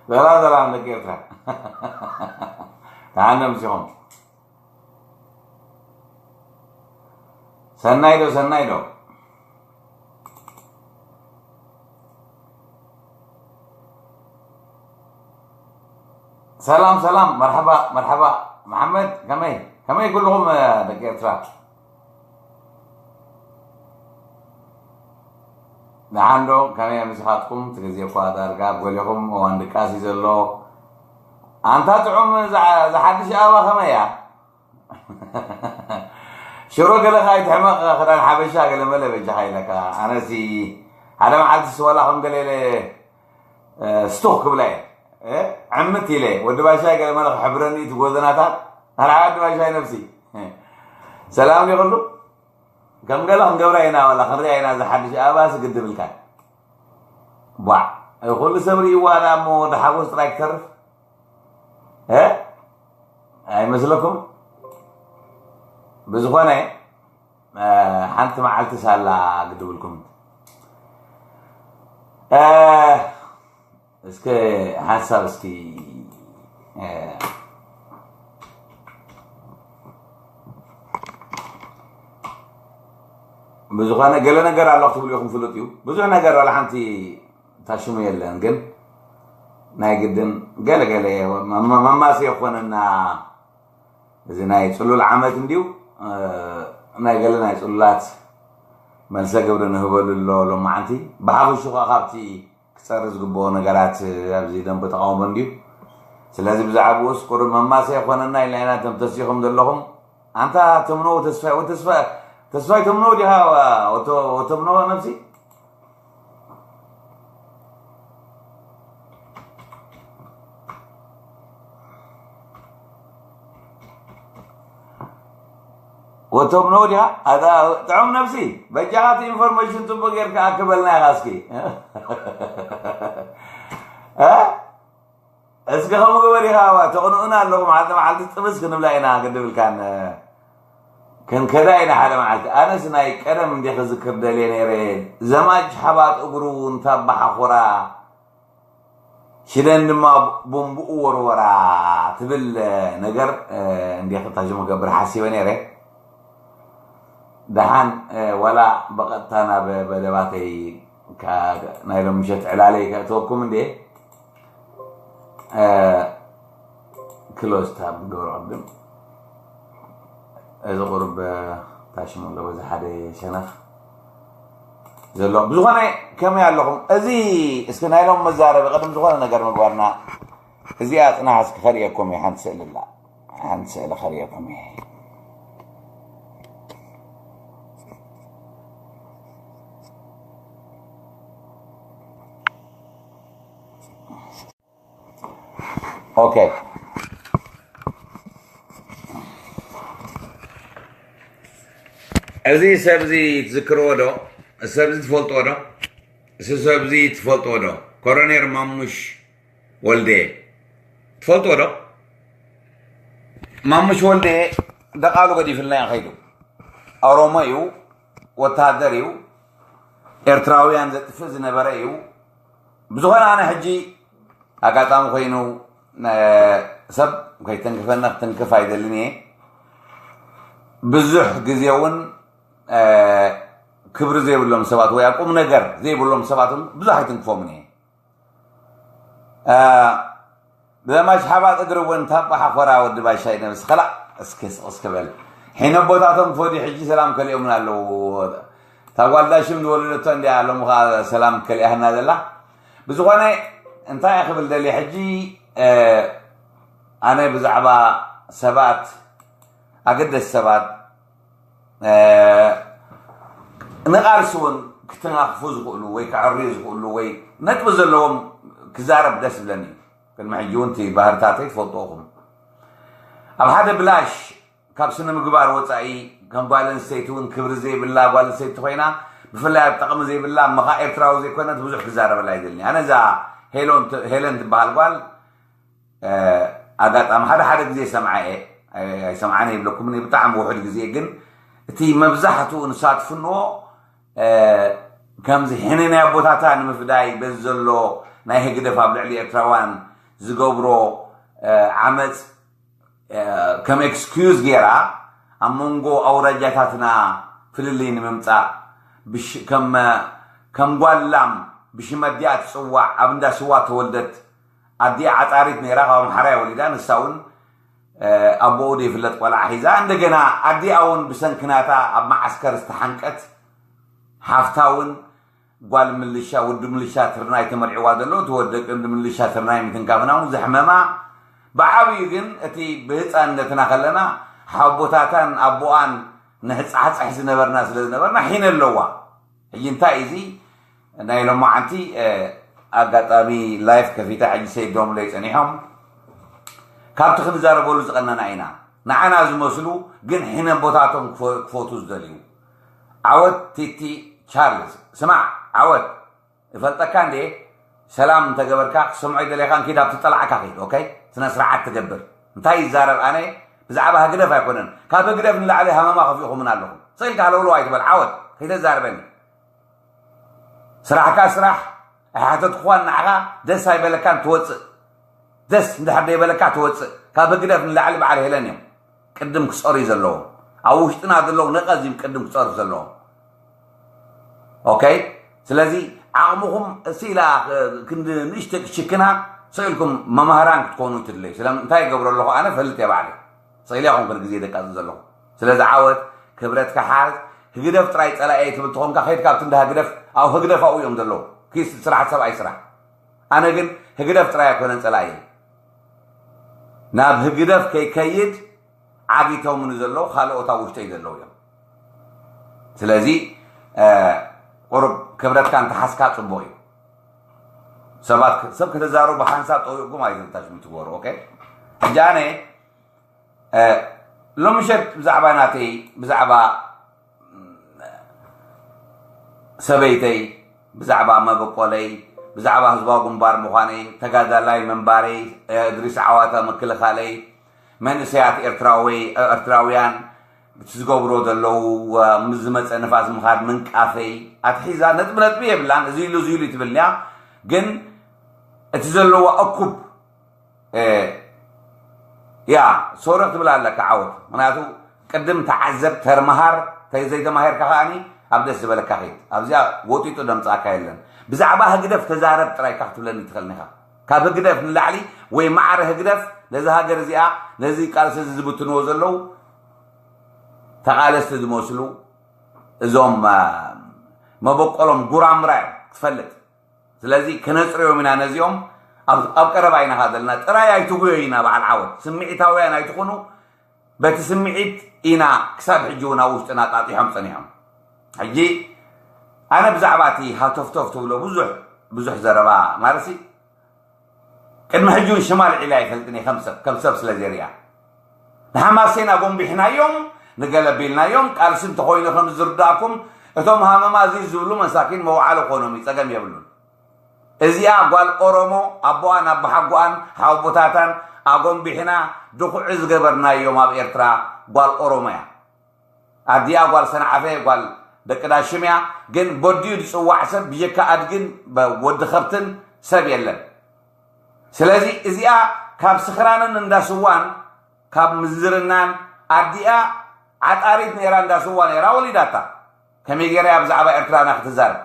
ሰላም ሰላም ደቂ ኤርትራ። ተሓንዶ ምሲኹም። ሰናይ ዶ ሰናይ ዶ? ሰላም ሰላም፣ መርሓባ መርሓባ። መሓመድ፣ ከመይ ከመይ ኩልኹም ደቂ ኤርትራ? ደሓን ዶ? ከመይ ምሳኻትኩም? እቲ ግዜ እኳ ዳርጋ ኣብ ገሊኹም እዋን ድቃስ እዩ ዘሎ። ኣንታ ጥዑም፣ እዛ ሓድሽ ኣበባ ከመይ እያ? ሽሮ ገለ ከኣ ይትሕመቕ፣ ክዳን ሓበሻ ገለ መለ በጃኻ ኢለካ። ኣነሲ ሓደ መዓልቲ ስወላ ከም ገለ ኢለ ስቱኽ ክብላ እየ። ዕምት ኢለ ወዲ ባሻይ ገለ መለ ክሕብረኒ እቲ ጎደናታት። ኣርዓ ወዲ ባሻይ ነብሲ ሰላም ይኹሉ። ከም ገለ ክንገብራ ኢና፣ ዋላ ክንሪኣ ኢና። ዝሓድሽ ኣባሲ ግድብልካ። ቧዕ፣ ኩሉ ሰብ ርእይዋ ደኣ እሞ ወዲ ሓጎስ ጥራይ ክተርፍ። እ? ኣይመስለኩም? ብዝኾነ፣ እ፣ ሓንቲ መዓልቲ ሳላ ግድብልኩም። እ፣ እስከ ሓንሳብ እስኪ፣ እ፣ ብዝኾነ ገለ ነገር ኣሎ ክትብሉ ኢኹም ፍሉጥ እዩ። ብዙሕ ነገር ዋላ ሓንቲ ታሽሙ የለን፣ ግን ናይ ግድን ገለ ገለ መማ-፣ መማስ የኾነና። እዚ ናይ ጽሉል ዓመት እንድዩ፣ እ፣ ናይ ገለ ናይ ጽሉላት መልሰ ግብሪ ንህበሉ ኣሎ ሎማዓንቲ። ብሓፈሹ ከኣ ካብቲ ክጸሪ ዝግብኦ ነገራት ኣብዚ ደንበ ተቃውሞ እንድዩ። ስለዚ ብዛዕባኡስ ቁሩብ መማሰ ይኾነና ኢልና ኢና እቶም ተሲኹም ዘለኹም። ኣንታ ተምነው ተስፋይ፣ ወ-፣ ተስፋ-፣ ተስፋይ ተምነው ዲኻ? ወ-፣ ወ-፣ ተምነው ነብሲ? ወቶም ነው ዲኻ? ኣታ ጥዑም ነብሲ፣ በጃኻ እቲ ኢንፎርሜሽን ጽቡቅ ጌርካ ኣክበልና ኢኻ እስኪ። እ? እስኪ ከምኡ ግበር ኢኻ፣ ዋ፣ ተቕንኡና ኣለኹም፣ ሓደ መዓልቲ ጥብስ ክንብላ ኢና፣ ግድብልካን። ክንከዳ ኢና ሓደ መዓልቲ። ኣነስ ናይ ቀደም እንዴ ክዝክር ደልየ ነይረ፣ ዘማች ሓባጥ እግሩ እንታባሓኹራ፣ ሽደን ድማ ቡምብኡ ወርወራ ትብል ነገር፣ እ፣ እንዴ ክታሽሙ ገብር ሓሲበ ነይረ። ደሓን፣ እ፣ ዋላ ብቐጥታ ናብ መደባተይ ካ-፣ ናይ ሎም ምሸት ዕላለይ ከእትወኩም እንዴ፣ እ፣ ክሎዝ ታብ ንገብሮ ቅድም። እዚ ቁሩብ ታሽሙ ኣሎ፣ በዚ ሓደ ሸነኽ ዘሎ። ብዝኾነ ከመይ ኣለኹም? እዚ እስኪ ናይ ሎም መዛረቢ ቅድም ዝኾነ ነገር ምግባርና፣ እዚኣ ጽናሕ እስኪ ከርእየኩም እየ፣ ሓንቲ ስእሊ ኣላ። ሓንቲ ስእሊ ከርእየኩም እየ። ኦኬ። እዚ ሰብ እዚ ትዝክርዎ ዶ? እዚ ሰብ እዚ ትፈልጥዎ ዶ? እዚ ሰብ እዚ ትፈልጥዎ ዶ? ኮሎኔል ማሙሽ ወልዴ ትፈልጥዎ ዶ? ማሙሽ ወልዴ ደቓሉ ገዲፍልና እዩ ከይዱ። ኦሮሞ እዩ፣ ወታደር እዩ፣ ኤርትራውያን ዘጥፍእ ዝነበረ እዩ። ብዝኾነ ኣነ ሕጂ ኣጋጣሚ ኮይኑ፣ እ፣ ሰብ ከይተንክፈና ክትንክፍ ኣይደልን እየ። ብዙሕ ግዜ እውን፣ እ፣ ክብሪ ዘይብሎም ሰባት ወይ ኣብ ቁም ነገር ዘይብሎም ሰባት እውን ብዙሕ ኣይትንክፎምን እየ። እ፣ ብዘማች ሓባጥ እግሪ እውን ታባ ሓኾራ ወዲ ባሻይ ነብስ ኸላእ እስኪ ስቕ እስኪ በል። ሒነ ኣቦታቶም ክፈድዩ ሕጂ ሰላም ከሊኦምን ኣለዉ። እታ ጓል ዳሽም ዝወለደቶ እንድያ ሎሚ ኸዓ ሰላም ከሊኣህና ዘላ። ብዝኾነ እንታይ እየ ክብል ደልየ ሕጂ፣ እ፣ ኣነ ብዛዕባ ሰባት፣ ኣገደስቲ ሰባት፣ እ፣ ንቓልሲ እውን ክተናኽፉ ዝኽእሉ ወይ ከዕርዩ ዝኽእሉ ወይ ነጥቢ ዘለዎም ክዛረብ ደስ ዝብለኒ እዩ። ቅድሚ ሕጂ እውን እቲ ባህርታተይ ትፈልጥዎ ኢኹም። ኣብ ሓደ ብላሽ ካብ ስነ ምግባር ወጻኢ ከም ጓል ኣንስተይቲ እውን ክብሪ ዘይብላ ጓል ኣንስተይቲ ኮይና፣ ብፍላይ ኣብ ጠቕሚ ዘይብላ፣ እሞ ኸኣ ኤርትራዊ ዘይኮነት ብዙሕ ክዛረበላ ኣይደልን። ኣነ እዛ ሄሎን ት-፣ ሄለን ትበሃል ጓል፣ እ፣ ኣጋጣሚ ሓደ ሓደ ግዜ ሰምዓ እየ፣ ኣይ-፣ ኣይሰምዓን ይብለኩምን እየ፣ ብጣዕሚ ውሑድ ግዜ ግን እቲ መብዛሕትኡ ንሳ ትፍንዎ፣ እ፣ ከምዚ ሕነ ናይ ኣቦታታ ንምፍዳይ በዚ ዘሎ ናይ ህግደፍ ኣብ ልዕሊ ኤርትራውያን ዝገብሮ ዓመፅ ከም ኤክስኪዩዝ ገይራ ኣብ መንጎ ኣውራጃታትና ፍልልይ ንምምፃእ ከም ጓል ላም ብሽም ኣዲኣ ትፅዋዕ ኣብ እንዳ ስዋ ተወልደት ኣዲኣ ዓፃሪት ነይራ ካብ ኣምሓራይ ወሊዳ ንሳ እውን ኣቦኡ ዘይፍለጥ ቆልዓ ሒዛ እንደገና ኣዲኣ እውን ብሰንኪ ናታ ኣብ መዓስከር ዝተሓንቀት ሓፍታ እውን ጓል ምልሻ ወዲ ምልሻ ትርናይ ተመርዒዋ ዘሎ እቲ ወዲ ቀንዲ ምልሻ ትርናይ ምትንካፍና እውን ዘሕመማ ብዓብዩ ግን እቲ ብህፃንነትና ከለና ሓቦታታን ኣቦኣን ንሕፃሕፃሕ ዝነበርና ስለ ዝነበርና ሒነ ኣለዋ ሕጂ እንታይ እዚ ናይ ሎማዓንቲ ኣጋጣሚ ላይፍ ከፊታ ሕጂ ሰይዶምለይ ፀኒሖም ካብቲ ክንዛረበሉ ዝቐነና ኢና ንዓና ዝመስሉ ግን ሒነ ቦታቶም ክፈቱ ዝደልዩ ዓወት ቲቲ ቻርልስ ስማዕ ዓወት እፈልጠካ እንዴ ሰላም እንተገበርካ ክሰምዖ ይደለካ እንኪድ ኣብቲ ጠላዕካ ኪድ ኦኬ ስነ ስርዓት ትገብር እንታይ ይዛረብ ኣነ ብዛዕባ ህግደፍ ኣይኮነን ካብ ህግደፍ ንላዕሊ ሃመማ ከፊኹምን ኣለኹም ስኢልካ ሃለውለው ኣይትበል ዓወት ከይተዛርበኒ ስራሕካ ስራሕ ኣይሓተትኩኻን ንዓኻ ደስ ኣይበለካን ትወፅእ ደስ እንድሕር ደይበለካ ትወፅእ ካብ ህግደፍ ንላዕሊ በዓል ሄለን እዮም ቅድም ክፀርዩ ዘለዎም ኣብ ውሽጥና ዘለዉ ነቐዝ እዮም ቅድም ክፀርዩ ዘለዎም ኦኬ ስለዚ ዓቕምኹም ስኢላ ክንዲ ንእሽተ ክሽክና ስኢልኩም መማህራን ክትኮኑ ትድለዩ ስለ እንታይ ይገብሮ ኣለኹ ኣነ ፈልጥ እየ ባዕለይ ስኢለ ይኹም ክል ግዜ ደቃፅል ዘለኹ ስለዚ ዓወት ክብረትካ ሓዝ ህግደፍ ጥራይ ፀላኢ ትብል ትኾንካ ከይድካ ኣብቲ እንዳ ህግደፍ ኣብ ህግደፍ ኣብኡ እዮም ዘለዉ ኪስ ስራሕ ሰብኣይ ስራሕ ኣነ ግን ህግደፍ ጥራይ ኣይኮነን ፀላኢ ናብ ህግደፍ ከይከይድ ዓጊቶምኒ ዘለዉ ካልኦት ኣብ ውሽጠይ ዘለዉ እዮም ስለዚ ቁሩብ ክብረትካ እንተሓዝካ ፅቡቅ እዩ ሰባት ሰብ ከተዛረቡ ብሓንሳብ ጠዊቕኩም ኣይትታሽሙ ትግበሩ ኦኬ ሕጂ ኣነ ሎሚ ምሸት ብዛዕባ ናተይ ብዛዕባ ሰበይተይ ብዛዕባ መበቆለይ ብዛዕባ ህዝባዊ ግንባር ምዃነይ ተጋዳላይ ምንባረይ እድሪስ ዓዋተ ምክልኻለይ መንእሰያት ኤርትራውያን እቲ ዝገብሮ ዘለዉ ምስ ዝመፀ ንፋስ ምኻድ ምንቃፈይ ኣትሒዛ ነጥቢ ነጥቢ የብላን እዚ ኢሉ እዚ ኢሉ ትብልንያ ግን እቲ ዘለዋ እኩብ ያ ሶሪ ክትብል ኣለካ ዓወት ምክንያቱ ቅድም ተዓዘብ ተርመሃር ተዘይተማሂርካ ከዓኒ ኣብ ደስ ዝበለካ ኸይድ ኣብዚኣ ወጢጡ ደምፃእካ የለን ብዛዕባ ህግደፍ ተዛረብ ጥራይካ ክትብለኒ ትኽእል ኒኻ ካብ ህግደፍ ንላዕሊ ወይ ማዕረ ህግደፍ ነዚ ሃገር እዚኣ ነዚ ቃልሲ እዚ ዝብትንዎ ዘለዉ ተቓለስቲ ዝመስሉ እዞም መበቆሎም ጉራምራ እዮም ክትፈልጥ ስለዚ ክነፅርዮም ኢና ነዚኦም ኣብ ቀረባ ኢና ካ ዘለና ጥራይ ኣይትጉዮ ኢና በዓል ዓወት ስምዒታውያን ኣይትኹኑ በቲ ስምዒት ኢና ክሳብ ሕጂ እውን ኣብ ውሽጥና ጣጢሖም ፀኒሖም ሕጂ ኣነ ብዛዕባ እቲ ሃተፍቶፍ ትብሎ ብዙሕ ብዙሕ ዘረባ ማለትሲ ቅድሚ ሕጂ እውን ሽማ ልዒለ ኣይፈልጥን እየ ከም ሰብ ከም ሰብ ስለ ዘርእያ ንሓማሴን ኣጎንቢሕናዮም ንገለቢልናዮም ቃልሲ እንተኮይኑ ከም ዝርዳእኩም እቶም ሃመማ እዚ ዝብሉ መሳኪን መውዓሊ ኮኖም እዩ ፀገም የብሉን እዚኣ ጓል ኦሮሞ ኣቦኣን ኣባሓጎኣን ሓወቦታታን ኣጎንቢሕና ድኹዒ ዝገበርናዮም ኣብ ኤርትራ ጓል ኦሮሞ እያ ኣዲኣ ጓል ሰንዓፈ ጓል ደቂ ዳሽም እያ ግን በዲኡ ዝፅዋዕ ሰብ ብጀካ ኣድግን ወዲ ከብትን ሰብ የለን ስለዚ እዚኣ ካብ ስኽራንን እንዳስዋን ካብ ምዝርናን ኣዲኣ ዓጣሪት ነይራ እንዳስዋ ነይራ ወሊዳታ ከመይ ገይራ እያ ብዛዕባ ኤርትራና ክትዛረብ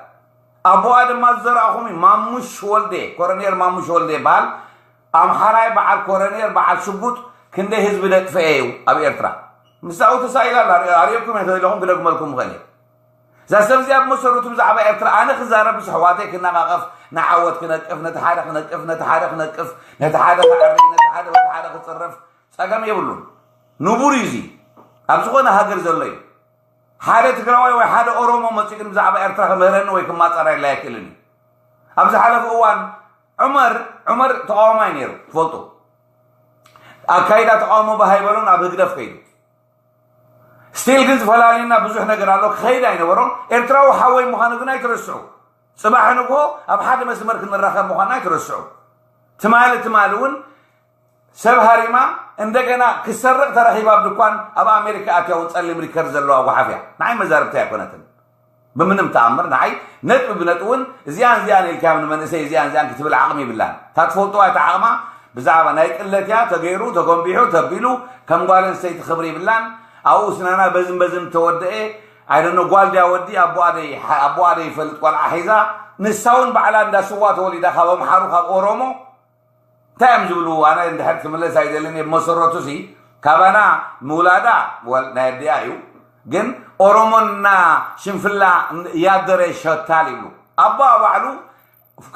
ኣቦኣ ድማ ዝዘራእኹም እዩ ማሙሽ ወልዴ ኮረኔል ማሙሽ ወልዴ ይበሃል ኣምሓራይ በዓል ኮረኔል በዓል ሽጉጥ ክንደይ ህዝቢ ደጥፈኤ እዩ ኣብ ኤርትራ ምሳኡ ተሳኢላ ኣላ ኣርእየኩም እየ ተደለኹም ክደግመልኩም ምኽእል እየ እዛ ሰብ እዚኣ ብመሰረቱ ብዛዕባ ኤርትራ ኣነ ክዛረብ ምስ ኣሕዋተይ ክነቓቐፍ ንዓወት ክነቅፍ ነቲ ሓደ ክነቅፍ ነቲ ሓደ ክነቅፍ ነቲ ሓደ ክዓሪ ነቲ ሓደ በቲ ሓደ ክፅረፍ ፀገም የብሉን ንቡር እዩ እዚ ኣብ ዝኾነ ሃገር ዘሎ እዩ ሓደ ትግራዋይ ወይ ሓደ ኦሮሞ መፂኡ ግን ብዛዕባ ኤርትራ ክምህረኒ ወይ ክማፀረላ ኣይክእልን እዩ ኣብ ዝሓለፈ እዋን ዑመር ዑመር ተቃዋማይ ነይሩ ትፈልጡ ኣካይዳ ተቃውሞ ብሃይበሎን ኣብ ህግደፍ ከይዱ ስቲል ግን ዝፈላልዩና ብዙሕ ነገር ኣሎ ክኸይድ ኣይነበሮም ኤርትራዊ ሓወይ ምዃኑ ግን ኣይትረስዑ ፅባሕ ንግሆ ኣብ ሓደ መስመር ክንራኸብ ምዃንና ኣይትረስዑ ትማሊ ትማሊ እውን ሰብ ሃሪማ እንደገና ክሰርቕ ተረኺባ ኣብ ድኳን ኣብ ኣሜሪካ ኣትያ እውን ፀሊም ሪከር ዘለዋ ጓሓፍያ ንዓይ መዛርብቲ ኣይኮነትን ብምንም ተኣምር ንዓይ ነጥቢ ብነጥቢ እውን እዚኣን እዚኣን ኢልካዮም ንመንእሰይ እዚኣን እዚኣን ክትብል ዓቕሚ ይብላን። እታ ትፈልጥዋ እታ ዓቕማ ብዛዕባ ናይ ቅለት እያ፣ ተገይሩ፣ ተጎንቢሑ፣ ተቢሉ፣ ከም ጓል ኣንስተይቲ ክብሪ ይብላን። ኣብኡ ስናና በዝን በዝን ተወደኤ፣ ኣይደኖ ጓል ድያ ወዲ፣ ኣቦኣ ደይ-፣ ኣቦኣ ደይፈልጥ ቆልዓ ሒዛ፣ ንሳ እውን ባዕላ እንዳ ስዋ ተወሊዳ ካብ ኣምሓሩ ካብ ኦሮሞ። እንታይ እዮም ዝብሉ? ኣነ እንድሕር ክምለስ ኣይደልን እየ። ብመሰረቱ ሲ ካባና ምውላዳ ወል-፣ ናይ ኣዲኣ እዩ። ግን ኦሮሞና ሽንፍላ እያደረ ይሸታል ይብሉ። ኣቦኣ ባዕሉ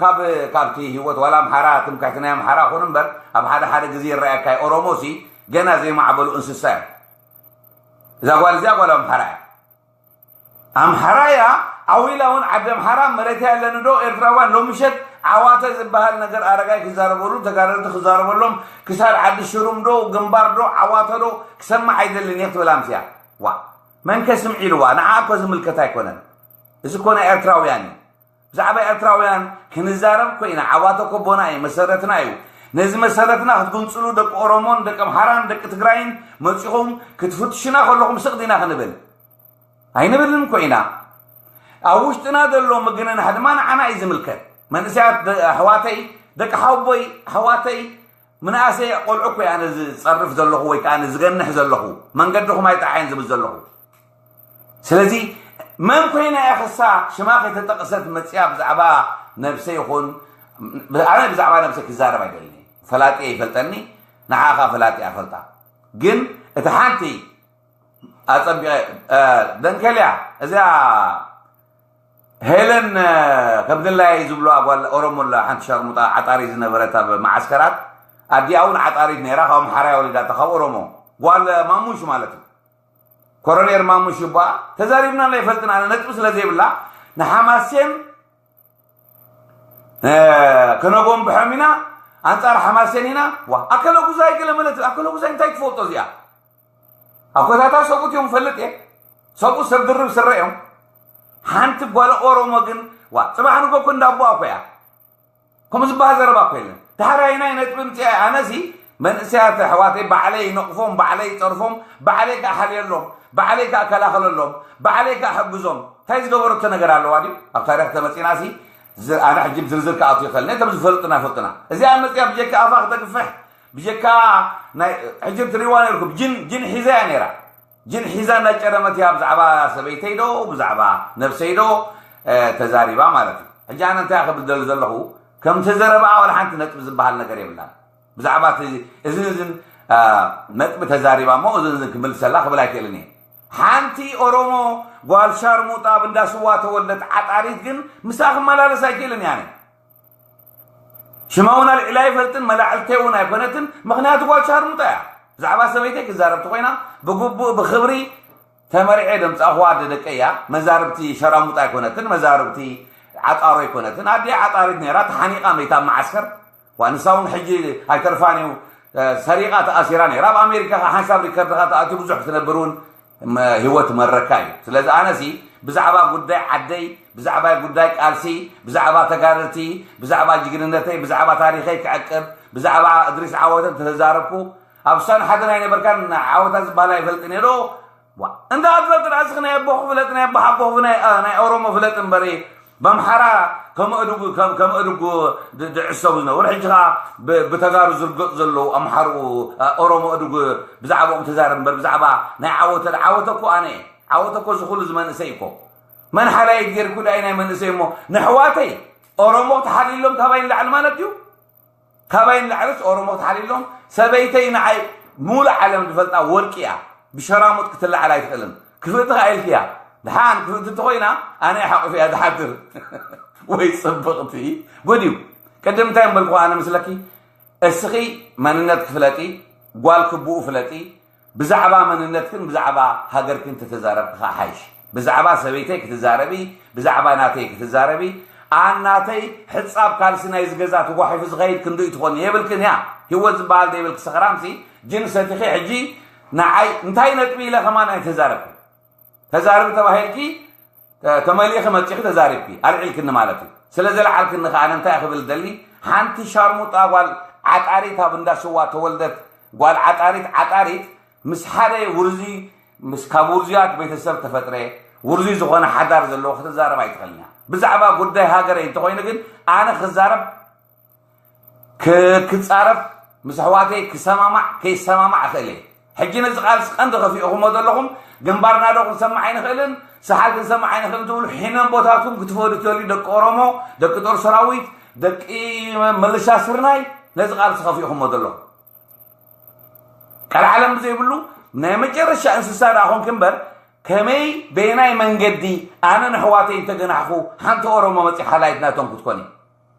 ካብ፣ ካብቲ ህይወት ዋላ ኣምሓራ ትምክሕቲ ናይ ኣምሓራ ኹን እምበር ኣብ ሓደ ሓደ ግዜ ይረኣየካ እዩ። ኦሮሞ ሲ ገና ዘይማዕበሉ እንስሳ እዮም። እዛ ጓል እዚኣ ጓል ኣምሓራ እያ። ኣምሓራ እያ ዓዊላ እውን ዓዲ ኣምሓራ መሬት ኣለኒ ዶ ኤርትራውያን ሎምሸት ዓዋተ ዝበሃል ነገር ኣረጋይ ክዛረበሉ ተጋደልቲ ክዛረበሎም ክሳድ ዓዲ ሽሩም ዶ ግንባር ዶ ዓዋተ ዶ ክሰምዕ ኣይደልን እየ ክትብል ኣምስያ። ዋ መንከ ስምዒ ኢልዋ ንዓ እኮ ዝምልከት ኣይኮነን። እዚ እኮ ናይ ኤርትራውያን እዩ። ብዛዕባ ኤርትራውያን ክንዛረብ እኮ ኢና። ዓዋተ እኮ ኣቦና እዩ፣ መሰረትና እዩ። ነዚ መሰረትና ክትጉንጽሉ ደቂ ኦሮሞን ደቂ ኣምሓራን ደቂ ትግራይን መጺኹም ክትፍትሹና ከለኹም ስቕ ዲና ክንብል ኣይንብልን እኮ ኢና። ኣብ ውሽጥና ዘሎ ምግንናሕ ድማ ንዓና እዩ ዝምልከት። መንእሰያት ደ-፣ ኣሕዋተይ፣ ደቂ ሓወቦይ፣ ኣሕዋተይ፣ ምንኣሰይ ቆልዑ እኮ ኣነ ዝጸርፍ ዘለኹ ወይ ከዓ ዝገንሕ ዘለኹ፣ መንገድኹም ኣይጠዓየን ዝብል ዘለኹ። ስለዚ መን ኮይና እያ ክሳ ሽማ ከይተጠቕሰት መጽያ ብዛዕባ ነብሰ ይኹን፣ ኣነ ብዛዕባ ነብሰ ክዛረብ ኣይደልን እየ። ፈላጢ ይፈልጠኒ፣ ንዓኻ ፈላጢ ኣፈልጣ። ግን እቲ ሓንቲ ኣጸቢቐ፣ እ፣ ደንከልያ፣ እዚኣ ሄለን፣ እ፣ ከም ድላየይ ዝብሉዋ ጓል ኦሮሞ ኣላ፣ ሓንቲ ሸርሙጣ ዓጣሪ ዝነበረት ኣብ መዓስከራት፣ ኣዲኣ እውን ዓጣሪት ነይራ፣ ካብ ኣምሓራያ ወሊዳታ፣ ካብ ኦሮሞ። ጓል ማሙሽ ማለት እዩ። ኮሮኔር ማሙሽ ይባኣ፣ ተዛሪብና ኣይፈልጥን፣ ኣነ ነጥቢ ስለ ዘይብላ፣ ንሓማሴን፣ እ፣ ከነጎንብሖም ኢና፣ ኣንጻር ሓማሴን ኢና። ዋ፣ ኣከለ ጉዛይ ገለ መለት፣ ኣከለ ጉዛይ እንታይ ትፈልጦ እዚኣ? ኣኮታታ ሰብኡት እዮም ፈልጥ እየ። ሰብኡት ሰብ ድርብ ስረ እዮም። ሓንቲ ጓል ኦሮሞ ግን፣ ዋ፣ ጽባሕ ንጎ እኮ እንዳቦኣ እኮ እያ። ከምኡ ዝበሃል ዘረባ እኮ የለን። ዳሕራይ ናይ ነጥቢ ምጽኣ ኣነሲ መንእሰያት ኣሕዋተይ ባዕለይ ይነቕፎም፣ ባዕለይ ይጸርፎም፣ ባዕለይ ከኣ ሓልየሎም፣ ባዕለይ ከኣ ከላኸለሎም፣ ባዕለይ ከኣ ሕግዞም። እንታይ ዝገበረቶ ነገር ኣለዋ ድዩ? ኣብ ታሪኽ ተመጺናሲ ዝ-፣ ኣነ ሕጂ ዝርዝር ክኣቱ ይኽእል። ነቶም ዝፈልጡና ፈልጡና። እዚኣ መጽያ ብጀካ ኣፋ ክተግፍሕ፣ ብጀካ ናይ ሕጂ ትሪእዋ ነርኩም፣ ጅን፣ ጅን ሒዛ እያ ነይራ። ጅን ሒዛ እናጨረመት እያ ብዛዕባ ሰበይተይ ዶ ብዛዕባ ነብሰይ ዶ፣ እ፣ ተዛሪባ ማለት እዩ። ሕጂ ኣነ እንታይ ክብል ደሊ ዘለኹ፣ ከምቲ ዘረባኣ ዋላ ሓንቲ ነጥቢ ዝበሃል ነገር የብላን። ብዛዕባ እቲ እዝን እዝን፣ እ፣ ነጥቢ ተዛሪባ እሞ እዝን እዝን ክምልሰላ ክብል ኣይክእልን እየ። ሓንቲ ኦሮሞ ጓል ሻርሙጣ ኣብ እንዳ ስዋ ተወልደት ዓጣሪት ግን ምስኣ ክመላለስ ኣይክእልን እየ ኣነ። ሽማ እውን ኣልዒላ ኣይፈልጥን፣ መላዕልተይ እውን ኣይኮነትን፣ ምኽንያቱ ጓል ሻርሙጣ እያ። ብዛዕባ ሰበይተይ ክዛረብ ተኾይና ብግቡእ ብኽብሪ ተመሪዐ ደምጻእኹዋ ኣደ ደቀይ እያ። መዛርብቲ ሸራሙጣ ኣይኮነትን፣ መዛርብቲ ዓጣሮ ኣይኮነትን። ኣዲኣ ዓጣሪት ነይራ፣ ተሓኒቓ መይታ ኣብ መዓስከር። ዋ፣ ንሳ እውን ሕጂ ኣይተርፋን እዩ፣ እ፣ ሰሪቓ ተኣሲራ ነይራ። ኣብ ኣሜሪካ ከኣ ሓንሳብ ሪከርድኻ ተኣትዩ ብዙሕ ክትነብር እውን መ-፣ ህይወት መረካ እዩ። ስለዚ ኣነሲ ብዛዕባ ጉዳይ ዓደይ፣ ብዛዕባ ጉዳይ ቃልሲ፣ ብዛዕባ ተጋደልቲ፣ ብዛዕባ ጅግንነተይ፣ ብዛዕባ ታሪኸይ ክዕቅብ፣ ብዛዕባ እድሪስ ዓወተ እንተተዛረብኩ፣ ኣብ ሳን ሓደ ናይ ነበርካን ዓወታ ዝበሃል ኣይፈልጥን እየ ዶ? ዋ፣ እንተ ኣትፈልጥ ራእስኺ ናይ ኣቦኹ ፍለጥ፣ ናይ ኣቦ ሓጎኹ፣ ናይ፣ ኣ፣ ናይ ኦሮሞ ፍለጥ እምበሪ፣ በምሓራ ከም ኣድጉ፣ ከም፣ ከም ኣድጉ ድ-፣ ድዕሰቡ ዝነበሩ፣ ሕጂ ኸኣ ብ-፣ ብተጋሩ ዝርገጹ ዘለዉ ኣምሓሩ፣ ኣ፣ ኦሮሞ ኣድጉ ብዛዕባኦም ተዛረብ እምበር፣ ብዛዕባ ናይ ዓወተ፣ ዓወተ እኮ ኣነ እየ። ዓወተ እኮ እዚ ኩሉ ዝመንእሰይ እኮ። መን ሓላይት ጌርኩ ዳይ ናይ መንእሰይ እሞ፣ ንኣሕዋተይ ኦሮሞ ተሓሊሎም ካባይ ንላዕሊ ማለት ድዩ? ካባይ ንላዕልስ ኦሮሞ ተሓሊሎም፣ ሰበይተይ ንዓይ ሙሉእ ዓለም ዝፈልጣ ወርቂ እያ። ብሸራሙጥ ክትለዓል ኣይትኽእልን። ክፍእቲ ከኣ ኢልክያ። ደሓን ክፍእቲ እንተኾይና፣ ኣነ እየ ሓቑፈያ ዝሓድር። ወይ ጽብቕቲ። ጉድ እዩ። ቅድም እንታይ እምበልኩ ኣነ ምስለኪ? እስኺ መንነት ክፍለጢ፣ ጓል ክቡኡ ፍለጢ፣ ብዛዕባ መንነትክን ብዛዕባ ሃገርክን ተተዛረብኪ ከኣ ሓይሽ። ብዛዕባ ሰበይተይ ክትዛረቢ፣ ብዛዕባ ናተይ ክትዛረቢ፣ ኣን ናተይ ሕጻብ ካልሲ ናይዚ ገዛ ተጓሒፉ ዝኸይድ ክንድኡ ትኾኒ የብልክን እያ። ህይወት ዝበሃል ዘይብልኪ ሰኽራምሲ፣ ጅን ሰቲኺ ሕጂ ንዓይ እንታይ ነጥቢ ኢለ ከማን ኣይተዛረብኩ። ተዛረቢ ተባሂልኪ፣ ተ-፣ ተመሊእኺ መጺኺ ተዛሪብኪ፣ ኣልዒልክኒ ማለት እዩ። ስለ ዘልዓልክኒ ከኣ ኣነ እንታይ ክብል ደሊ፣ ሓንቲ ሻርሙጣ ጓል ዓጣሪት ኣብ እንዳ ስዋ ተወልደት፣ ጓል ዓጣሪት፣ ዓጣሪት ምስ ሓደ ውርዙይ፣ ምስ ካብ ውርዙያት ቤተሰብ ተፈጥረ፣ ውርዙይ ዝኾነ ሓዳር ዘለዎ ክትዛረብ ኣይትኽእልን እያ። ብዛዕባ ጉዳይ ሃገረይ እንተኾይኑ ግን ኣነ ክዛረብ ክ- ክጻረፍ ምስ ኣሕዋተይ ክሰማማዕ ከይሰማማዕ እኽእል እየ። ሕጂ ነዚ ቃልሲ ቀንዲ ከፊእኹሞ ዘለኹም ግንባርና ዶ ክንሰማዕ ኣይንኽእልን፣ ሰሓል ክንሰማዕ ኣይንኽእልን ትብሉ ሒኖም ቦታትኩም ክትፈዱ ትደልዩ ደቂ ኦሮሞ፣ ደቂ ጦር ሰራዊት፣ ደቂ መ- ምልሻ ስርናይ ነዚ ቃልሲ ከፊእኹሞ ዘለኹም ቀልዓለም ብዘይብሉ ናይ መጨረሻ እንስሳ ደኣ ኾንክ እምበር ከመይ በየናይ መንገዲ ኣነ ንሕዋተይ እንተገናሕኹ ሓንቲ ኦሮሞ መፂ ሓላይት ናቶም ክትኮኒ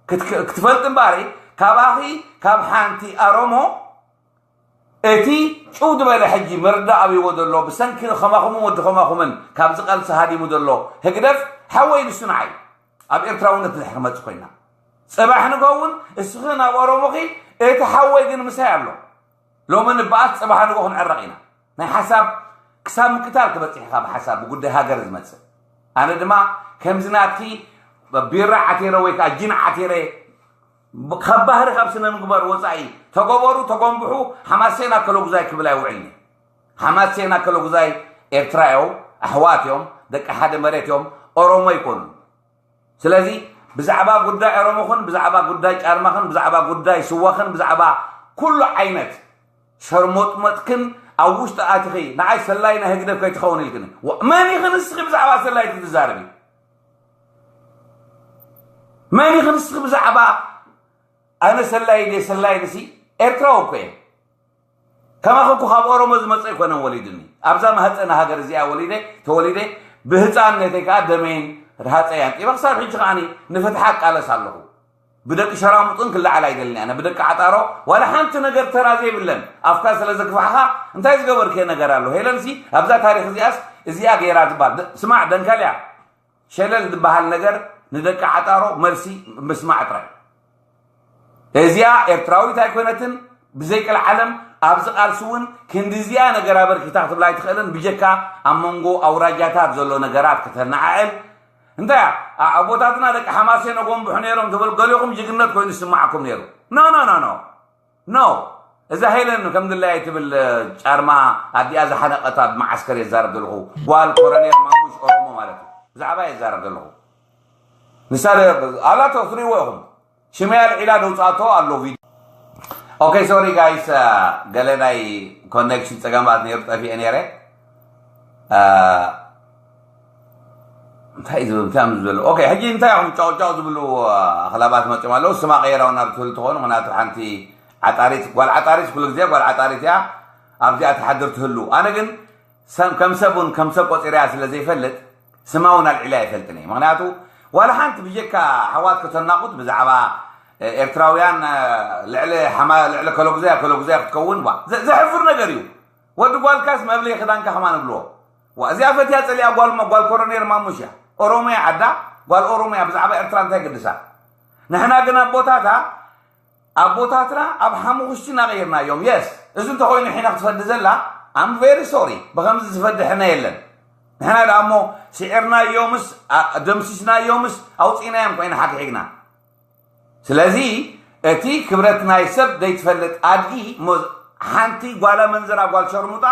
ክትክ- ክትፈልጥ እምበኣሪ ካባኺ ካብ ሓንቲ ኣሮሞ እቲ ጭው ዝበለ ሕጂ ምርዳእ ኣብይዎ ዘሎ ብሰንኪ ከማኹምን ወዲ ከማኹምን ካብዚ ቃልሲ ሃዲሙ ዘሎ ህግደፍ ሓወይ ንሱ ንዓይ ኣብ ኤርትራውነት ንድሕር ክመጽእ ኮይና ጽባሕ ንጎ እውን እስኺ ናብ ኦሮሞኺ እቲ ሓወይ ግን ምሳይ ኣሎ ሎሚ ንበኣስ ጽባሕ ንጎ ክንዕረቕ ኢና ናይ ሓሳብ ክሳብ ምቅታል ክበጽሕ ኢኻ ብሓሳብ ብጉዳይ ሃገር ዝመጽእ ኣነ ድማ ከምዚ ናትኪ ቢራ ዓቲረ ወይ ከዓ ጅን ዓቲረ ካብ ባህሪ ካብ ስነ ምግባር ወፃኢ ተገበሩ ተጎንብሑ ሓማሴን ኣከለጉዛይ ክብል ኣይውዕልኒ ሓማሴን ኣከለጉዛይ ኤርትራ እዮም ኣሕዋት እዮም ደቂ ሓደ መሬት እዮም ኦሮሞ ኣይኮኑን ስለዚ ብዛዕባ ጉዳይ ኦሮሞኽን ብዛዕባ ጉዳይ ጫርማኽን ብዛዕባ ጉዳይ ስዋኽን ብዛዕባ ኩሉ ዓይነት ሸርሞጥመጥክን ኣብ ውሽጢ ኣትኺ ንዓይ ሰላይ ናይ ህግደፍ ከይትኸውን ኢልክኒ መን ኢኺ ንስኺ ብዛዕባ ሰላይ ትዛረቢ መን ኢኺ ንስኺ ብዛዕባ ኣነ ሰላይ ደ ሰላይ ንሲ ኤርትራዊ እኮ እየ ከማኺ እኮ ካብ ኦሮሞ ዝመፀ ኣይኮነን ወሊዱኒ ኣብዛ ማህፀነ ሃገር እዚኣ ወሊደ ተወሊደ ብህፃንነተይ ከዓ ደመይን ርሃፀይ ኣንጢበ ክሳብ ሕጂ ከዓ ንፍትሓ እቃለስ ኣለኹ ብደቂ ሸራሙጥን ክለዓል ኣይደልን ኣነ ብደቂ ዓጣሮ ዋላ ሓንቲ ነገር ተራ ዘይብለን ኣፍካ ስለ ዘግፋሕኻ እንታይ ዝገበርክዮ ነገር ኣሎ ሄለንሲ ኣብዛ ታሪክ እዚኣስ እዚኣ ገይራ ዝበሃል ስማዕ ደንከልያ ሸለል ዝበሃል ነገር ንደቂ ዓጣሮ መልሲ ምስማዕ ጥራይ እዚኣ ኤርትራዊት ኣይኮነትን ብዘይ ቀልዓለም ኣብዚ ቃልሲ እውን ክንዲ እዚኣ ነገር ኣበርኪታ ክትብላ ኣይትኽእልን ብጀካ ኣብ መንጎ ኣውራጃታት ዘሎ ነገራት ከተነዓዕል እንታይ ኣቦታትና ደቂ ሓማሴን ኣጎንብሑ ነይሮም ትብል ገሊኹም ጅግነት ኮይኑ ዝስማዓኩም ነይሩ no no no no no እዛ ሄለን ከም ድላያ ትብል ጫርማ ኣዲኣ ዝሓነቀት ኣብ መዓስከር የዛረብ ዘለኹ ጓል ኮረኔል ማሙሽ ኦሮሞ ማለት እዩ ብዛዕባ የዛረብ ዘለኹ ንሳ ኣላቶ ትሪእዎ ኢኹም ሽመያ ልዒላ ደውፃእቶ ኣሎ ቪድዮ okay sorry guys ገለ ናይ connection ፀገማት ነይሩ ጠፊኤ ነይረ እንታይ ዝብል እንታይ ምስ ዝበሉ okay ሕጂ እንታይ ኢኹም ጫውጫው ዝብሉ ኣኽላባት መፅኦም ኣለዉ ስማ ቀይራው ናብ ትብል ትኾኑ ምክንያቱ ሓንቲ ዓጣሪት ጓል ዓጣሪት ኩሉ ግዜ ጓል ዓጣሪት እያ ኣብዚኣ ትሓድር ትህሉ ኣነ ግን ከም ሰብ እውን ከም ሰብ ቆፂረያ ስለ ዘይፈልጥ ስማ እውን ኣልዒለ ኣይፈልጥን እየ ምክንያቱ ዋላ ሓንቲ ብጀካ ኣሕዋት ከተናቁት ብዛዕባ ኤርትራውያን ልዕሊ ሓማ ልዕሊ ከለጉዛይ ኣብ ከለጉዛይ ክትከውን ባ ዘ- ዘሕፍር ነገር እዩ ወዲ ጓልካስ መብለይ ክዳንካ ከማን እብልዎ ዋ እዚኣ ፈትያ ፀሊኣ ጓል ማ- ጓል ኮሮኔር ማሙሽ እያ ኦሮሞያ ዓዳ ጓል ኦሮሞያ ብዛዕባ ኤርትራ እንታይ ግድሳ ንሕና ግን ኣቦታታ ኣቦታትና ኣብ ሓሙኽሽቲ እናቐየርናዮም የስ እዚ እንተኮይኑ ሒና ክትፈዲ ዘላ ኣም ቬሪ ሶሪ ብከምዚ ዝፈዲ ሕነ የለን ንሕና ደኣ እሞ ስዒርናዮምስ ኣ- ደምሲስናዮምስ ኣውፂእናዮም ኮይና ሓግሒግና ስለዚ እቲ ክብረት ናይ ሰብ ዘይትፈልጥ ኣድጊ እሞ ሓንቲ ጓላ መንዘራ ጓል ሸርሙጣ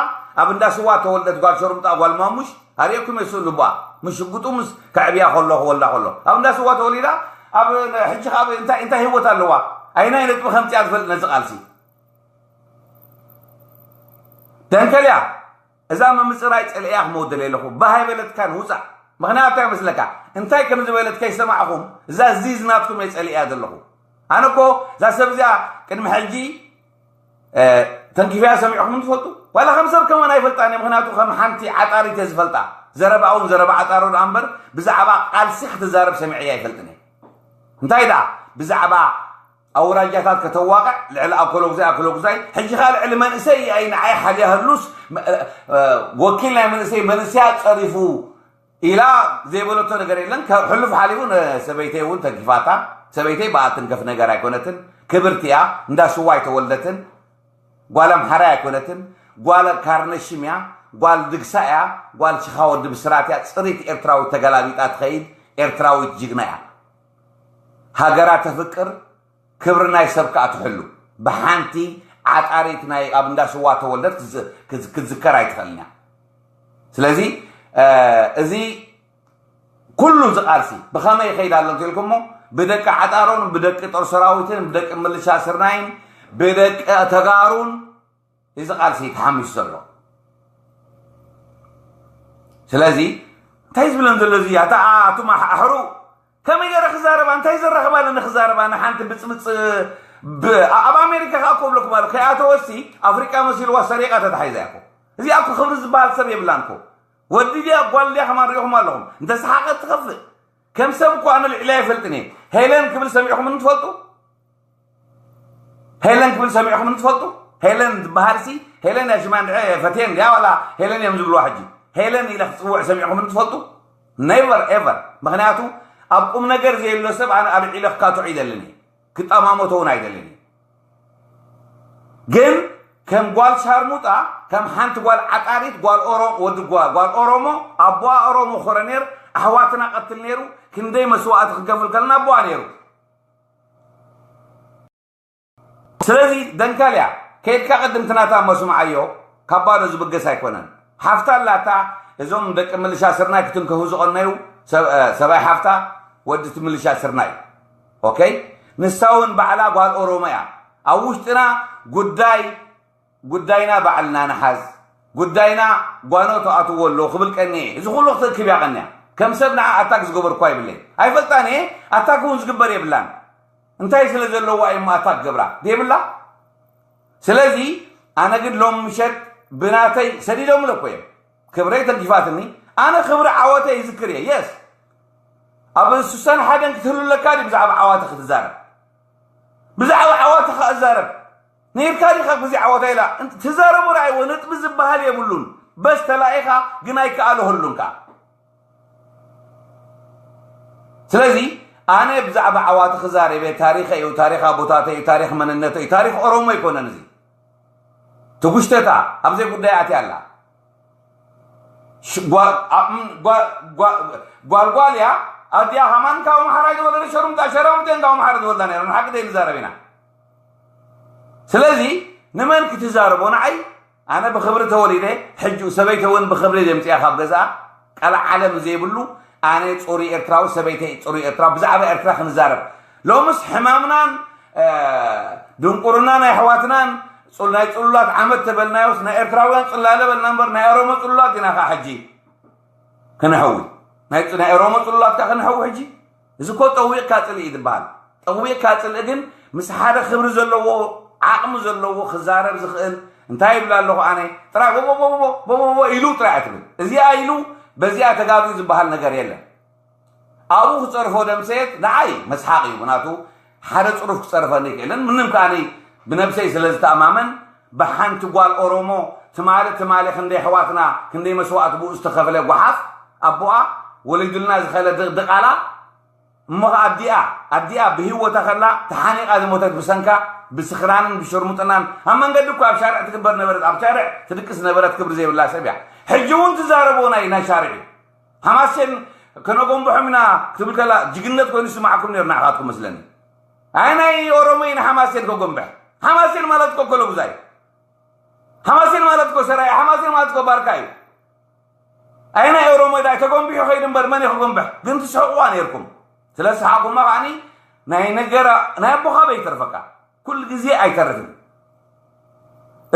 ኣብ እንዳ ስዋ ተወልደት ጓል ሸርሙጣ ጓል ማሙሽ ኣርእየኩም እየ ስእሉ እባ ምስ ሽጉጡ ምስ ከዕብያ ከሎ ክወልዳ ከሎ ኣብ እንዳ ስዋ ተወሊዳ ኣብ ሕጂ ካብ እንታይ እንታይ ህይወት ኣለዋ ኣይናይ ነጥቢ ከምፅያ ዝፈልጥ ነዚ ቃልሲ ደንከልያ እዛ ምምፅራይ ፀልእያ ክመውደል የለኹ ባሃይ በለትካን ውፃእ ምክንያቱ እንታይ መስለካ እንታይ ከም ዝበለት ከይሰማዕኹም እዛ እዚ ዝናትኩም እየ ፀልእያ ዘለኹ ኣነ እኮ እዛ ሰብ እዚኣ ቅድሚ ሕጂ ተንኪፍያ ሰሚዕኹም ትፈልጡ ዋላ ከም ሰብ ከማን ኣይፈልጣን እየ ምክንያቱ ከም ሓንቲ ዓጣሪት እየ ዝፈልጣ ዘረባኣ እውን ዘረባ ዓጣሮ ደኣ እምበር ብዛዕባ ቃልሲ ክትዛረብ ሰሚዐያ ኣይፈልጥን እየ እንታይ ደኣ ብዛዕባ ኣውራጃታት ከተዋቕዕ ልዕሊ ኣኮሎጉዛይ ኣኮሎጉዛይ ሕጂ ከኣ ልዕሊ መንእሰይ ኣይ ንዓይ ሓልያ ህሉስ ወኪል ናይ መንእሰይ መንእሰያ ጸሪፉ ኢላ ዘይበለቶ ነገር የለን። ካብ ሕሉፍ ሓሊፉ ንሰበይተይ እውን ተንኪፋታ። ሰበይተይ ብኣ ትንከፍ ነገር ኣይኮነትን። ክብርቲ እያ። እንዳ ሽዋ ኣይተወልደትን። ጓል ኣምሓራይ ኣይኮነትን። ጓል ካርነሽም እያ። ጓል ድግሳ እያ። ጓል ሽኻ ወዲ ብስራት እያ። ጽሪት ኤርትራዊት ተገላቢጣ ትኸይድ ኤርትራዊት ጅግና እያ። ሃገራ ተፍቅር፣ ክብሪ ናይ ሰብ ከኣ ትሕሉ። ብሓንቲ ዓጣሪት ናይ ኣብ እንዳ ሽዋ ተወልደት ክትዝ-፣ ክትዝ-፣ ክትዝከር ኣይትኽእልን እያ። ስለዚ እዚ ኩሉ እዚ ቃልሲ ብኸመይ ይኸይድ ኣሎ እንተልኩሞ፣ ብደቂ ዓጣሮን ብደቂ ጦር ሰራዊትን ብደቂ ምልሻ ስርናይን ብደቂ ተጋሩን እዚ ቃልሲ ተሓሚሱ ዘሎ። ስለዚ እንታይ ዝብለን ዘሎ እዚ ኣታ ኣቱም ኣሕ- ኣሕሩ ከመይ ገይረ ክዛረባ እንታይ ዘራኽባ ኣለኒ ክዛረባ ንሓንቲ ብፅብፅ ብ- ኣብ ኣሜሪካ ከዓ እኮ ብለኩም ኣሎ ከይኣተወሲ ኣፍሪቃ መሲልዋ ሰሪቃ ተታሒዛ እኮ። እዚኣ እኮ ክብሪ ዝበሃል ሰብ የብላን እኮ። ወዲ ድያ ጓል ድያ ከማን ሪኢኹም ኣለኹም እንተሰሓቀት ትኸፍእ። ከም ሰብ እኮ ኣነ ልዕሊ ኣይፈልጥን እየ። ሄለን ክብል ሰሚዕኹም እንትፈልጡ ሄለን ክብል ሰሚዕኹም እንትፈልጡ? ሄለን ዝበሃል ሲ ሄለን እያ ሽማ እንድዐ ፈትየን ድያ ዋላ ሄለን እዮም ዝብልዋ ሕጂ። ሄለን ኢለ ክፅውዕ ሰሚዕኹም እንትፈልጡ? Never ever። ምክንያቱ ኣብ ቁም ነገር ዘየሎ ሰብ ኣነ ኣብ ዒለ ክካትዑ ኣይደልን እየ። ክጠማመቶ እውን ኣይደልን እየ። ግን ከም ጓል ሻርሙጣ ከም ሓንቲ ጓል ዓጣሪት ጓል ኦሮ ወዲ ጓ- ጓል ኦሮሞ ኣቦኣ ኦሮሞ ኮረኔር ኣሕዋትና ቀትል ነይሩ ክንደይ መስዋእቲ ክከፍል ከለና ኣቦኣ ነይሩ። ስለዚ ደንካልያ ከይድካ ቅድምቲ ናታ እሞ ስምዓዮ ካብ ባዶ ዝብገስ ኣይኮነን። ሓፍታ ኣላታ እዞም ደቂ ምልሻ ስርናይ ክትንከፉ ዝቐነዩ ሰብ- እ፣ ሰብኣይ ሓፍታ ወዲ እቲ ምልሻ ስርናይ ኦኬ። ንሳ እውን ባዕላ ጓል ኦሮሞ እያ። ኣብ ውሽጥና ጉዳይ ጉዳይና ባዕልና ንሓዝ ጉዳይና ጓኖ ተኣትዎ ኣሎ ክብል ቀኒ እየ። እዚ ኩሉ ክትእክብ እያ ቀንያ። ከም ሰብ ንዓ ኣታክ ዝገበርኳ ይብለይ ኣይፈልጣን እየ። ኣታክ እውን ዝግበር የብላን። እንታይ ስለ ዘለዋ እዩ እሞ ኣታክ ገብራ ዘይብላ? ስለዚ ኣነ ግን ሎም ምሸት ብናተይ ሰዲዶም ለኮ እዮም። ክብረይ ተጊፋትኒ። ኣነ ክብሪ ዓወተይ ይዝክር እየ። የስ ኣብ ስሳን ሓደን ክትህሉ ኣለካ ድዩ ብዛዕባ ዓዋተ ክትዛረብ? ብዛዕባ ዓዋተ ከእዛረብ ነይርካ ዲኻ ግዜ ዓዋታ ኢላ ትዛረቡ ረኣይዎ። ነጥቢ ዝበሃል የብሉን። በስ ተላኢኻ ግን ኣይከኣልህሉን ከኣ። ስለዚ ኣነ ብዛዕባ ዓዋተ ክዛረብ እየ። ታሪኸ እዩ፣ ታሪኽ ኣቦታተ እዩ፣ ታሪኽ መንነተ እዩ፣ ታሪኽ ኦሮሞ ኣይኮነን። እዚ ትጉሽተታ ኣብዘይ ጉዳይ ኣትያ ኣላ። ሽ- ጓ- ኣ- ም- ጓ- ጓ- ጓልጓል እያ። ኣዲኣ ከማን ካብ ኣምሓራ ዝተወለደ ሸሩምጣ ሸራሙጤን ካብ ኣምሓራ ዝተወልዳ ነይረ ንሓቂ ዘይንዛረብ ኢና። ስለዚ ንመን ክትዛረቦ ንዓይ ኣነ ብክብሪ ተወሊደ። ሕጂ ሰበይተ እውን ብክብሪ ዘምፅያ ካብ ገዛ ቀልዓለም ዘይብሉ ኣነ ፅሩይ ኤርትራዊ ሰበይተ ፅሩይ ኤርትራዊ ብዛዕባ ኤርትራ ክንዛረብ ሎምስ ሕማምናን ድንቁርና ናይ ኣሕዋትናን ናይ ፅሉላት ዓመት ተበልናዮስ ናይ ኤርትራውያን ፅላለ በልና እምበር ናይ ኦሮሞ ፅሉላት ኢና ከዓ ሕጂ ክንሕዊ ናይ ኦሮሞ ፅሉላት ከዓ ክንሕዊ ሕጂ። እዚ እኮ ጠዊቕካ ፅልኢ እዩ ዝበሃል። ጠዊቕካ ፅልኢ ግን ምስ ሓደ ክብሪ ዘለዎ ዓቕሚ ዘለዎ ክዛረብ ዝኽእል እንታይ ይብል ኣለኹ ኣነ ጥራይ ቦቦቦቦቦቦቦቦ ኢሉ ጥራይ ኣይትብል። እዚኣ ኢሉ በዚኣ ተጋግዩ ዝበሃል ነገር የለን። ኣብኡ ክፀርፎ ደምሰየት ንዓይ መስሓቕ እዩ። ምክንያቱ ሓደ ፅሩፍ ክፀርፈኒ ኣይክእልን። ምንም ከዓኒ ብነብሰይ ስለ ዝተኣማመን ብሓንቲ ጓል ኦሮሞ ትማሊ ትማሊ ክንደይ ኣሕዋትና ክንደይ መስዋእቲ ብኡ ዝተኸፍለ ጓሓፍ ኣቦኣ ወሊዱልና ዝኸለ ድቕድቓላ እሞ ኸዓ ኣዲኣ ኣዲኣ ብህይወታ ከላ ተሓኒቓ ዝሞተት ብሰንካ ብስኽራንን ብሽርሙጥናን ኣብ መንገዲ እኳ ኣብ ሻርዕ ትግበር ነበረት ኣብ ሻርዕ ትድቅስ ነበረት ክብሪ ዘይብላ ሰብ እያ። ሕጂ እውን ትዛረብዎ ናይ ናይ ሻርዕ እዩ። ሓማሴን ከነጎንብሖም ኢና ክትብል ከላ ጅግነት ኮይኑ ዝስማዓኩም ነይሩ ንዓኻትኩም መስለኒ። ኣይ ናይ ኦሮሞ ኢና ሓማሴን ከጎንብሕ ሓማሴን ማለት እኮ ኮሎጉዛይ ሓማሴን ማለት እኮ ሰራይ ሓማሴን ማለት እኮ ባርካ እዩ። ኣይ ናይ ኦሮሞ ዳይ ተጎንቢሑ ከይዱ እምበር መን እዩ ክጎንብሕ ግን ትስሕቁዋ ነይርኩም። ስለ ዝሰሓቁማ ከዓኒ ናይ ነገራ ናይ ኣቦኻ በይተርፈካ ኩሉ ግዜ ኣይተርፍን።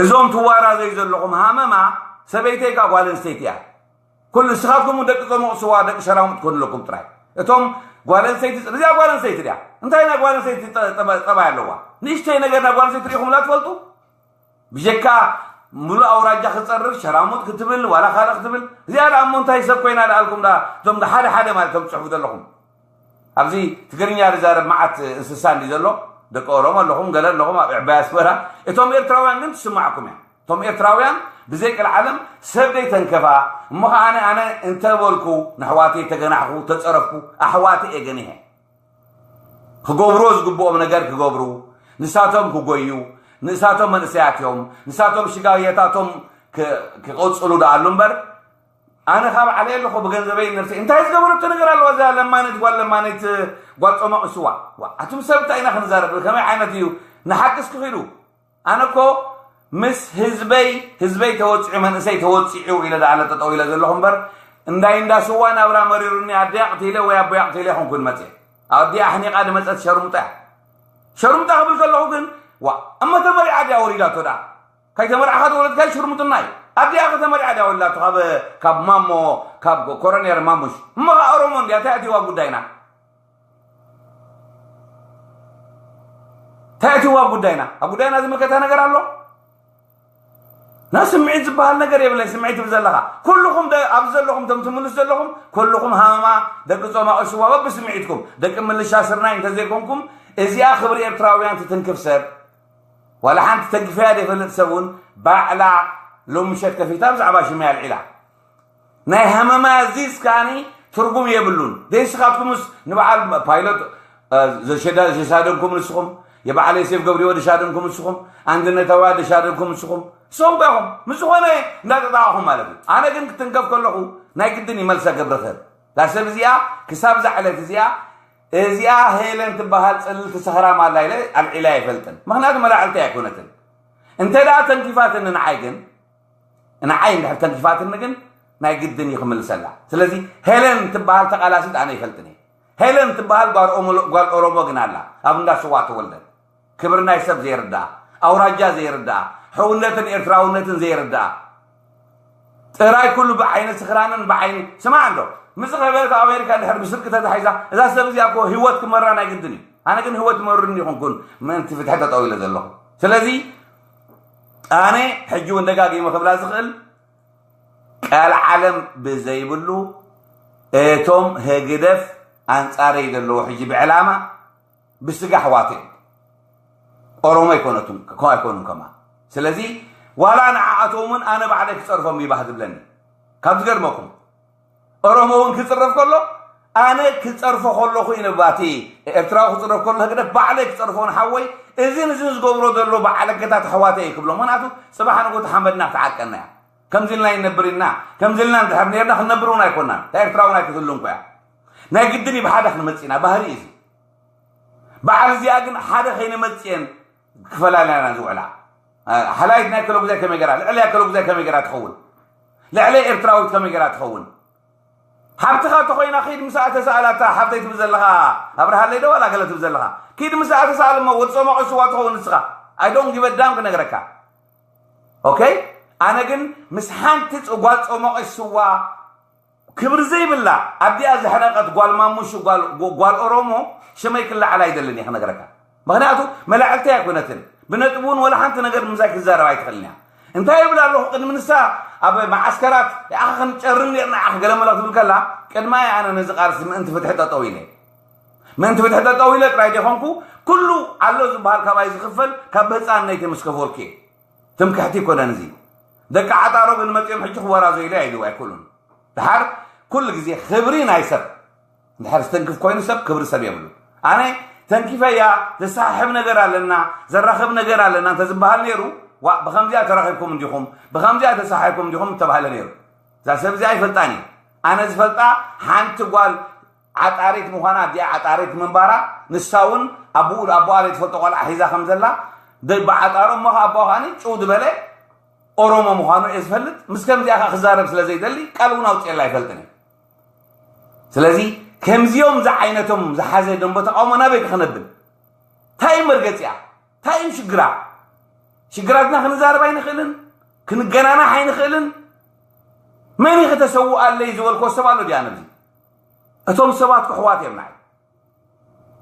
እዞም ትዋራዘዩ ዘለኹም ሃመማ ሰበይተይ ካ ጓል ኣንስተይቲ እያ። ኩሉ ንስኻትኩም ደቂ ጾሞቕ ስዋ ደቂ ሸራሙጥ ትኮኑ ኣለኩም ጥራይ። እቶም ጓል ኣንስተይቲ እዚኣ ጓል ኣንስተይቲ ድያ እንታይ ናይ ጓል ኣንስተይቲ ጠባይ ኣለዋ? ንእሽተይ ነገር ናይ ጓል ኣንስተይቲ ርኢኹምላ ትፈልጡ? ብጀካ ሙሉእ ኣውራጃ ክፀርፍ ሸራሙጥ ክትብል ዋላ ካልእ ክትብል እዚኣ ደኣ እሞ እንታይ ሰብ ኮይና ደኣልኩም ደኣ እቶም ሓደ ሓደ ማለት እቶም ትፅሕፉ ዘለኹም ኣብዚ ትግርኛ ዝዛረብ መዓት እንስሳ እንዲ ዘሎ ደቂ ኦሮሞ ኣለኹም ገለ ኣለኹም ኣብ ዕባይ ኣስመራ እቶም ኤርትራውያን ግን ትስማዕኩም እያ እቶም ኤርትራውያን ብዘይ ቀልዓለም ሰብ ደይ ተንከፋ እሞ ከዓ ኣነ ኣነ እንተበልኩ ንኣሕዋተይ ተገናሕኩ ተፀረፍኩ ኣሕዋተይ እየ ገኒሐ ክገብርዎ ዝግብኦም ነገር ክገብሩ ንሳቶም ክጎዩ ንእሳቶም መንእሰያት እዮም ንሳቶም ሽጋየታቶም ክቐፅሉ ደኣሉ እምበር ኣነ ካብ ዓለ ኣለኹ ብገንዘበይ ነብሰይ እንታይ ዝገበረቶ ነገር ኣለዋ እዛ ለማነት ጓል ለማነት ጓል ፆማቕ ስዋ ኣቱም ሰብ እንታይ ኢና ክንዛረብ ከመይ ዓይነት እዩ ንሓቂ እስኪ ኺዱ ኣነ እኮ ምስ ህዝበይ ህዝበይ ተወፂዑ መንእሰይ ተወፂዑ ኢለ ደኣለ ጠጠው ኢለ ዘለኹ እምበር እንዳይ እንዳ ስዋ ናብራ መሪሩኒ ኣደይ ኣቕቲለ ወይ ኣቦይ ኣቕቲለ ይኾንኩን መፅእ። ኣዲኣ ኣሕኒቓ ድመፀት ሸርሙጣ እያ። ሸርሙጣ ክብል ከለኹ ግን ዋ እሞ ተመሪዓ ድያ ወሪዳቶ ደኣ? ካይ ተመርዓኻ ተወለድካ ሽርሙጥና እዩ። ኣዲኣ ከተመርዓ ድያ ወላቶ ካብ ካብ ማሞ ካብ ኮረኔር ማሙሽ እሞ ኦሮሞ እንዲያ እንታይ ኣትዋ ጉዳይና? እንታይ ኣትዋ ጉዳይና? ኣብ ጉዳይና ዝምልከታ ነገር ኣሎ? ና ስምዒት ዝበሃል ነገር የብለይ። ስምዒት ትብል ዘለኻ ኩልኹም ደ- ኣብዚ ዘለኹም ቶም ትምልሱ ዘለኹም ኩልኹም ሃመማ ደቂ ጾማቕ ሽዋ በብስምዒትኩም ደቂ ምልሻ ስርናይ እንተዘይኮንኩም እዚኣ ክብሪ ኤርትራውያን ትትንክፍ ሰብ ዋላ ሓንቲ ተንኪፈያ ዘይፈልጥ ሰብ እውን ባዕላ ሎሚ ምሸት ከፊታ ብዛዕባ ሽመይ ኣልዒላ ናይ ሃመማ ዚዝ ከዓኒ ትርጉም የብሉን። ደይስኻትኩምስ ንበዓል ፓይሎት ዘሻደንኩም ንስኹም፣ የበዓል ዮሴፍ ገብሪዎ ዘሻደንኩም ንስኹም፣ ኣንድነታውያ ዘሻደንኩም ንስኹም፣ ንስኹም እኮ ኢኹም። ምስ ዝኾነ እንዳጠጣዕኹም ማለት እዩ። ኣነ ግን ክትንከፍ ከለኹ ናይ ግድን ይመልሳ ገብረኸብ እዛ ሰብ እዚኣ ክሳብ እዛ ዕለት እዚኣ እዚኣ ሄለን ትበሃል ጽልልቲ ሰኽራም ኣላ ኢለ ኣልዒላ ኣይፈልጥን። ምኽንያቱ መላዕልቲ ኣይኮነትን። እንተ ደኣ ተንኪፋትኒ ንዓይ ግን ንዓይ እንድሕር ተንኪፋትኒ ግን ናይ ግድን እዩ ክምልሰላ። ስለዚ ሄለን ትበሃል ተቓላሲት ኣነ ይፈልጥን እየ። ሄለን ትበሃል ጓል ኦሞ- ጓል ኦሮሞ ግን ኣላ ኣብ እንዳ ስዋ ተወልደት። ክብሪ ናይ ሰብ ዘይርድኣ፣ ኣውራጃ ዘይርድኣ፣ ሕውነትን ኤርትራውነትን ዘይርድኣ ጥራይ ኩሉ ብዓይኒ ስኽራንን ብዓይኒ ስማዕ እንዶ ምስ ኸበለት ኣሜሪካ እንድሕር ብስርቂ ተታሒዛ እዛ ሰብ እዚኣ እኮ ህይወት ክመራ ናይ ግድን እዩ። ኣነ ግን ህይወት መሩኒ ይኹንኩን ምእንቲ ፍትሒ ጠጠው ኢለ ዘለኹ። ስለዚ ኣነ ሕጂ እውን ደጋጊመ ክብላ ዝኽእል ቃል ዓለም ብዘይብሉ እቶም ህግደፍ ኣንጻረይ ዘለዉ ሕጂ ብዕላማ ብስጋ ኣሕዋት እዮም። ኦሮሞ ኣይኮነቱን ከ- ኣይኮኑን ከማ ስለዚ ዋላ ንዓኣቶም እውን ኣነ ባዕለይ ክጸርፎም ይባህ ዝብለኒ ካብ ዝገርመኩም ኦሮሞ እውን ክጽረፍ ከሎ ኣነ ክጸርፎ ከለኹ ኢነ ባቲ ኤርትራዊ ክጽረፍ ከሎ ህግደፍ ባዕለይ ክጸርፎ ንሓወይ እዝን እዝን ዝገብሮ ዘሎ ብዓለገታት ኣሕዋተይ እዩ ክብሎ ምክንያቱ ጽባሕ ንጎ ተሓመድና ክትዓቀና እያ ከምዚ ኢልና ይነብር ኢና ከምዚ ኢልና እንድሕር ነርና ክንነብር እውን ኣይኮናን እታ ኤርትራ እውን ኣይክትህሉ እንኮ እያ ናይ ግድን እዩ ብሓደ ክንመጽእ ኢና ባህሪ እዩ እዚ በዓል እዚኣ ግን ሓደ ከይነመጽየን ክፈላልያና ዝውዕላ ሓላይት ናይ ከለጉዛይ ከመይ ገራ ልዕለያ ከለጉዛይ ከመይ ገራ ትኸውን ልዕለይ ኤርትራዊት ከመይ ገራ ትኸውን ሓብትኻ ተኾይና ኪድ ምስኣ ተሰኣላታ ሓብተይ ትብል ዘለኻ ኣብርሃለይ ዶ ዋላ ገለ ትብል ዘለኻ ኪድ ምስኣ ተሰኣል እሞ ወዲ ጾማቑ ስዋ ትኸውን ንስኻ ኣይዶን ጊበዳም ክነግረካ ኦኬ ኣነ ግን ምስ ሓንቲ ጓል ጾማቑ ስዋ ክብሪ ዘይብላ ኣዲኣ ዘሕረቐት ጓል ማሙሽ ጓል ኦሮሞ ሽመይ ክለዓል ኣይደልን እየ ክነግረካ ምክንያቱ መላዕልተይ ኣይኮነትን ብነጥቢ እውን ወላ ሓንቲ ነገር ምሳይ ክዛረብ ኣይትኽእልን እያ እንታይ ይብል ኣለኹ ቅድሚ ንሳ ኣብ መዓስከራት ኣኻ ክንጨርን ርና ኣኽ ገለመለ ክትብል ከላ ቅድማይ ኣነ ነዚ ቃልሲ ምእንቲ ፍትሒ ጠጠው ኢለ ምእንቲ ፍትሒ ጠጠው ኢለ ጥራይ ደይኮንኩ ኩሉ ኣሎ ዝበሃል ካባይ ዝኽፈል ካብ ህፃንነይቲ ምስ ከፈልኩ እየ ትምክሕቲ ይኮነን እዚ ደቂ ዓጣሮ ግን መፅኦም ሕጂ ክወራዘዩለይ ኣይልው ኣይክእሉን ድሓር ኩሉ ግዜ ክብሪ ናይ ሰብ እንድሕር ዝተንክፍ ኮይኑ ሰብ ክብሪ ሰብ የብሉ ኣነ ተንኪፈያ ዘሰሓሕብ ነገር ኣለና ዘራኽብ ነገር ኣለና እንተዝበሃል ነይሩ ዋ ብከምዚኣ ተራኺብኩም እንዲኹም ብከምዚኣ ተሰሓሕኩም እንዲኹም ምተባህለ ነይሩ እዛ ሰብ እዚኣ ኣይፈልጣን እዩ ኣነ ዝፈልጣ ሓንቲ ጓል ዓጣሪት ምዃና ኣዲኣ ዓጣሪት ምንባራ ንሳ እውን ኣቦኣ ዘይትፈልጦ ቆልዓ ሒዛ ከም ዘላ ብዓጣሮ እሞ ኣቦኣ ከዓኒ ጭው ዝበለ ኦሮሞ ምዃኑ እየ ዝፈልጥ ምስ ከምዚኣ ከዓ ክዛረብ ስለ ዘይደሊ ቃል እውን ኣውፅኤላ ኣይፈልጥን እየ ስለዚ ከምዚኦም ዝዓይነቶም ዝሓዘ ደንቦ ተቃውሞ ናበይ ክነብል እንታይ እዩ መርገፂኣ እንታይ እዩ ሽግራ ሽግራትና ክንዛረብ ኣይንኽእልን ክንገናናሕ ኣይንኽእልን መን እዩ ከተሰውኣለይ ዝበልኮ ሰብ ኣሎ ድያ ነዚ እቶም ሰባት ክሕዋት እዮም ንዓይ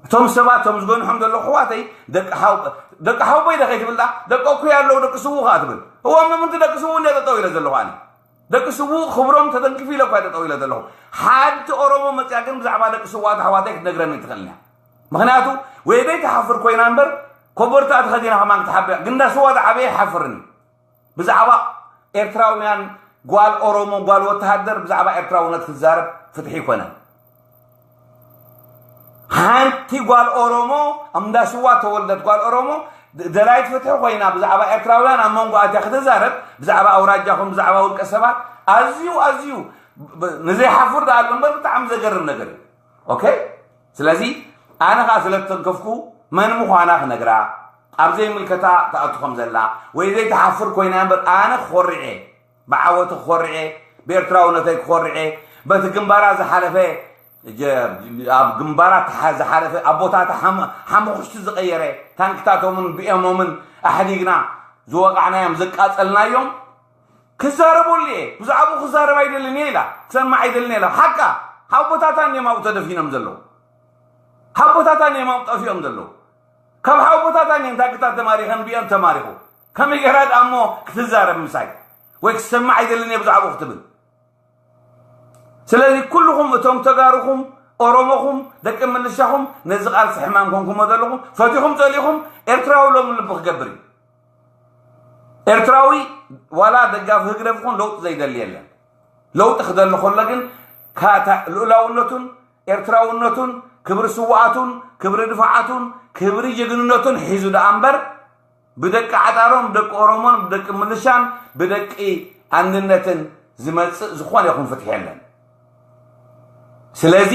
እቶም ሰባት እቶም ዝገንሖም ዘለኹ ኣሕዋተይ ደቂ ሓው ደቂ ሓውቦይ ዶ ከይትብል ደኣ ደቂ እኩይ ኣለዉ ደቂ ስዉእ ከኣ ትብል እዋ ምምንቲ ደቂ ስዉእ እንድየ ጠጠው ኢለ ዘለኹ ኣነ ደቂ ስዉእ ክብሮም ተተንኪፉ ኢለ እኳ ጠጠው ኢለ ዘለኹ ሓንቲ ኦሮሞ መፅያ ግን ብዛዕባ ደቂ ስዉኣት ኣሕዋተይ ክትነግረኒ ትኽእልኒ እያ ምኽንያቱ ወይ ደይ ትሓፍር ኮይና እምበር ኮቦርታ ተኸዲና ከማን ክትሓብር እያ ግን እንዳ ስዋ ዝዓበየ ይሓፍርን እዩ ብዛዕባ ኤርትራውያን ጓል ኦሮሞ ጓል ወተሃደር ብዛዕባ ኤርትራውነት ክዛረብ ፍትሒ ይኮነን። ሓንቲ ጓል ኦሮሞ ኣብ እንዳ ስዋ ተወልደት ጓል ኦሮሞ ደላይት ፍትሒ ኮይና ብዛዕባ ኤርትራውያን ኣብ መንጎ ኣትያ ክትዛረብ ብዛዕባ ኣውራጃኹም ብዛዕባ ውልቀ ሰባት ኣዝዩ ኣዝዩ ንዘይሓፍር ደኣ ኣሎ እምበር ብጣዕሚ ዘገርም ነገር እዩ። ኦኬ ስለዚ ኣነ ከዓ ስለ ተንከፍኩ መን ምዃና ክነግራ ኣብ ዘይምልከታ ትኣቱ ከም ዘላ ወይ ዘይትሓፍር ኮይና እምበር ኣነ ክኾርዕ እየ ብዓወቲ ክኾርዕ እየ ብኤርትራውነተይ ክኾርዕ እየ በቲ ግንባራ ዝሓለፈ፣ ጀ-፣ ኣብ ግንባራ ተሓ-፣ ዝሓለፈ፣ ኣቦታታ ሓም-፣ ሓሙኽሽቲ ዝቐየረ፣ ታንክታቶምን ቢኤሞምን ኣሕዲግና ዝወቃዕናዮም፣ ዘቃጸልናዮም፣ ክዛረበሉ እየ። ብዛዕባኡ ክዛረብ ኣይደልን እየ ኢላ። ክሰምዕ ኣይደልን እየ ኢላ። ሓቃ፣ ሓቦታታ እንዲዮም ኣብኡ ተደፊኖም ዘለዉ። ሓቦታታ እንዲዮም ኣብኡ ጠፊኦም ዘለዉ። ካብ ሓቦታታ እንዲዮም ታንክታት ተማሪኸን፣ ቢኤም ተማሪኹ። ከመይ ገይራ ደኣ እሞ ክትዛረብ ምሳይ? ወይ ክሰምዕ ኣይደልን እየ ብዛዕባኡ ክትብል? ስለዚ ኩልኹም እቶም ተጋሩኹም፣ ኦሮሞኹም፣ ደቂ ምልሻኹም ነዚ ቃልሲ ሕማም ኮንኩሞ ዘለኹም፣ ፈቲኹም ጸሊኹም፣ ኤርትራዊ ሎሚ ልቢ ክገብር እዩ። ኤርትራዊ ዋላ ደጋፊ ህግደፍ ይኹን ለውጢ ዘይደሊ የለን። ለውጢ ክደሊ ከሎ ግን ካታ ልኡላውነቱን ኤርትራውነቱን ክብሪ ስውኣቱን ክብሪ ድፋዓቱን ክብሪ ጅግንነቱን ሒዙ ደኣ እምበር ብደቂ ዓጣሮን ብደቂ ኦሮሞን ብደቂ ምልሻን ብደቂ ኣንድነትን ዝመጽእ ዝኾነ ይኹን ፍትሒ የለን። ስለዚ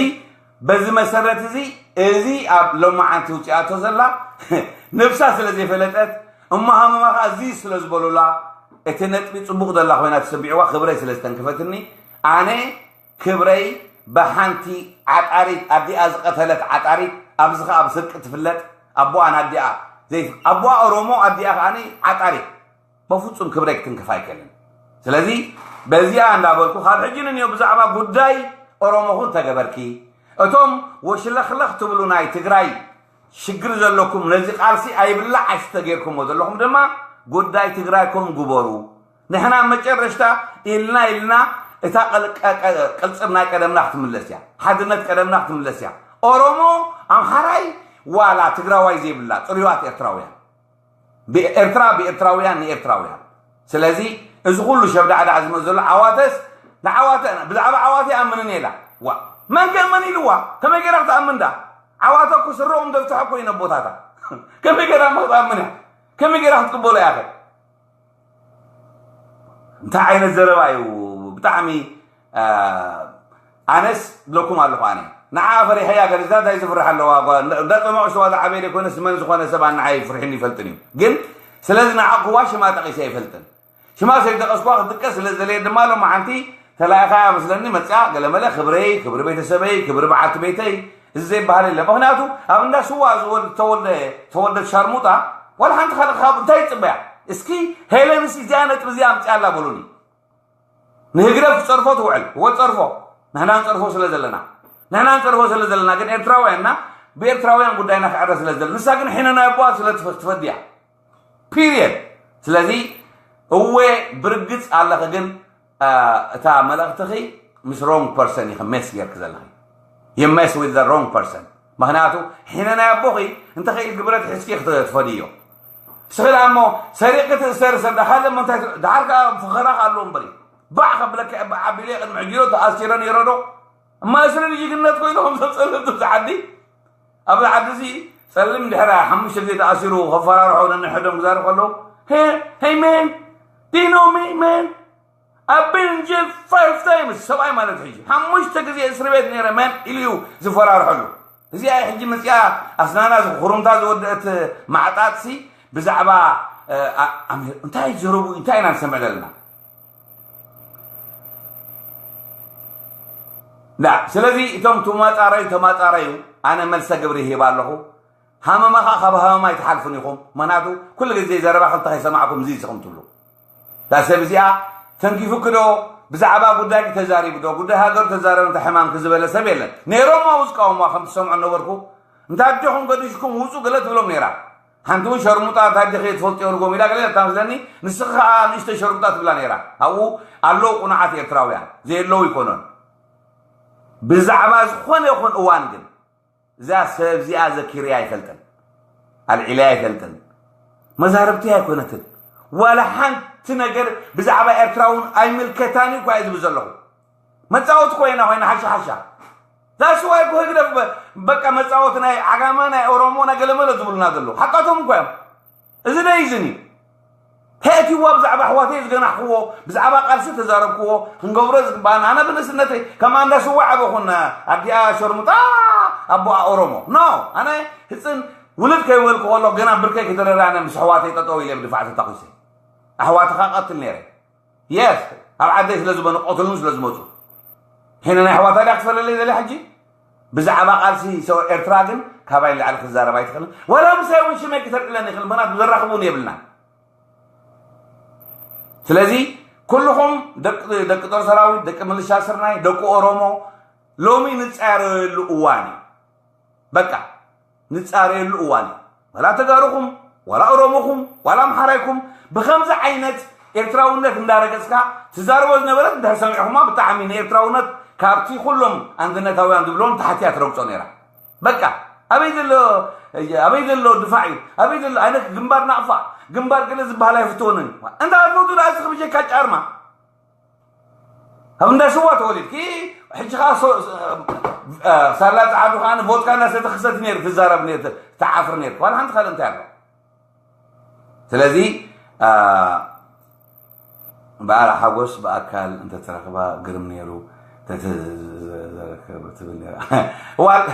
በዚ መሰረት እዚ፣ እዚ ኣብ ሎማዓንቲ ውፅኣቶ ዘላ ነብሳ ስለ ዘይፈለጠት፣ እሞ ሃመማ ከዓ እዚ ስለ ዝበሉላ፣ እቲ ነጥቢ ፅቡቕ ዘላ ኮይና ተሰሚዕዋ ክብረይ ስለ ዝተንከፈትኒ፣ ኣነ ክብረይ ብሓንቲ ዓጣሪት፣ ኣዲኣ ዝቐተለት ዓጣሪት፣ ኣብዚ ከዓ ብስርቂ ትፍለጥ፣ ኣቦኣ ንኣዲኣ ዘይ-፣ ኣቦኣ ኦሮሞ፣ ኣዲኣ ከዓ ዓጣሪት። በፍጹም ክብረይ ክትንክፍ ኣይክእልን። ስለዚ በዚኣ እንዳበልኩ ካብ ሕጂ ንንዮ ብዛዕባ ጉዳይ ኦሮሞኹም ተገበርኪ፣ እቶም ወሽለኽለኽ ትብሉ ናይ ትግራይ ሽግር ዘለኩም ነዚ ቃልሲ ኣይብላዕ ኣይስተ ጌርኩሞ ዘለኹም ድማ ጉዳይ ትግራይኩም ግበሩ። ንሕና መጨረሽታ ኢልና ኢልና እታ ቀል-፣ ቀ-፣ ቀ-፣ ቅልጽም ናይ ቀደምና ክትምለስ እያ። ሓድነት ቀደምና ክትምለስ እያ። ኦሮሞ፣ ኣምሓራይ ዋላ ትግራዋይ ዘይብላ ጽሩያት ኤርትራውያን። ብኤርትራ ብኤርትራውያን ንኤርትራውያን። ስለዚ እዚ ኩሉ ሸብዳዕዳዕ ዝመፅ ዘሎ ዓዋተስ ንዓዋተ፣ ብዛዕባ ዓዋተ ይኣምንን የላ። ዋ፣ መን ከእመን ኢልዋ? ከመይ ገይራ ክትኣምን ዳ? ዓዋተ እኮ ስረኦም ዘፍትሐ እኮ እዩ ነቦታታ። ከመይ ገይራ እሞ ክትኣምን እያ? ከመይ ገይራ ክትቅበሎ እያ ከ? እንታይ ዓይነት ዘረባ እዩ? ብጣዕሚ፣ አ፣ ኣነስ ብለኩም ኣለኹ። ኣነ ንዓ ፈሪሐያ ገለ እንታይ ዝፍርሕ ኣለዋ? ጓ-፣ እንዳ-፣ እንዳጸማቑ ዝተዋዛ ዓበየ ዘይኮነስ መን ዝኾነ ሰብ ንዓይ ፍርሕኒ ይፈልጥን እዩ። ግን ስለዚ ንዓቕዋ ሽማ ጠቒሰ ኣይፈልጥን። ሽማ ዘይጠቐስኩዋ ክትጥቀስ ስለ ዝደለየ ድማ ሎማዓንቲ ተላኢኻያ መስለኒ መጽያ ገለመለ ክብረይ፣ ክብሪ ቤተሰበይ፣ ክብሪ በዓልቲ ቤተይ፣ እዚ ዘይበሃል የለ። ምኽንያቱ ኣብ እንዳ ስዋ ዝወል-፣ ተወልደ-፣ ተወልደት ሻርሙጣ ዋላ ሓንቲ ካልእ ካብ እንታይ ይጽበያ? እስኪ ሄለንስ እዚኣ ነጥቢ እዚኣ ኣምጽኣላ በሉኒ። ንህግደፍ ትጸርፎ ትውዕል፣ እወ ትጸርፎ። ንሕና ንጸርፎ ስለ ዘለና። ንሕና ንጸርፎ ስለ ዘለና ግን ኤርትራውያንና ብኤርትራውያን ጉዳይና ክዕረ ስለ ዝደሊ። ንሳ ግን ሒነ ናይ ኣቦኣ ስለ ትፈ-፣ ትፈዲ እያ። ፒርየድ። ስለዚ እወ ብርግጽ ኣለኺ ግን፣ አ፣ እታ መልእኽትኺ ምስ ሮንግ ፐርሰን ኢኺ ሜስ ጌርኪ ዘለኺ። You mess with the wrong person። ምኽንያቱ ሒነ ናይ ኣቦኺ እንተኽኢልኪ ብረት ሒዝኪ ክትፈድዮ። ንስኺ ደኣ እሞ ሰሪቕኪ ትእሰሪ ሰብ ደኣ ካልእ እሞ እንታይ ት-፣ ደሓር ከኣ ፈኸራኺ ኣለዎ እምበሪ። ባዕ ከብለኪ እባ ዓቢለ ቅድሚ ሕጂ ዶ ተኣሲረ ነይረ ዶ? እማ እስሪ ንጅግነት ኮይኑ ከም ሰብ ጸለምቲ ኣብዚ ዓዲ። ኣብዚ ዓዲ እዚ ጸሊም ድሕሪ ሓሙሽተ ግዜ ተኣሲሩ ከፈራርሖ ነንሕዶም ክዛረቡ ከለዉ፣ "Hey, hey man, do you know me, man? I've been in jail five times." ሰብኣይ ማለት ሕጂ ሓሙሽተ ግዜ እስሪ ቤት ነይረ መን ኢሉ እዩ ዝፈራርሐሉ። እዚኣ ሕጂ መፅያ ኣስናና ኩሩምታ ዝወደአት ማዕጣጥሲ ብዛዕባ፣ እ፣ ኣ-፣ ኣሜ-፣ እንታይ ዝረቡ እንታይ ኢና ንሰምዕ ዘለና? ዳ፣ ስለዚ እቶም ተማፃረዩ፣ ተማፃረዩ፣ ኣነ መልሰ ግብሪ ይህብ ኣለኹ። ሃመማ ኸዓ ካብ ሃመማ ኣይትሓልፉን ኢኹም። ምኽንያቱ ኩሉ ግዜ ዘረባ ክልተ ከይሰማዕኩም እዚ ኢኹም ትብሉ። እዛ ሰብ እዚኣ ተንኪፉኪ ዶ? ብዛዕባ ጉዳይኪ ተዛሪቡ ዶ? ጉዳይ ሃገሩ ተዛረበ፣ እንተ ሕማምኪ ዝበለ ሰብ የለን። ነይሮም ኣብኡ ዝቃወሙዋ ከም ትሰምዖ ነበርኩ። እንተ ኣዴኹም ገዲሽኩም ውፁ ገለ ትብሎም ነይራ። ሓንቲ እውን ሸርሙጣ እንታይ ዲኺ ትፈልጥዮ ርጎም ኢላ ገለ ኢላታ መስለኒ። ንስኺ ኸዓ ንእሽተይ ሸርሙጣ ትብላ ነይራ። ኣብኡ ኣለዉ ቁኑዓት ኤርትራውያን፣ ዘየለዉ ኣይኮኑን። ብዛዕባ ዝኾነ ይኹን እዋን ግን እዛ ሰብ እዚኣ ዘኪረያ ኣይፈልጥን፣ ኣልዒለያ ኣይፈልጥን፣ መዛርብተይ ኣይኮነትን። ዋላ ሓንቲ ነገር ብዛዕባ ኤርትራ እውን ኣይምልከታን እዩ እኳ እየ ዝብል ዘለኹ። መጻወቲ ኮይና ኮይና ሓሻ ሓሻ። ዛስ ዋይ እኮ ህግደፍ በ-፣ በቃ መጻወቲ ናይ ዓጋመ፣ ናይ ኦሮሞ፣ ናይ ገለመለ ዝብሉና ዘለዉ። ሓቃቶም እኮ እዮም። እዚ ደይ ዝን እዩ። ከእትይዋ ብዛዕባ ኣሕዋተይ ዝገናሕክዎ፣ ብዛዕባ ቃልሲ ተዛረብክዎ፣ ክንገብሮ ዝግባኣና። ኣነ ብንእስነተይ ከም ኣንዳ ስዋ ዓበኹን ኣዲኣ ሸርሙጣ ኣቦኣ ኦሮሞ። ኖ፣ ኣነ ህጽን ውልድ ከይበልኩ ከለኹ ገና ብርከይ ክደረረ ኣነ ምስ ኣሕዋተይ ጠጠው ኢለ ብድፋዕ ተታኺሰ። ኣሕዋትኻ ቀትል ነይረ። የስ፣ ኣብ ዓደይ ስለ ዝበኑ ቀትሉን ስለ ዝመጹ። ሕነ ናይ ኣሕዋታ ድያ ክትፈለለይ ዘለ ሕጂ? ብዛዕባ ቃልሲ ሰው ኤርትራ ግን ካባይ ንላዕሊ ክዛረብ ኣይትኽእልን። ዋላ ምሳይ እውን ሽመይ ክተልዕለኒ ይኽእል፣ ምኽንያቱ ዘራኽቡን የብልና። ስለዚ ኩልኹም ደቂ ጦር ሰራዊት፣ ደቂ ምልሻ ስርናይ፣ ደቂ ኦሮሞ፣ ሎሚ ንጻረየሉ እዋን እዩ። በቃ ንጻረየሉ እዋን እዩ። ዋላ ተጋሩኹም፣ ዋላ ኦሮሞኹም፣ ዋላ ኣምሓራይኩም ብኸምዚ ዓይነት ኤርትራውነት እንዳረገጽካ ትዛረቦ ዝነበረት እንድሕር ሰሚዕኹማ፣ ብጣዕሚ ንኤርትራውነት ካብቲ ኩሎም ኣንድነታውያን ዝብሎም ታሕቲ እያ ትረግጾ ነይራ። በቃ ኣበይ ዘሎ፣ ኣበይ ዘሎ ድፋዕ እዩ? ኣበይ ዘሎ ኣነ ግንባር ናቕፋ፣ ግንባር ገለ ዝበሃል ኣይፍትወንን እዩ። እንዳ ኣድሞቱ ደኣ እስኺ ብጀካ ጫርማ ኣብ እንዳ ስዋ ተወሊድኪ፣ ሕጂ ኸዓ ሳላ ጸዓዱ ኸዓ ቮድካ እናሰተኽሰት ነይር ትዛረብ ነይር፣ ትዓፍር ነይር። ዋላ ሓንቲ ካልእ እንታይ ኣሎ? ስለዚ በዓል ሓጎስ ብኣካል እንተተረኽባ ግርም ነይሩ። ተተዘረከበ ትብል ነይራ። ዋል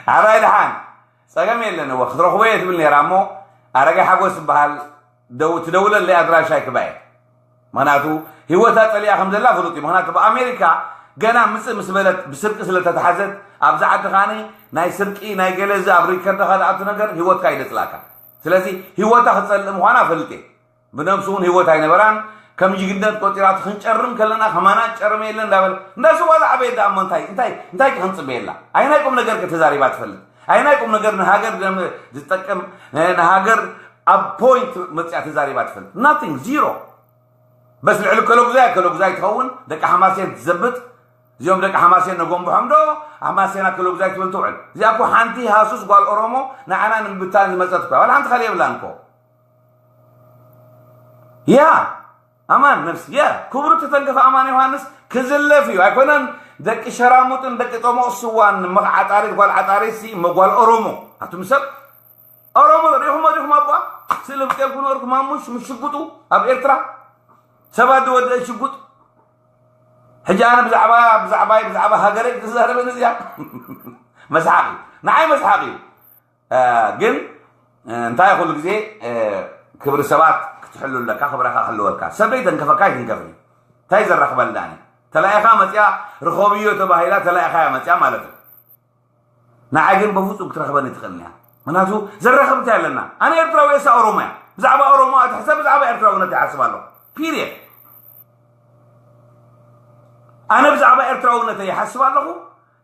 ሓራይ ደሓን ጸገም የለን፣ እወ ክትረኽቦ እየ ትብል ነይራ። እሞ ኣረጋይ ሓጎስ ዝበሃል ደው ትደውለለይ ኣድራሻይ ክባየ። ምኽንያቱ ህይወታ ጸሊኣ ከም ዘላ ፍሉጥ እዩ። ምኽንያቱ ብኣሜሪካ ገና ምጽእ ምስ በለት ብስርቂ ስለ ተታሓዘት፣ ኣብዚ ዓዲ ኸዓኒ ናይ ስርቂ ናይ ገለ እዚ ኣብ ሪከርድኻ ዝኣቱ ነገር ህይወትካ እዩ ዘጽላእካ። ስለዚ ህይወታ ክጸልእ ምዃና ፈልጥ እየ። ብነብሱ እውን ህይወት ኣይነበራን። ከም ጅግነት ቆጺራቶ ክንጨርም ከለና ከማና ጨርም የለን እንዳበለ እንዳ ስዋ ዝዓበየ ደኣ እሞ እንታይ እንታይ እንታይ ክንጽበየላ? ኣይናይ ቁም ነገር ከተዛሪባ ትፈልጥ? ኣይናይ ቁም ነገር ንሃገር ዝጠቅም ንሃገር ኣብ ፖይንት መጽያ ተዛሪባ ትፈልጥ? ናቲንግ፣ ዚሮ። በስ ልዕሊ ከለጉዛይ ከለጉዛይ ትኸውን፣ ደቂ ሓማሴን ትዘብጥ። እዚኦም ደቂ ሓማሴን ነጎንብሖም ዶ ሓማሴን ኣከለጉዛይ ትብል ትውዕል? እዚኣ እኮ ሓንቲ ሃሱስ ጓል ኦሮሞ ንዓና ንምብታን ዝመጸት እኮ ዋላ ሓንቲ ካልእ የብላን እኮ። ያ ኣማን ነብሲ ያ ክብሩ ተተንከፈ ኣማን ዮሃንስ ክዝለፍ እዩ ኣይኮነን። ደቂ ሸራሙጥን ደቂ ጸሞቕ ስዋን መኽ ዓጣሪት ጓል ዓጣሪት ሲ መጓል ኦሮሞ ኣቱም ሰብ ኦሮሞ ሪኹሞ ዲኹም ኣባ ስእሊ ብጤልኩ ነበርኩ ማሙሽ ምስ ሽጉጡ ኣብ ኤርትራ ሰባት ዝወደአ ሽጉጥ። ሕጂ ኣነ ብዛዕባ ብዛዕባይ ብዛዕባ ሃገረይ ክትዛረበኒ እዚኣ መስሓቂ ንዓይ መስሓቂ እዩ። ግን እንታይ ኩሉ ግዜ ክብሪ ሰባት ክትሕሉ ኣለካ፣ ክብረካ ክሕልወልካ። ሰብ ዘይተንከፈካ ኣይትንከፍኒ። እንታይ ዘራኽበል ዳኒ? ተላኢኻ መፅያ ርኸብዮ ተባሂላ ተላኢኻ እያ መፅያ ማለት እዩ። ንዓይ ግን በፍፁም ክትረኽበኒ ትኽእልኒ እያ። ምክንያቱ ዘራኽብ እንታይ ኣለና? ኣነ ኤርትራዊ እየ፣ እሳ ኦሮሞ እያ። ብዛዕባ ኦሮሞ እያ ትሕሰብ፣ ብዛዕባ ኤርትራውነት ይሓስብ ኣለኹ። ፒሪየድ። ኣነ ብዛዕባ ኤርትራውነት ይሓስብ ኣለኹ።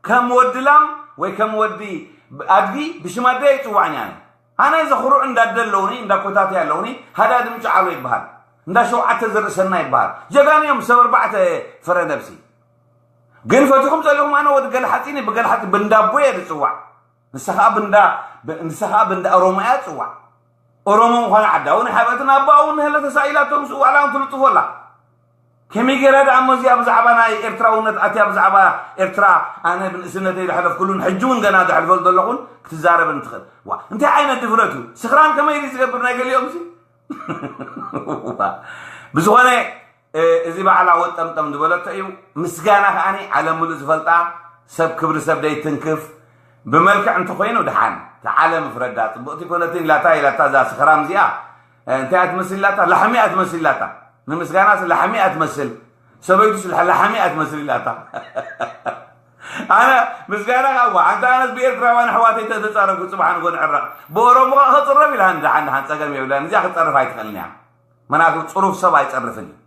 ከም ወዲ ላም ወይ ከም ወዲ ኣድጊ ብሽም ኣደይ ኣይጽዋዕን እየ ኣነ። ኣነ ዘኹርዑ እንዳ ኣደ ኣለውኒ፣ እንዳ ኮታትያ ኣለውኒ፣ ሃዳዲ ምጫዓሎ ይበሃል፣ እንዳ ሸውዓተ ዘርእሰና ይበሃል። ጀጋኑ እዮም ሰብ ኣርባዕተ ፍረ ነብሲ። ግን ፈቲኹም ጸሊኹም ኣነ ወዲ ገለ ሓጺን እየ፣ ብገለ ሓጺን ብንዳ ኣቦ እየ ዝጽዋዕ። ንሳ ኸኣ ብንዳ ንሳ ኸኣ ብንዳ ኦሮሞ እያ ትጽዋዕ። ኦሮሞ ምዃኑ ዓዳ እውን ሓበትን ኣቦኣ እውን ንህለ ተሳኢላቶም ስዋዕላ እውን ትልጥፎ ኣላ። ከመይ ገይራ ደኣ እሞ እዚኣ ብዛዕባ ናይ ኤርትራውነት ኣትያ ብዛዕባ ኤርትራ ኣነ ብንእስነተይ ዘሕለፍኩሉን ሕጂ እውን ገና ዘሕልፈሉ ዘለኹን ክትዛረበኒ ትኽእል? ዋ እንታይ ዓይነት ድፍረት እዩ? ስኽራን ከመይ ድዩ ዝገብር ናይ ገሊኦም ሲ? ብዝኾነ እዚ ባዕላ ወጠምጠም ዝበለቶ እዩ። ምስጋና ከዓኒ ዓለም ምሉእ ዝፈልጣ ሰብ ክብሪ ሰብ ደይትንክፍ ብመልክዕ እንተኾይኑ ደሓን እታ ዓለም ፍረዳ ጽቡቕቲ ኮነትን ኢላታ ኢላታ እዛ ስኽራም እዚኣ እንታይ እያ ትመስል ኢላታ? ላሕሚ እያ ትመስል ኢላታ። ንምስጋናስ ላሕሚ እያ ትመስል፣ ሰበይቱስ ላሕሚ እያ ትመስል ኢላታ። ኣነ ምስጋና ካብ ኣንተ ኣነስ ብኤርትራውያን ኣሕዋተይ ተተጻረፍኩ ጽባሕ ንጎ ንዕረቕ ብኦሮሞ ከኣ ክጽረፍ ኢላ ደሓን ደሓን ጸገም የብላን። እዚኣ ክትጸርፍ ኣይትኽእልን እያ። ምክንያቱ ጽሩፍ ሰብ ኣይጸርፍን እዩ።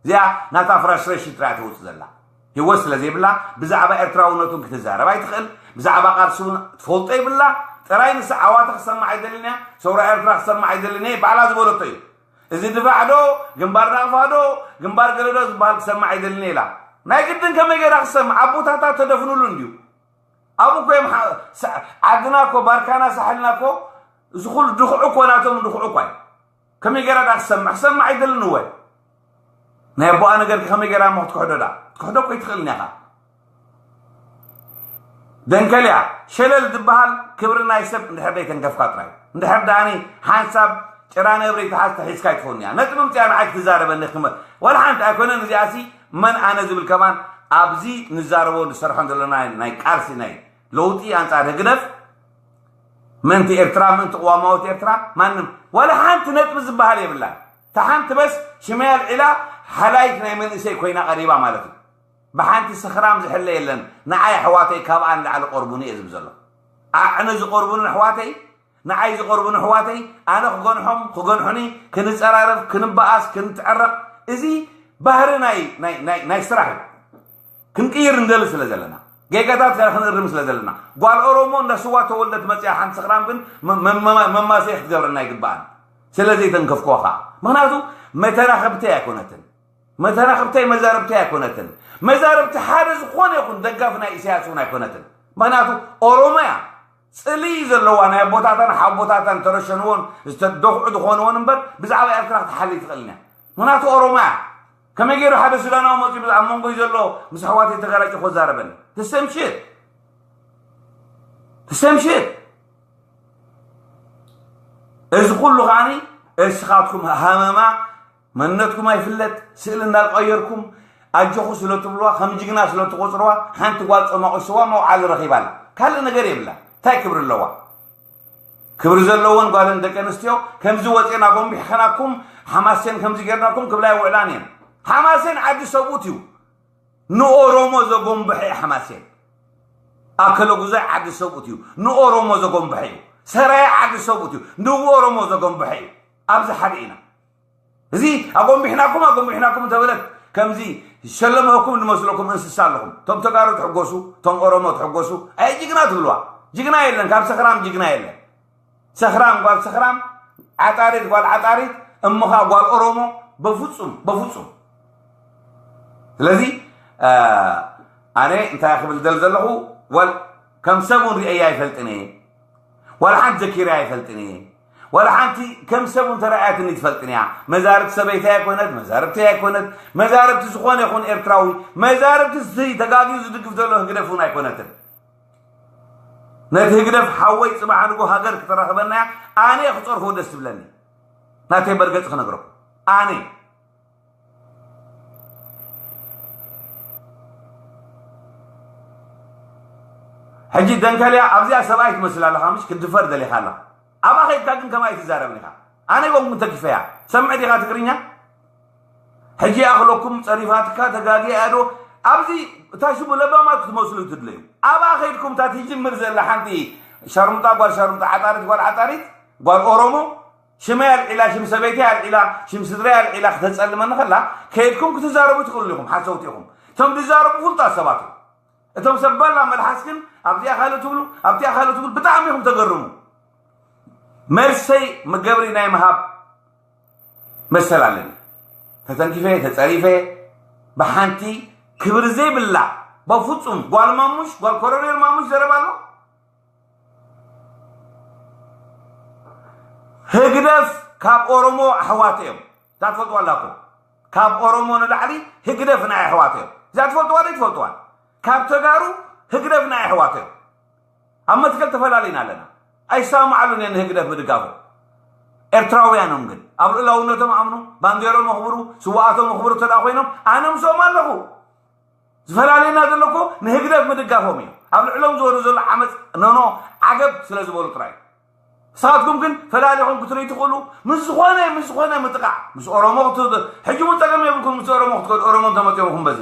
እዚኣ ናታ ፍራስትሬሽን ጥራይ ትውጽእ ዘላ። ህይወት ስለ ዘይብላ ብዛዕባ ኤርትራውነቱን ክትዛረብ ኣይትኽእል። ብዛዕባ ቃልሲ እውን ትፈልጦ ይብላ። ጥራይ ንሳ ዓዋተ ክሰማዕ ኣይደልን እያ። ሰውራ ኤርትራ ክሰማዕ ኣይደልን እየ ባዕላ ዝበለቶ እዩ። እዚ ድፋዕ ዶ ግንባር ናቕፋ ዶ ግንባር ገለ ዶ ዝበሃል ክሰማዕ ኣይደልን እየ ኢላ። ናይ ግድን ከመይ ገይራ ክሰማዕ? ኣቦታታ ተደፍኑሉ እንድዩ። ኣብኡ እኮ እዮም ዓድና እኮ ባርካና ሳሕልና እኮ እዚ ኩሉ ድኹዑ እኮ ናቶም ድኹዑ እኳ እዩ። ከመይ ገይራ ዳ ክሰምዕ ክሰምዕ ኣይደልን እወ ናይ ኣቦኣ ነገር ከመይ ገይራ እሞ ክትክሕዶ ዳ ክትክሕዶ እኮ ይትኽእልን ኢኻ። ደንከልያ ሸለል ዝበሃል ክብሪ ናይ ሰብ እንድሕር ደይተንከፍካ ጥራይ እንድሕር ዳኒ ሓንሳብ ጭራ ነብሪ ተሓዝ ተሒዝካ ይትኸውን እያ ነጥቢ ምፅያ ንዓይ ክትዛረበኒ ክመ ዋላ ሓንቲ ኣይኮነን። እዚኣሲ መን ኣነ ዝብል ከማን ኣብዚ ንዛረቦ ንሰርሖን ዘለና ናይ ቃልሲ ናይ ለውጢ ኣንፃር ህግደፍ ምእንቲ ኤርትራ ምእንቲ ቅዋማዊት ኤርትራ ማንም ዋላ ሓንቲ ነጥቢ ዝበሃል የብላን። እታ ሓንቲ በስ ሽመይ ኣልዒላ ሓላይት ናይ መንእሰይ ኮይና ቀሪባ ማለት እዩ። ብሓንቲ ሰኽራም ዝሕለ የለን። ንዓይ ኣሕዋተይ ካብኣ ንላዕሊ ቆርቡኒ እየ ዝብል ዘሎ። ኣነ ዝቆርቡኒ ኣሕዋተይ፣ ንዓይ ዝቆርቡኒ ኣሕዋተይ፣ ኣነ ክገንሖም፣ ክገንሑኒ፣ ክንጸራረፍ፣ ክንበኣስ፣ ክንትዕረቕ፣ እዚ ባህሪ ናይ፣ ናይ፣ ናይ፣ ናይ ስራሕ እዩ። ክንቅይር ንደሊ ስለ ዘለና፣ ጌጋታት ክንእርም ስለ ዘለና፣ ጓል ኦሮሞ እንዳ ስዋ ተወልደት መጽያ ሓንቲ ሰኽራም ግን መ-፣ መ-፣ መ-፣ መማሰይ ክትገብረና ኣይግባኣን። ስለ ዘይተንከፍክዋ ኸዓ። ምኽንያቱ መተራኸብተይ ኣይኮነትን። መተራኸብተይ መዛርብተይ ኣይኮነትን። መዛርብቲ ሓደ ዝኾነ ይኹን ደጋፊ ናይ ኢሳያስ እውን ኣይኮነትን። ምኽንያቱ ኦሮሞ እያ። ጽልኢ ዘለዋ ናይ ኣቦታታን ሓቦታታን ተረሸንዎን ዝተደፍዑ ዝኾንዎን እምበር ብዛዕባ ኤርትራ ክትሓሊ ትኽእልን እያ። ምኽንያቱ ኦሮሞ እያ። ከመይ ገይሩ ሓደ ሱዳናዊ መፂኡ ኣብ መንጎይ ዘሎ ምስ ኣሕዋተይ ተጋራጭ ክዛረበኒ? The same shit. The same shit. እዚ ኩሉ ከዓኒ እስኻትኩም ሃመማ መንነትኩም ኣይፍለጥ፣ ስእሊ እናቀየርኩም ኣጆኹ ስለ ትብልዋ፣ ከም ጅግና ስለ ትቆጽርዋ፣ ሓንቲ ጓል ጸማቑ ስዋ መውዓሊ ረኺባ ኣላ። ካልእ ነገር የብላ። እንታይ ክብሪ ኣለዋ? ክብሪ ዘለወን ጓልን ደቂ ኣንስትዮ ከምዚ ወጺኤን ኣጎንቢሕናኩም፣ ሓማሴን ከምዚ ጌርናኩም ክብላ ይውዕላን እየን። ሓማሴን ዓዲ ሰብኡት እዩ። ንኦሮሞ ዘጎንበሐ እዩ ሓማሴን። ኣከለ ጉዛይ ዓዲ ሰብኡት እዩ። ንኦሮሞ ዘጎንበሐ እዩ። ሰራየ ዓዲ ሰብኡት እዩ። ንኦሮሞ ዘጎንበሐ እዩ። ኣብዚ ሓደ ኢና። እዚ ኣጎንቢሕናኩም፣ ኣጎንቢሕናኩም እንተበለት ከምዚ ሸለመኩም ዝመስለኩም እንስሳ ኣለኹም። እቶም ተጋሩ ትሕጎሱ፣ እቶም ኦሮሞ ትሕጎሱ። ኣይ ጅግና ትብልዋ። ጅግና የለን፣ ካብ ሰኽራም ጅግና የለን። ሰኽራም ጓል ሰኽራም፣ ዓጣሪት ጓል ዓጣሪት፣ እምኻ ጓል ኦሮሞ፣ በፍጹም፣ በፍጹም። ስለዚ፣ እ፣ ኣነ እንታይ ክብል ደል ዘለኹ፣ ወል ከም ሰብ እውን ርእየ ኣይፈልጥን እየ። ዋላ ሓንቲ ዘኪረ ኣይፈልጥን እየ። ዋላ ሓንቲ ከም ሰብ እውን ተራእያትኒ ትፈልጥን እያ። መዛርብቲ ሰበይተይ ኣይኮነት፣ መዛርብተይ ኣይኮነት፣ መዛርብቲ ዝኾነ ይኹን ኤርትራዊ፣ መዛርብቲ እዚ ተጋግዩ ዝድግፍ ዘሎ ህግደፍ እውን ኣይኮነትን። ነቲ ህግደፍ ሓወይ ጽባሕ ንጎ ሃገር ክተራኽበና እያ፣ ኣነ እየ ክጸርፎ ደስ ዝብለኒ። ናተይ በርገጽ ክነግረኩም። ኣነ። ሕጂ ደንከልያ ኣብዚኣ ሰብኣይ ትመስል ኣለኻ፣ ምሽ ክትድፈር ደሊኻ ኣለኻ። ኣብኣ ኸይድካ ግን ከምኣ ኣይትዛረብን ኢኻ። ኣነ ይበልኩም ተኪፈያ። ሰምዕ ዲኻ ትግርኛ? ሕጂ ይኣኽለኩም ጸሪፋትካ ተጋግያ እያ ዶ? ኣብዚ እታ ሽሙ ለባማት ክትመስሉ ትድለዩ። ኣብኣ ኸይድኩም እታ ትጅምር ዘላ ሓንቲ ሻርሙጣ ጓል ሻርሙጣ ዓጣሪት ጓል ዓጣሪት ጓል ኦሮሞ ሽመይ ኣልዒላ ሽም ሰበይተይ ኣልዒላ ሽም ስድራይ ኣልዒላ ክተጸልመኒ ከላ ከይድኩም ክትዛረቡ ትኽእሉ ኢኹም። ሓሰውቲ ኢኹም። እቶም ዝዛረቡ ፍሉጣት ሰባት እዮም። እቶም ሰብ በላ መልሓስ ግን ኣብዚኣ ካልእ ትብሉ ኣብቲኣ ካልእ ትብሉ ብጣዕሚ ኢኹም ተገርሙ። መልሰይ መገብሪ ናይ ምሃብ መሰል ኣለኒ። ተተንኪፈ ተጸሪፈ ብሓንቲ ክብሪ ዘይብላ በፍጹም ጓል ማሙሽ ጓል ኮረኔል ማሙሽ ዘረባ ኣሎ። ህግደፍ ካብ ኦሮሞ ኣሕዋት እዮም። እዛ ትፈልጥዋ ኣላኩም። ካብ ኦሮሞ ንላዕሊ ህግደፍ ናይ ኣሕዋት እዮም። እዛ ትፈልጥዋ ዶ ትፈልጥዋ? ካብ ተጋሩ ህግደፍ ናይ ኣሕዋት እዮም። ኣብ መትከል ተፈላለና ኣለና። ኣይሰማማዓሉን እየ ንህግደፍ ምድጋፎም። ኤርትራውያን እዮም ግን ኣብ ልኡላውነቶም ኣምኑ፣ ባንዴሮም ኣኽብሩ፣ ስውኣቶም ኣኽብሩ እንተ ደኣ ኮይኖም ኣነ ምስኦም ኣለኹ። ዝፈላልየና ዘሎ እኮ ንህግደፍ ምድጋፎም እዩ። ኣብ ልዕሎም ዝወርድ ዘሎ ዓመፅ ኖኖ ዓገብ ስለ ዝበሉ ጥራይ። ንስኻትኩም ግን ፈላሊኹም ክትርእዩ ትኽእሉ። ምስ ዝኾነ ምስ ዝኾነ ምጥቃዕ ምስ ኦሮሞ ክት- ሕጂ እውን ፀገም የብልኩም። ምስ ኦሮሞ ክትከዱ ኦሮሞ እንተመፅኦምኹም በዚ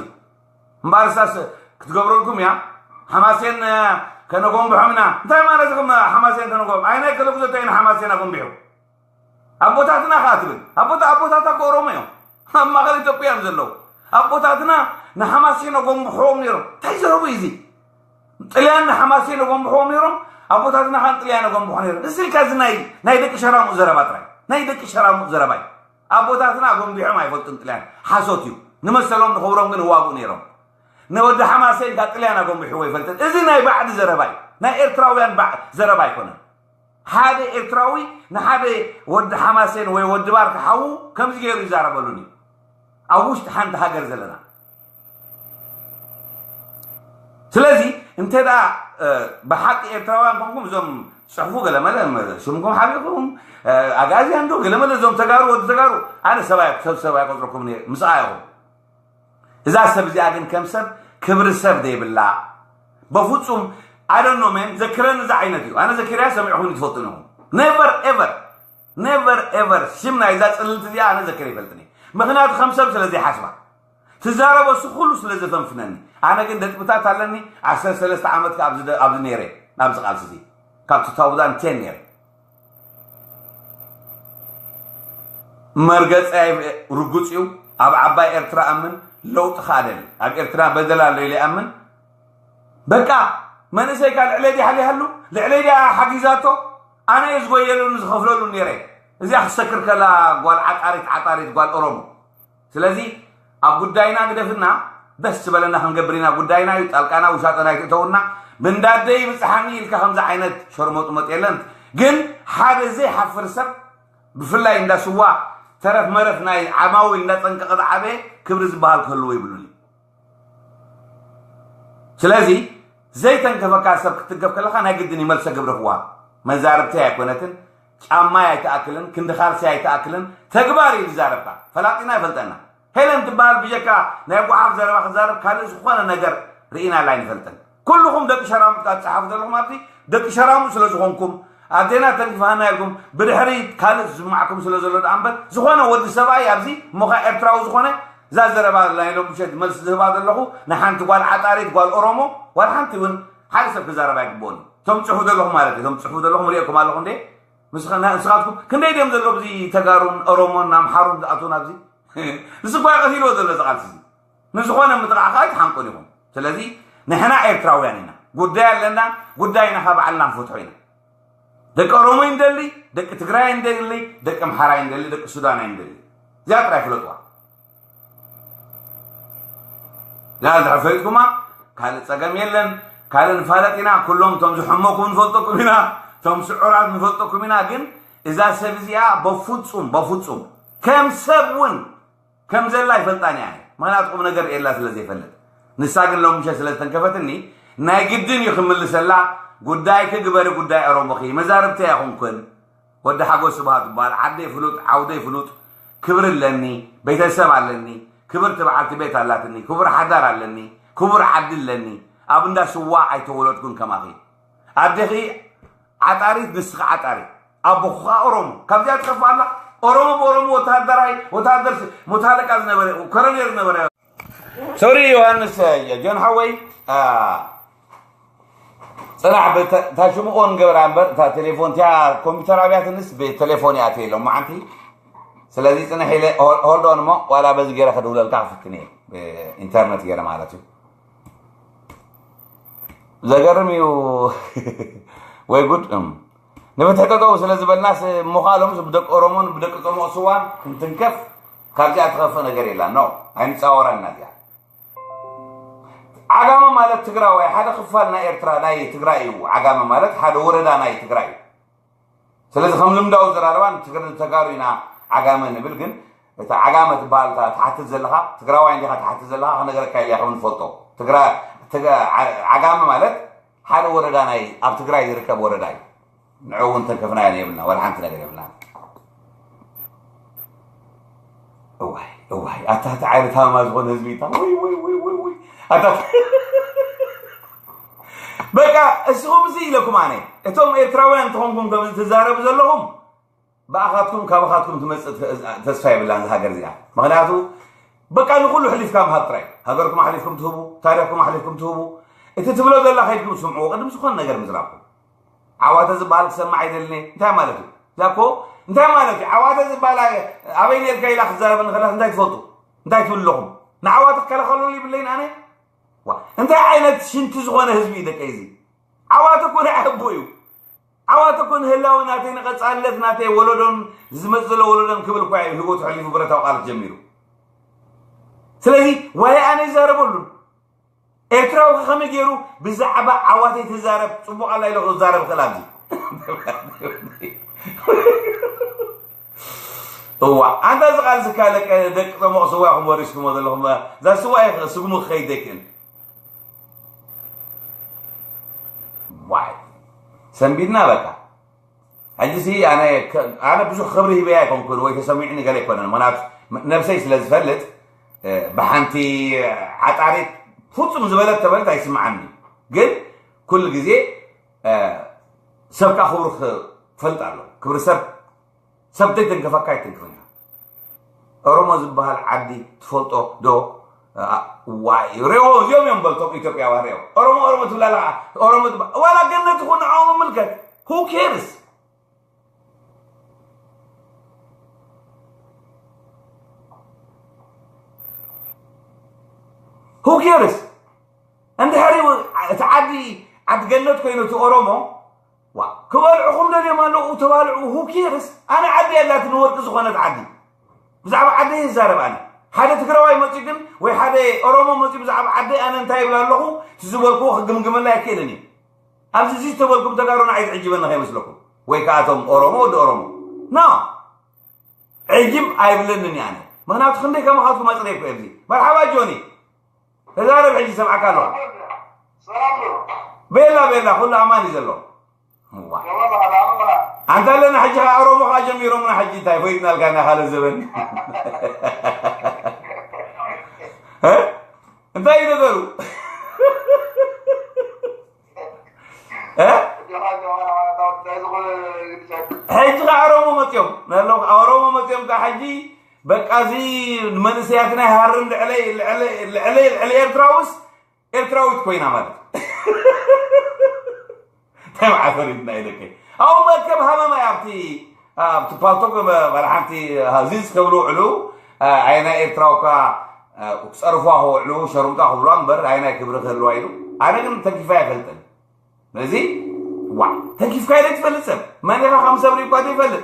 እምበኣር እሳስ ክትገብረልኩም እያ። ሓማሴን ከነጎንብሖም ኢና። እንታይ ማለት ኢኹም? ሓማሴን ከነጎንብ ኣይናይ ከለጉዘቶ ኢና ሓማሴን ኣጎንቢሑ ኣቦታትና ከዓ ትብል ኣቦታ ኣቦታታ ከ ኦሮሞ እዮም። ኣብ ማእኸል ኢትዮጵያ እዮም ዘለዉ። ኣቦታትና ንሓማሴን ኣጎንብሕዎም ነይሮም። እንታይ ዘረቡ እዩ እዚ? ጥልያን ንሓማሴን ኣጎንብሕዎም ነይሮም። ኣቦታትና ከዓ ንጥልያን ኣጎንብሑ ነይሮም። እዚ ኢልካ እዚ ናይ ናይ ደቂ ሸራሙጥ ዘረባ ጥራይ ናይ ደቂ ሸራሙጥ ዘረባ እዩ። ኣቦታትና ኣጎንቢሖም ኣይፈልጡን ጥልያን። ሓሶት እዩ። ንመሰሎም ንኸብሮም ግን እዋግኡ ነይሮም። ንወዲ ሓማሴን ካብ ጥልያን ኣጎንቢሕዎ ኣይፈልጥን። እዚ ናይ ባዕዲ ዘረባ እዩ። ናይ ኤርትራውያን ባዕ- ዘረባ ኣይኮነን። ሓደ ኤርትራዊ ንሓደ ወዲ ሓማሴን ወይ ወዲ ባርካ ሓዉ ከምዚ ገይሩ ይዛረበሉኒ ኣብ ውሽጢ ሓንቲ ሃገር ዘለና። ስለዚ እንተ ደኣ ብሓቂ ኤርትራውያን ኮንኩም እዞም ጽሕፉ ገለመለ ሽምኩም ሓቢኹም ኣጋዝያን ዶ ገለመለ እዞም ተጋሩ ወዲ ተጋሩ ኣነ ሰብኣይ ሰብ ሰብ ኣይቆጽረኩም ምስኣ ኢኹም። እዛ ሰብ እዚኣ ግን ከም ሰብ ክብሪ ሰብ ዘይብላ በፍጹም ኣደኖ መን ዘክረን እዛ ዓይነት እዩ። ኣነ ዘኪርያ ሰሚዕኹም ትፈልጡ ነኹም። Never ever never ever ሽም ናይዛ ጽልልቲ እዚኣ ኣነ ዘክር ይፈልጥኒ። ምኽንያቱ ከም ሰብ ስለ ዘይሓስባ ትዛረቦ እሱ ኩሉ ስለ ዘፈንፍነኒ። ኣነ ግን ነጥብታት ኣለኒ። ዓሰርተ ሰለስተ ዓመት ከ ኣብዚ ደ- ኣብዚ ነይረ፣ ኣብዚ ቃልሲ እዚ ካብ two thousand ten ነይረ። መርገፀይ ርጉፅ እዩ። ኣብ ዓባይ ኤርትራ ኣምን፣ ለውጢ ከኣ ደሊ። ኣብ ኤርትራ በደል ኣሎ ኢለ ኣምን። በቃ መንእሰይካ ልዕለይ ድያ ሓሊሃሉ፣ ልዕለይ ድያ ሓጊዛቶ። ኣነ እየ ዝጎየሉን ዝኸፍለሉን ነይረ። እዚኣ ክሰክር ከላ ጓል ዓጣሪት፣ ዓጣሪት ጓል ኦሮሞ። ስለዚ ኣብ ጉዳይና ግደፍና፣ ደስ ዝበለና ክንገብር ኢና። ጉዳይና እዩ፣ ጣልቃና ውሻጠና ኣይትእተውና። ብንዳደይ ብፅሓኒ ኢልካ ከምዚ ዓይነት ሸርሞጥሞጥ የለን። ግን ሓደ ዘይሓፍር ሰብ፣ ብፍላይ እንዳ ስዋ ተረፍ መረፍ ናይ ዓማዊ እንዳፀንቀቐ ዝዓበየ ክብሪ ዝበሃል ክህልዎ ይብሉን እዩ። ስለዚ ዘይተንከፈካ ሰብ ክትንከፍ ከለካ ናይ ግድን ይመልሰ ግብሪ ክወሃብ። መዛርብተይ ኣይኮነትን፣ ጫማይ ኣይትኣክልን፣ ክንዲ ካልሲ ኣይትኣክልን፣ ተግባር እዩ ዝዛረብካ። ፈላጢና ይፈልጠና። ሄለን ትበሃል ብጀካ ናይ ጓሓፍ ዘረባ ክዛረብ ካልእ ዝኾነ ነገር ርኢናላ ኣይንፈልጥን። ኩልኹም ደቂ ሸራሙጥ ካብ ትጸሓፉ ዘለኹም ኣብዚ ደቂ ሸራሙጥ ስለ ዝኾንኩም ኣዴና ተንክፋና ኢልኩም ብድሕሪ ካልእ ዝስማዕኩም ስለ ዘሎ ደኣ እምበር ዝኾነ ወዲ ሰብኣይ ኣብዚ እሞኻ ኤርትራዊ ዝኾነ እዛ ዘረባ ናይ ሎም ምሸት መልሲ ዝህባ ዘለኹ ንሓንቲ ጓል ዓጣሪት ጓል ኦሮሞ ዋላ ሓንቲ እውን ሓደ ሰብ ክዛረብ ኣይግብኦን እዩ። እቶም ትጽሕፉ ዘለኹም ማለት እዩ። እቶም ትጽሕፉ ዘለኹም ሪኤኩም ኣለኹ እንዴ? ንስኻ- ንስኻትኩም ክንደይ ድዮም ዘሎ ኣብዚ ተጋሩን ኦሮሞን ኣምሓሩን ዝኣትዉ ናብዚ? ንሱ እኳ እዩ ቀቲልዎ ዘሎ እዚ ቃልሲ እዚ። ንዝኾነ ምጥቓዕ ከዓ ኣይትሓንቁን ኢኹም። ስለዚ ንሕና ኤርትራውያን ኢና። ጉዳይ ኣለና፣ ጉዳይና ከዓ ባዕልና ንፈትሖ ኢና። ደቂ ኦሮሞ ይንደሊ፣ ደቂ ትግራይ ይንደሊ፣ ደቂ ኣምሓራ ይንደሊ፣ ደቂ ሱዳን ይንደሊ። እዚኣ ጥራይ ፍለጥዋ። እዚኣ እንድሕር ፈሊጥኩማ ካልእ ጸገም የለን። ካልእ ንፋለጥ ኢና። ኩሎም እቶም ዝሐመኩም ንፈልጠኩም ኢና፣ እቶም ስዑራት ንፈልጠኩም ኢና። ግን እዛ ሰብ እዚኣ በፍጹም በፍጹም ከም ሰብ እውን ከም ዘላ ይፈልጣን እያ። ምኽንያቱ ቁም ነገር የላ ስለ ዘይፈልጥ። ንሳ ግን ሎም ምሸት ስለ ዝተንከፈትኒ ናይ ግድን እዩ ክምልሰላ። ጉዳይኪ ግበሪ፣ ጉዳይ ኦሮሞኺ፣ መዛርብቲ ኣይኹንኩን። ወዲ ሓጎስ ስብሃት ይበሃል። ዓደይ ፍሉጥ፣ ዓውደይ ፍሉጥ፣ ክብሪ ኣለኒ፣ ቤተሰብ ኣለኒ፣ ክብርቲ በዓልቲ ቤት ኣላትኒ፣ ክቡር ሓዳር ኣለኒ፣ ክቡር ዓዲ ኣለኒ። ኣብ እንዳ ስዋ ኣይተወለድኩን ከማኺ። ኣዴኺ ዓጣሪት፣ ንስኺ ዓጣሪ። ኣቦኹ ኸኣ ኦሮሞ። ካብዚኣ ትኸፍእ ኣላ? ኦሮሞ ብኦሮሞ ወተሃደራይ፣ ወተሃደር ስ- ሞት ኣለቃ ዝነበረ፣ ኮረኔል ዝነበረ። ሶሪ ዮሃንስ፣ ጆን ሓወይ፣ አ፣ ጽናሕ፣ ብተ- እታ ሽምኦን ገብራ እምበር፣ እታ ቴሌፎን እቲኣ ኮምፒውተር ኣብያትንስ ብቴሌፎን እያ እትየ ሎማዓንቲ። ስለዚ ጽንሕ ኢለ ሆል- ሆልድ ኦን እሞ፣ ዋላ በዚ ገይረ ክድውለልካ ክፍትን እየ። ብኢንተርነት ገይረ ማለት እዩ። ዘገርም እዩ። ወይ ጉድ። እም። ንፍትሒ ጠጠው ስለ ዝበልናስ እሞ ኸኣ ሎምስ ብደቂ ኦሮሞን ብደቂ ጸሞቕ ስዋን ክንትንከፍ ካብዚኣ ትኸፍእ ነገር የላን። ኖ፣ ኣይንጻወራን ኢና እዚኣ። ዓጋመ ማለት ትግራዋይ ሓደ ክፋል ናይ ኤርትራ ናይ ትግራይ እዩ። ዓጋመ ማለት ሓደ ወረዳ ናይ ትግራይ እዩ። ስለዚ ከም ልምዳዊ ዘራርባ ንትግር ተጋሩ ኢና ዓጋመ ንብል፣ ግን እታ ዓጋመ ትበሃል እታ ትሓትት ዘለኻ ትግራዋይ እንዲኻ ትሓትት ዘለኻ ክነገረካ ኢለ ከም ንፈልጦ ትግራ ትግ- ዓ- ዓጋመ ማለት ሓደ ወረዳ ናይ ኣብ ትግራይ ዝርከብ ወረዳ እዩ። ንዑ እውን ተንከፍናዮ የብልና፣ ወላ ሓንቲ ነገር የብልና። እዋይ እዋይ፣ ኣታ እቲ ዓይነት ሃመማ ዝኾነ ህዝቢ እታ ወይ ወይ ወይ ወይ ወይ ኣታ በቃ እስኹም እዚ ኢለኩም ኣነ እቶም ኤርትራውያን እንተኾንኩም ከምዚ ትዛረቡ ዘለኹም ብኣኻትኩም ካባኻትኩም ትመፅእ ተ- ተስፋ የብላን እዛ ሃገር እዚኣ። ምክንያቱ በቃ ንኩሉ ሕሊፍካ ምሃብ ጥራይ። ሃገርኩም ኣሕሊፍኩም ትህቡ፣ ታሪኽኩም ኣሕሊፍኩም ትህቡ። እቲ ትብሎ ዘላ ከይድኩም ስምዕዎ ቅድሚ ዝኾነ ነገር ምዝራብኩም። ዓዋተ ዝበሃል ክሰምዕ ኣይደልን እየ። እንታይ ማለት እዩ? እዛ እኮ እንታይ ማለት እዩ? ዓዋተ ዝበሃል ኣበይ ነርካ ኢላ ክትዛረበኒ ከላ እንታይ ትፈልጡ? እንታይ ትብሉ ኣለኹም? ንዓዋተ ክከላኸለሉ ይብለይን ኣነ? ዋ፣ እንታይ ዓይነት ሽንቲ ዝኾነ ህዝቢ እዩ ደቀይ እዚ? ዓዋተ እኮ ናይ ኣቦ እዩ። ዓዋተ እኮ ንህላወ ናተይ ንቐጻልነት ናተይ ወለዶን ዝመጽእ ዘሎ ወለዶን ክብል እኳ እዩ ህይወቱ ሕሊፉ ብረታዊ ቃልሲ ጀሚሩ። ስለዚ ዋላ ኣነ ይዛረበሉን። ኤርትራዊ ከ ከመይ ገይሩ ብዛዕባ ዓዋተይ ትዛረብ ጽቡቕ ኣላ ኢሉ ክዛረብ ክእል ኣብዚ? እዋ ኣንታ እዚ ቃልሲ እካ ደቂ ደቂ ጠሞቕ ስዋ ኢኹም ወሪስኩሞ ዘለኹም። እዛ ስዋ እዩ ስግሙ ክኸይድ ዘይክእል። ዋይ ሰንቢድና በቃ። ሕጂ ሲ ኣነ ከ- ኣነ ብዙሕ ክብሪ ሂበያ ኣይኮንኩን ወይ ተሰሚዑኒ ገለ ኣይኮነን። ምክንያቱ ም- ነብሰይ ስለ ዝፈልጥ እ፣ ብሓንቲ ዓጣሪት ፍጹም ዝበለት ተበለት ኣይስምዓኒ። ግን ኩሉ ግዜ እ፣ ሰብ ከዓ ክብሩ ክፈልጥ ኣሎ። ክብሪ ሰብ ሰብ ዘይተንከፈካ ኣይትንክፍን ኢኻ። ኦሮሞ ዝበሃል ዓዲ ትፈልጦ ዶ? ዋይ ሬዎ እዚኦም እዮም በልቶም ኢትዮጵያውያን ሬዎ ኦሮሞ ኦሮሞ ትብላ ኣለኻ ኦሮሞ ትባ ዋላ ገነት ይኹን ንዕኦም ምልከት who cares who cares እንድሕሪ እቲ ዓዲ ዓዲ ገነት ኮይኑ እቲ ኦሮሞ ዋ ክበልዑኹም ደልዮም ኣለዉ ተባልዑ who cares ኣነ ዓዲ ያላት ንወርቂ ዝኾነት ዓዲ ብዛዕባ ዓዲ ይዛረብ ኣነ ሓደ ትግራዋይ መፂኡ ግን ወይ ሓደ ኦሮሞ መፂኡ ብዛዕባ ዓዲ ኣነ እንታይ ይብል ኣለኹ እቲ ዝበልክዎ ክግምግመላ ኣይክእልን እዩ ኣብዚ እዚ ዝተበልኩም ተጋሩ ንዓይ ዝዕጅበኒ ከይመስለኩም ወይ ከኣቶም ኦሮሞ ወዲ ኦሮሞ ኖ ዕጅብ ኣይብለንን ኣነ ምክንያቱ ክንደይ ከማኻትኩም ኣፅረይኩ ኣብዚ መርሓባ ጆኒ ተዛረብ ሕጂ ሰምዓካ ኣለኹ ቤላ ቤላ ኩሉ ኣማን እዩ ዘሎ ኣንታ ኣለና ሕጂ ከዓ ኦሮሞ ከዓ ጀሚሮምና ሕጂ እንታይ ፈይጥናልካ ኢና ካልእ ዘበን እንታይ እዩ ነገሩ ሕጂ ከዓ ኦሮሞ መፅኦም ኦሮሞ መፅኦም ከዓ ሕጂ በቃ እዚ መንእሰያትና ይሃርም ልዕለይ ልዕለይ ልዕለይ ኤርትራውስ ኤርትራዊት ኮይና ማለት እንታይ መዓፈሪትና ኢለከ ኣብኡ መርከብ ሃመማ ኣብቲ ኣብቲ ፓልቶክ ባለ ሓንቲ ዚዝ ከብሉ ውዕሉ ኣይ ናይ ኤርትራውካ ክፀርፏ ክውዕሉ ሸሩምጣ ክብሏ እምበር ኣይ ናይ ክብሪ ክህልዋ ኢሉ ኣነ ግን ተንኪፋ ኣይፈልጥን ነዚ ዋ ተንኪፍካ ኢለ ትፈልጥ ሰብ መን ኢኻ ከም ሰብ ሪኳ ይፈልጥ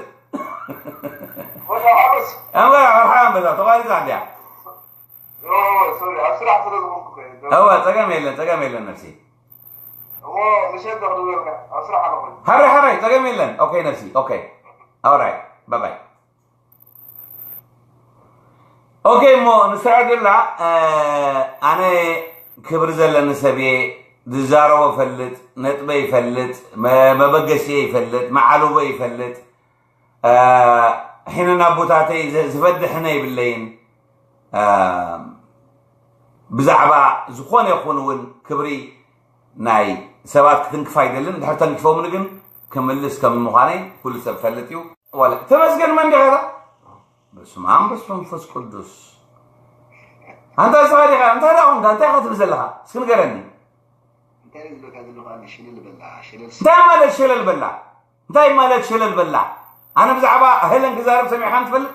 እምበር ኣርሓ ኣንበዛ ተቋሪፃ እንዲያ እዋ ፀገም የለን ፀገም የለን ነፍሲ ሃራይ ሃራይ ፀገም የለን ኦኬ ነፍሲ ኦኬ ኣውራይ ባባይ ኦኬ እሞ ንስዕድላ ኣነ ክብሪ ዘለኒ ሰብየ ዝዛረቦ ፈልጥ ነጥበ ይፈልጥ መበገሲየ ይፈልጥ መዓልቦ ይፈልጥ ሕነ ናቦታተይ ዝፈዲ ሕነ ይብለይን ብዛዕባ ዝኾነ ይኹን እውን ክብሪ ናይ ሰባት ክትንክፍ ኣይደልን ድሕር ተንኪፎምኒ ግን ክምልስ ከም ምዃነይ ኩሉ ሰብ ፈልጥ እዩ ተመስገን መን ዲኻ በስመ ኣብ በስመ መንፈስ ቅዱስ ኣንታ ስኻ ዲኻ እንታይ ዳ ኾንካ እንታይ ኢኻ ትብል ዘለኻ እስኪ ንገረኒ እንታይ ማለት ሸለል በላ እንታይ ማለት ሸለል በላ ኣነ ብዛዕባ ሄለን ክዛረብ ሰሚዕካ ትፈልጥ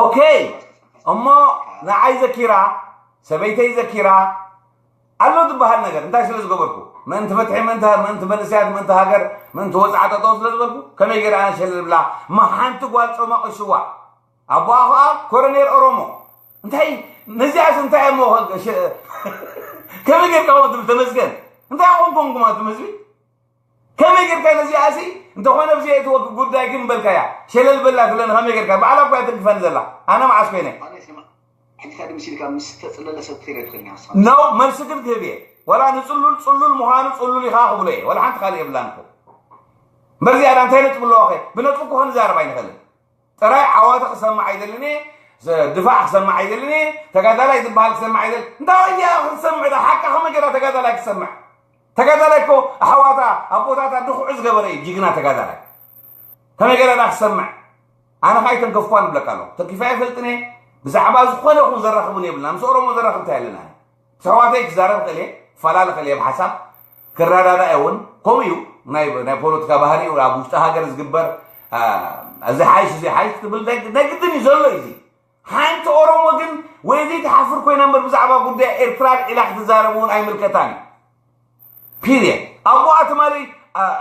ኦኬ እሞ ንዓይ ዘኪራ ሰበይተይ ዘኪራ ኣሎ ዝበሃል ነገር እንታይ ስለ ዝገበርኩ ምእንቲ ፍትሒ ምእንቲ መንእሰያት ምእንቲ ሃገር ምእንቲ ወፅዓ ጠጠው ስለ ዝበልኩ ከመይ ገይረ ኣነ ሸለል ብላ መሓንቲ ጓል ፀማቕ ሽዋ ኣቦኣ ከዓ ኮረኔል ኦሮሞ እንታይ ነዚኣስ እንታይ እሞ ከመይ ጌርካ ትብል ተመስገን እንታይ ኣኾንኩም ኩማትም ህዝቢ ከመይ ጌርካ ነዚኣሲ እንተኾነ ብዘየእትወክ ጉዳይ ግን በልካያ ሸለል በላ ትብለኒ ከመይ ጌርካ ባዕላ እኳ ትንክፈኒ ዘላ ኣነ መዓስ ኮይነ ሕጂ ታዲ ምስ ኢልካ ምስ ተፅለለ ሰብ ክትሪኦ ትኽእል ኢና ንስኻ no መልሲ ግን ክህብ እየ ወላ ንፅሉል ፅሉል ምዃኑ ፅሉል ኢኻ ክብሎ እየ ወላ ሓንቲ ካልእ የብላን እኮ እምበር ዝያዳ እንታይ ነጥቢ ኣለዎ ኸ ብነጥቢ እኮ ክንዛረብ ኣይንኽእልን ጥራይ ዓዋተ ክሰምዕ ኣይደልን እየ ድፋዕ ክሰምዕ ኣይደልን እየ ተጋዳላይ ዝበሃል ክሰምዕ ኣይደል እንታይ እያ ክትሰምዕ ዳ ሓቃ ከመይ ገይራ ተጋዳላይ ክሰምዕ ተጋዳላይ እኮ ኣሕዋታ ኣቦታታ ድኹዑ ዝገበረ እዩ ጅግና ተጋዳላይ ከመይ ገይራ ዳ ክሰምዕ ኣነ ከዓ ኣይተንከፍኳን እብለካ ኣለኹ ተኪፋ ኣይፈልጥን እየ ብዛዕባ ዝኾነ ይኹን ዘራኽቡን የብልና ምስ ኦሮሞ ዘራኽብ እንታይ ኣለና ኣሕዋተይ ክዛረብ ክእል እየ ክፈላለ ክእል እየ ብሓሳብ ክረዳዳእ እውን ከምኡ እዩ ናይ ፖለቲካ ባህሪ ኣብ ውሽጢ ሃገር ዝግበር እዚ ሓይሽ እዚ ሓይሽ ክትብል ናይ ግድን እዩ ዘሎ እዩ ሓንቲ ኦሮሞ ግን ወይ ዘይትሓፍር ኮይና እምበር ብዛዕባ ጉዳይ ኤርትራ ልዒላ ክትዛረብ እውን ኣይምልከታን እዩ ፒሪየድ ኣቦኣ ትማሊ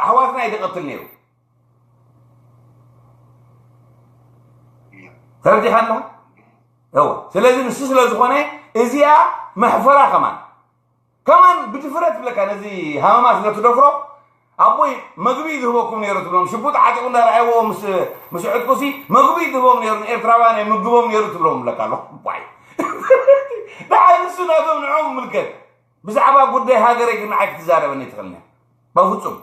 ኣሕዋትና እዩ ዝቐትል ነይሩ ተረዲኻ ኣለኻ እወ ስለዚ ንሱ ስለ ዝኾነ እዚኣ መሕፈራ ከማን ከማን ብድፍረት ብለካ ነዚ ሃመማ ስለ ትደፍሮ ኣቦይ መግቢ እዩ ዝህበኩም ነይሩ ትብሎም ሽጉጥ ዓጢቑ እንዳረኣይዎ ምስ ዕጥቁሲ መግቢ እዩ ዝህቦም ነይሩ ንኤርትራውያን የምግቦም ነይሩ ትብሎም ብለካ ኣሎ ዋይ ደሓር ንሱ ናቶም ንዕኦም ምልከት ብዛዕባ ጉዳይ ሃገረይ ግን ንዓይ ክትዛረበኒ ትኽእልኒ በፍጹም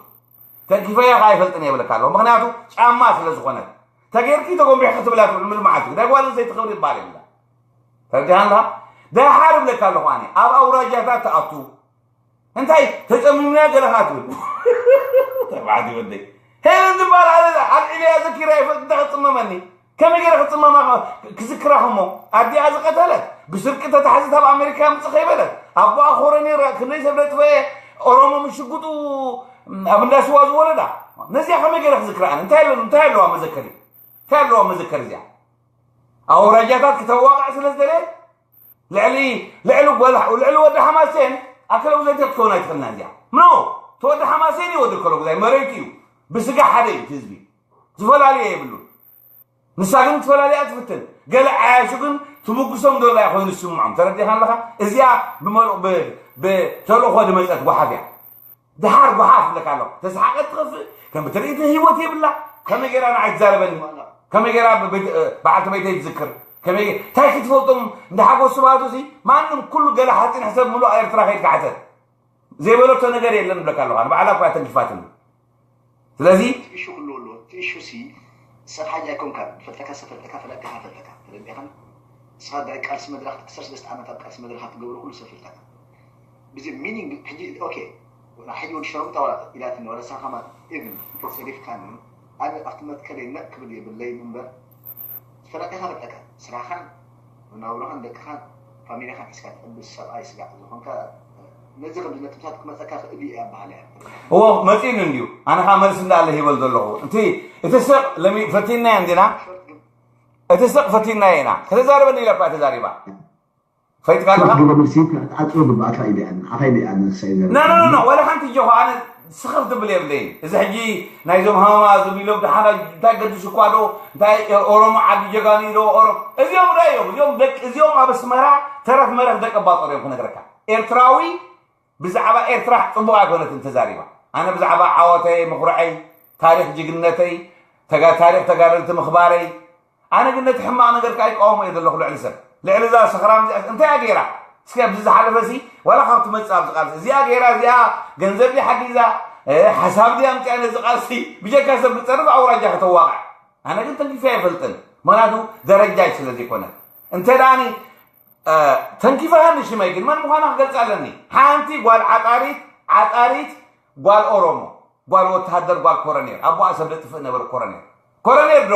ተንኪፈያ ከዓ ኣይፈልጥን የብለካ ኣለኹ ምክንያቱ ጫማ ስለ ዝኾነት ተጌርኪ ተጎንቢሕኪ ክትብላ ትብል ምልማዓት ናይ ጓል ኣንስተይቲ ክብሪ ይበሃል የብላ ተረዲኻ ኣለኻ ደሓር እብለካ ኣለኹ ኣነ ኣብ ኣውራጃታት ትኣቱ እንታይ ተፀሚምናዮ ገለኻ ትብል ተባዕቲ ወደይ ሄለን ዝበሃል ኣልዒለያ ዘኪራ ይፈልጥ እንታይ ክፅመመኒ ከመይ ገይረ ክፅመማ ክዝክራ? ከሞ ኣዲኣ ዝቀተለት፣ ብስርቂ ተታሕዘት ኣብ ኣሜሪካ ምፅእ ከይበለት፣ ኣቦኣ ኮረኔር ክንደይ ሰብ ዘጥፈኤ፣ ኦሮሞ ምሽጉጡ ኣብ እንዳስዋ ዝወለዳ፣ ነዚኣ ከመይ ገይረ ክዝክራ? ኣነ እንታይ ኣለዋ መዘከሪ? እንታይ ኣለዋ መዘከሪ እዚኣ? ኣውራጃታት ክተዋቕዕ ስለ ዝደለየት፣ ልዕሊ ልዕሊ ጓል ልዕሊ ወዲ ሓማሴን ኣከለጉዛይ ክትከውን ኣይትኽእልና እዚኣ። ኖ፣ እቲ ወዲ ሓማሴን እዩ ወዲ ኣከለጉዛይ፣ መሬቱ እዩ። ብስጋ ሓደ እዩ እቲ ህዝቢ። ዝፈላለየ የብሉን። ንሳ ግን ትፈላለያ ትፍትን። ገለ ዓያሹ ግን ትምጉሶም ዘሎ እያ ኮይኑ ዝስምዖም። ተረዲኻ ኣለኻ? እዚኣ ብመልኡ ብ- ብተልእኾ ዝመፀት ጓሓፍ እያ። ድሓር ጓሓፍ እብለካ ኣለኹ። ተስሓቀት ትኸፍእ፣ ከም ብትርኢት ህይወት የብላ። ከመይ ገይራ ንዓይ ትዛረበኒ? ከመይ ገይራ ብ- ቤት- እ፣ በዓልቲ ቤተይ ትዝክር? ከመይ ገ- እንታይ ክትፈልጦም እንዳ ሓጎስ ስብሃቱ ሲ ማንም ኩሉ ገለ ሓፂን ሕሰብ ምሉእ ኤርትራ ከይድካ ሕተት። ዘይበለቶ ነገር የለን እብለካ ኣለኹ። ኣነ ባዕላ እኳ ተንኪፋትኒ። ስለዚ እቲ ኢሹ ክህልዎ ኣለዎ። እቲ ኢሹ ሲ ንስኻ ሓጂ ኣይኮንካን። ዝፈልጠካ ሰብ ፈልጠካ፣ ፈላጢኻ ፈልጠካ። ተረዲእኻን? ንስኻ ዳይ ቃልሲ መድረኽ ዓሰርተ ሰለስተ ዓመት ኣብ ቃልሲ መድረኽ ትገብሮ ኩሉ ሰብ ፈልጠካ። ብዚ ሚኒንግ ሕጂ ኦኬ። ወላ ሕጂ ወዲ ሸርሙጣ ዋላ ኢላትኒ፣ ዋላ ንስኻ ከማን ኢቭን እንተጸሪፍካኒ፣ ኣነ ኣብቲ መትከለይ ነቕ ክብል የብለይን እምበር፣ ዝፈለጠካ ፈለጠካ። ስራኻን መናብሮኻን ደቅኻን ፋሚሊኻን ሒዝካ ትዕብስ ሰብኣይ ስጋዕ ዝኾንካ፣ ነዚ ከምዚ ነጥብታት ክመጸካ ክእል እዩ እያ በሃላ እያ። እዎ፣ መጺኡኒ እንድዩ። ኣነ ኸዓ መልሲ እንዳለ ሂበል ዘለኹ። እቲ፣ እቲ ስቕ ለሚ-፣ ፈቲናዮ እንዲና? እቲ ስቕ ፈቲናዮ ኢና። ከተዛርበኒ ኢላ እኳ ተዛሪባ። ፈይጥካ ኣለኻ? ሾርት ገለ መልሲ ክትዓጽዎ ግብኣካ ኢለ እያ። ንዓኻ ኢለ እያ ንሳ ይዛረብ። ና፣ ና፣ ና፣ ና፣ ወላ ሓንቲ እጆ ኸዓ ኣነ ስኽፍ ትብል የብለይን። እዚ ሕጂ ናይዞም ሃማ ዝብሉ ኢሎም ደሓን እንታይ ገድስ እኳ ዶ፣ እንታይ ኦሮሞ ዓዲ ጀጋኑ ዶ፣ ኦሮ-፣ እዚኦም ዳ እዮም፣ እዚኦም ደቂ፣ እዚኦም ኣብ ኣስመራ ተረፍ መረፍ ደቂ ኣባጦር እዮም ክነግረካ። ኤርትራዊ ብዛዕባ ኤርትራ ጽቡቕ ኣይኮነትን ተዛሪባ። ኣነ ብዛዕባ ዓወተይ፣ ምኹርዐይ፣ ታሪኽ ጅግነተይ፣ ተጋ-፣ ታሪኽ ተጋደልቲ ምኽባረይ፣ ኣነ ግን ነቲ ሕማቕ ነገር ከኣ ይቃወሞ እየ ዘለኹ ልዕሊ ሰብ። ልዕሊ እዛ ሰኽራም እዚኣ እንታይ እያ ገይራ? እስኪ ኣብዚ ዝሓለፈ ሲ ዋላ ካብ ትመጽእ ኣብዚ ቃልሲ እዚኣ ገይራ፣ እዚኣ ገንዘብ ድያ ሓጊዛ፣ እ፣ ሓሳብ ድያ ኣምጺኣ ነዚ ቃልሲ ብጀካ ሰብ ክጸርፍ ኣውራጃ ከተዋቕዕ። ኣነ ግን ተንኪፈ ኣይፈልጥን። ምኽንያቱ ደረጃይ ስለ ዘይኮነ። እንተ ደኣኒ፣ እ፣ ተንኪፈ ሃኒ ሽመይ ግን መን ምዃና ክገልጻ ኣለኒ። ሓንቲ ጓል ዓጣሪት፣ ዓጣሪት ጓል ኦሮሞ። ጓል ወተሃደር፣ ጓል ኮረኔል፣ ኣቦኣ ሰብ ዘጥፍእ ነበረ ኮረኔል። ኮረኔል ዶ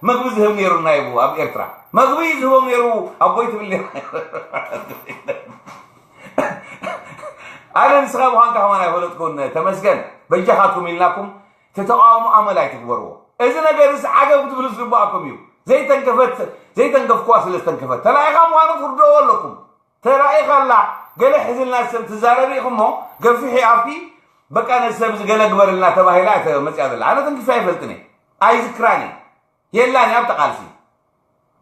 መግቢ ዝህብ ነይሩ ናይቡ ኣብ ኤርትራ? መግቢ እዩ ዝህቦም ነይሩ ኣቦይ ትብል ነይሩ። ኣነ ንስኻ ምዃንካ ከማን ኣይፈለጥኩን። ተመስገን፣ በጃኻትኩም ኢልናኩም ተተቃውሞ ኣመል ኣይትግበርዎ። እዚ ነገርስ ዓገብ ክትብሉ ዝግባኣኩም እዩ። ዘይተንከፈት፣ ዘይተንከፍኩዋ ስለ ዝተንከፈት ተላኢኻ ምዃኑ ትርድእዎ ኣለኩም። ተራኢኻላ ገለ ሕዝልና ሰብ ትዛረቢ ኢኹሞ ገፊሒ ኣፍኪ በቃ ነዚ ሰብ እዚ ገለ ግበርልና ተባሂላ እያ መፅያ ዘላ። ኣነ ተንኪፈ ኣይፈልጥን እየ። ኣይዝክራን እየ። የላን እያ ኣብቲ ቃልሲ።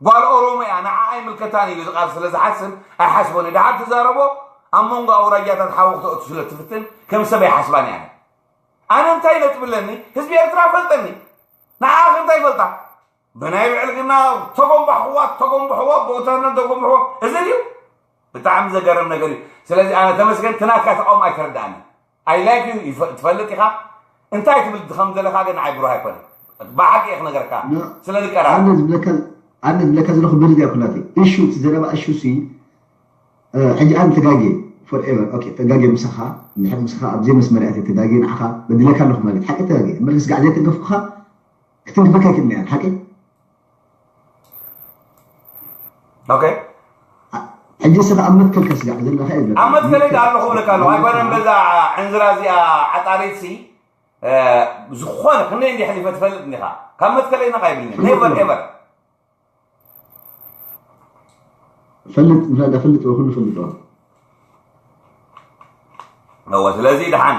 ጓል ኦሮሞ እያ ንዓ ኣይምልከታን እዩ እዚ ቃልሲ ስለ ዝሓስብ ኣይሓስቦን እዩ። ደሓር ትዛረቦ ኣብ መንጎ ኣውራጃታት ሓዊ ክተእቱ ስለ ትፍትን ከም ሰብ ኣይሓስባን እያ። ኣነ እንታይ ነጥቢ ኣለኒ? ህዝቢ ኤርትራ ፈልጠኒ። ንዓኣ ከ እንታይ ይፈልጣ? ብናይ ብዕልግና ተጎንባሕዋ ተጎንብሕዎ ብወታደር ተጎንብሕዎ እዚ ድዩ? ብጣዕሚ ዘገርም ነገር እዩ። ስለዚ ኣነ ተመስገን ትናትካ ተቃውሞ ኣይተረዳእኒ። ኣይ ላይክ ዩ ትፈልጥ ኢኻ እንታይ ትብል ከም ዘለኻ ግን ንዓይ ብሩህ ኣይኮነ። ብሓቂ እየ ክነገርካ ስለ ዝቀራረብ። ኣነ ዝብለካ ዘለኹ ብርድ እያ ኩላተይ እሹ እቲ ዘረባ እሹ ሲ ሕጂ ኣነ ተጋግየ ፎር ኤቨር ኦኬ ተጋግየ ምሳኻ እንድሕር ምሳኻ ኣብ ዘይመስመር እያ ተጋግየ ንዓኻ በዲለካ ኣለኹ ማለት ሓቂ ተጋግየ እምበር ስጋዕ ዘይተንከፍኩኻ ክትንክፈካ ኣይክእልን እያ ሓቂ ኦኬ ሕጂ ስኻ ኣብ መትከልካ ስጋዕ ዘለኻ ይብለካ ኣብ መትከለይ ዳ ኣለኹ ብለካ ኣለኹ ኣይኮነን በዛ ዕንዝራ እዚኣ ዓጣሪት ሲ ዝኾነ ክንደይ እንዲ ሕሊፈ ትፈልጥ እንዲኻ ካብ መትከለይ ነኻ ይብልኒ ኔቨር ኤቨር ፈልጥ ምሳዳ ፈልጥ ኩሉ ፈልጥ እወ ስለዚ ደሓን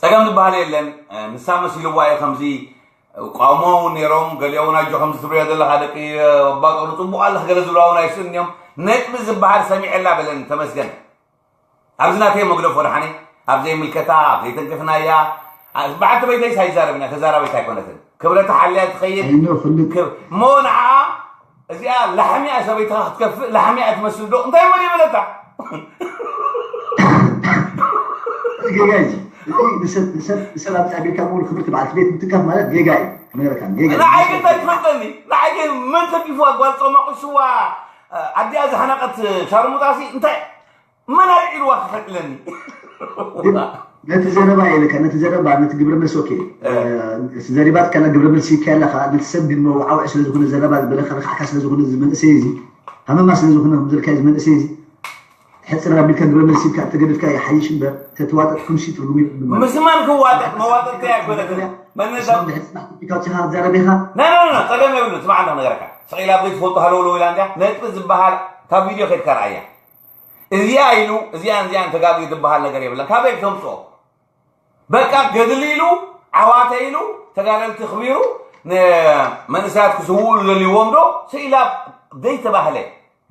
ፀገም ዝበሃል የለን ንሳ መሲልዋ እዩ ከምዚ ቋሞ እውን ነይሮም ገሊኦ እውን ኣጆ ከምዚ ትብልዮ ዘለካ ደቂ ኣባጦሩ ፅቡቅ ኣለክ ገለ ዝብላ እውን ኣይስእን እዮም ነጥቢ ዝበሃል ሰሚዐላ በለኒ ተመስገን ኣብዚ ናተይ መግደፎ ደሓነ ኣብ ዘይምልከታ ኣብ ዘይተንከፍናያ በዓልቲ በይተይስ ኣይዛረብን እያ ተዛራቢት ኣይኮነትን ክብረታ ሓልያ ትኸይድ እሞ ንዓ እዚኣ ላሕሚ እያ ሰበይትኻ ክትከፍእ ላሕሚ እያ ትመስል ዶ እንታይ እሞ ይበለታ ጌጋ እዩ ንሰብ ኣብቲ ኣሜሪካ ምሁር ክብርቲ በዓልቲ ቤት ምትካፍ ማለት ጌጋ እዩ ክነግረካ ጌጋ ንዓይ ግን እንታይ ትፈልጠኒ ንዓይ ግን መን ተኪፍዋ ጓል ፀማቑ ስዋ ኣዲኣ ዝሓነቐት ሻርሙጣሲ እንታይ መን ኣልዒልዋ ክኸልእለኒ ነቲ ዘረባ ኢልካ ነቲ ዘረባ ነቲ ግብረ መልሲ ኦኬ ዘሪባት ከላ ግብረ መልሲ ይካ ኣለካ ነቲ ሰብ ግን መውዓውዕ ስለ ዝኾነ ዘረባ ዝበለካ ርካዕካ ስለ ዝኾነ እዚ መንእሰይ እዚ ሃመማ ስለ ዝኾነ ከምዘልካ እዚ መንእሰይ እዚ ሕፅር ኣቢልካ ግብረ መልሲ ኢልካ እተገደፍካ ይሓይሽ እምበር ተተዋጠጥኩም ሲ ትርጉም የብሉን ማለት እዩ። ምስ መን ክዋጠጥ መዋጠጥቲ ኣይኮነትን። መነዛ ድሕሪ ፅባሕ ፖለቲካ ወፂኻ ክትዛረብ ኢኻ። ና ና ና ጸገም የብሉ። ስማዕ ኣለኹ ነገረካ። ስቕ ኢላ ብዘይ ትፈልጦ ሃለውለው ኢላ እንዲያ ነጥቢ ዝበሃል ካብ ቪድዮ ከድካ ረኣያ። እዚኣ ኢሉ እዚኣን እዚኣን ተጋግዩ ዝበሃል ነገር የብለን። ካበይ ክተምፅኦ? በቃ ገድሊ ኢሉ ዓዋተ ኢሉ ተጋደልቲ ክቢሩ ንመንእሰያት ክስውኡሉ ዘልዎም ዶ ስኢላ ዘይተባህለ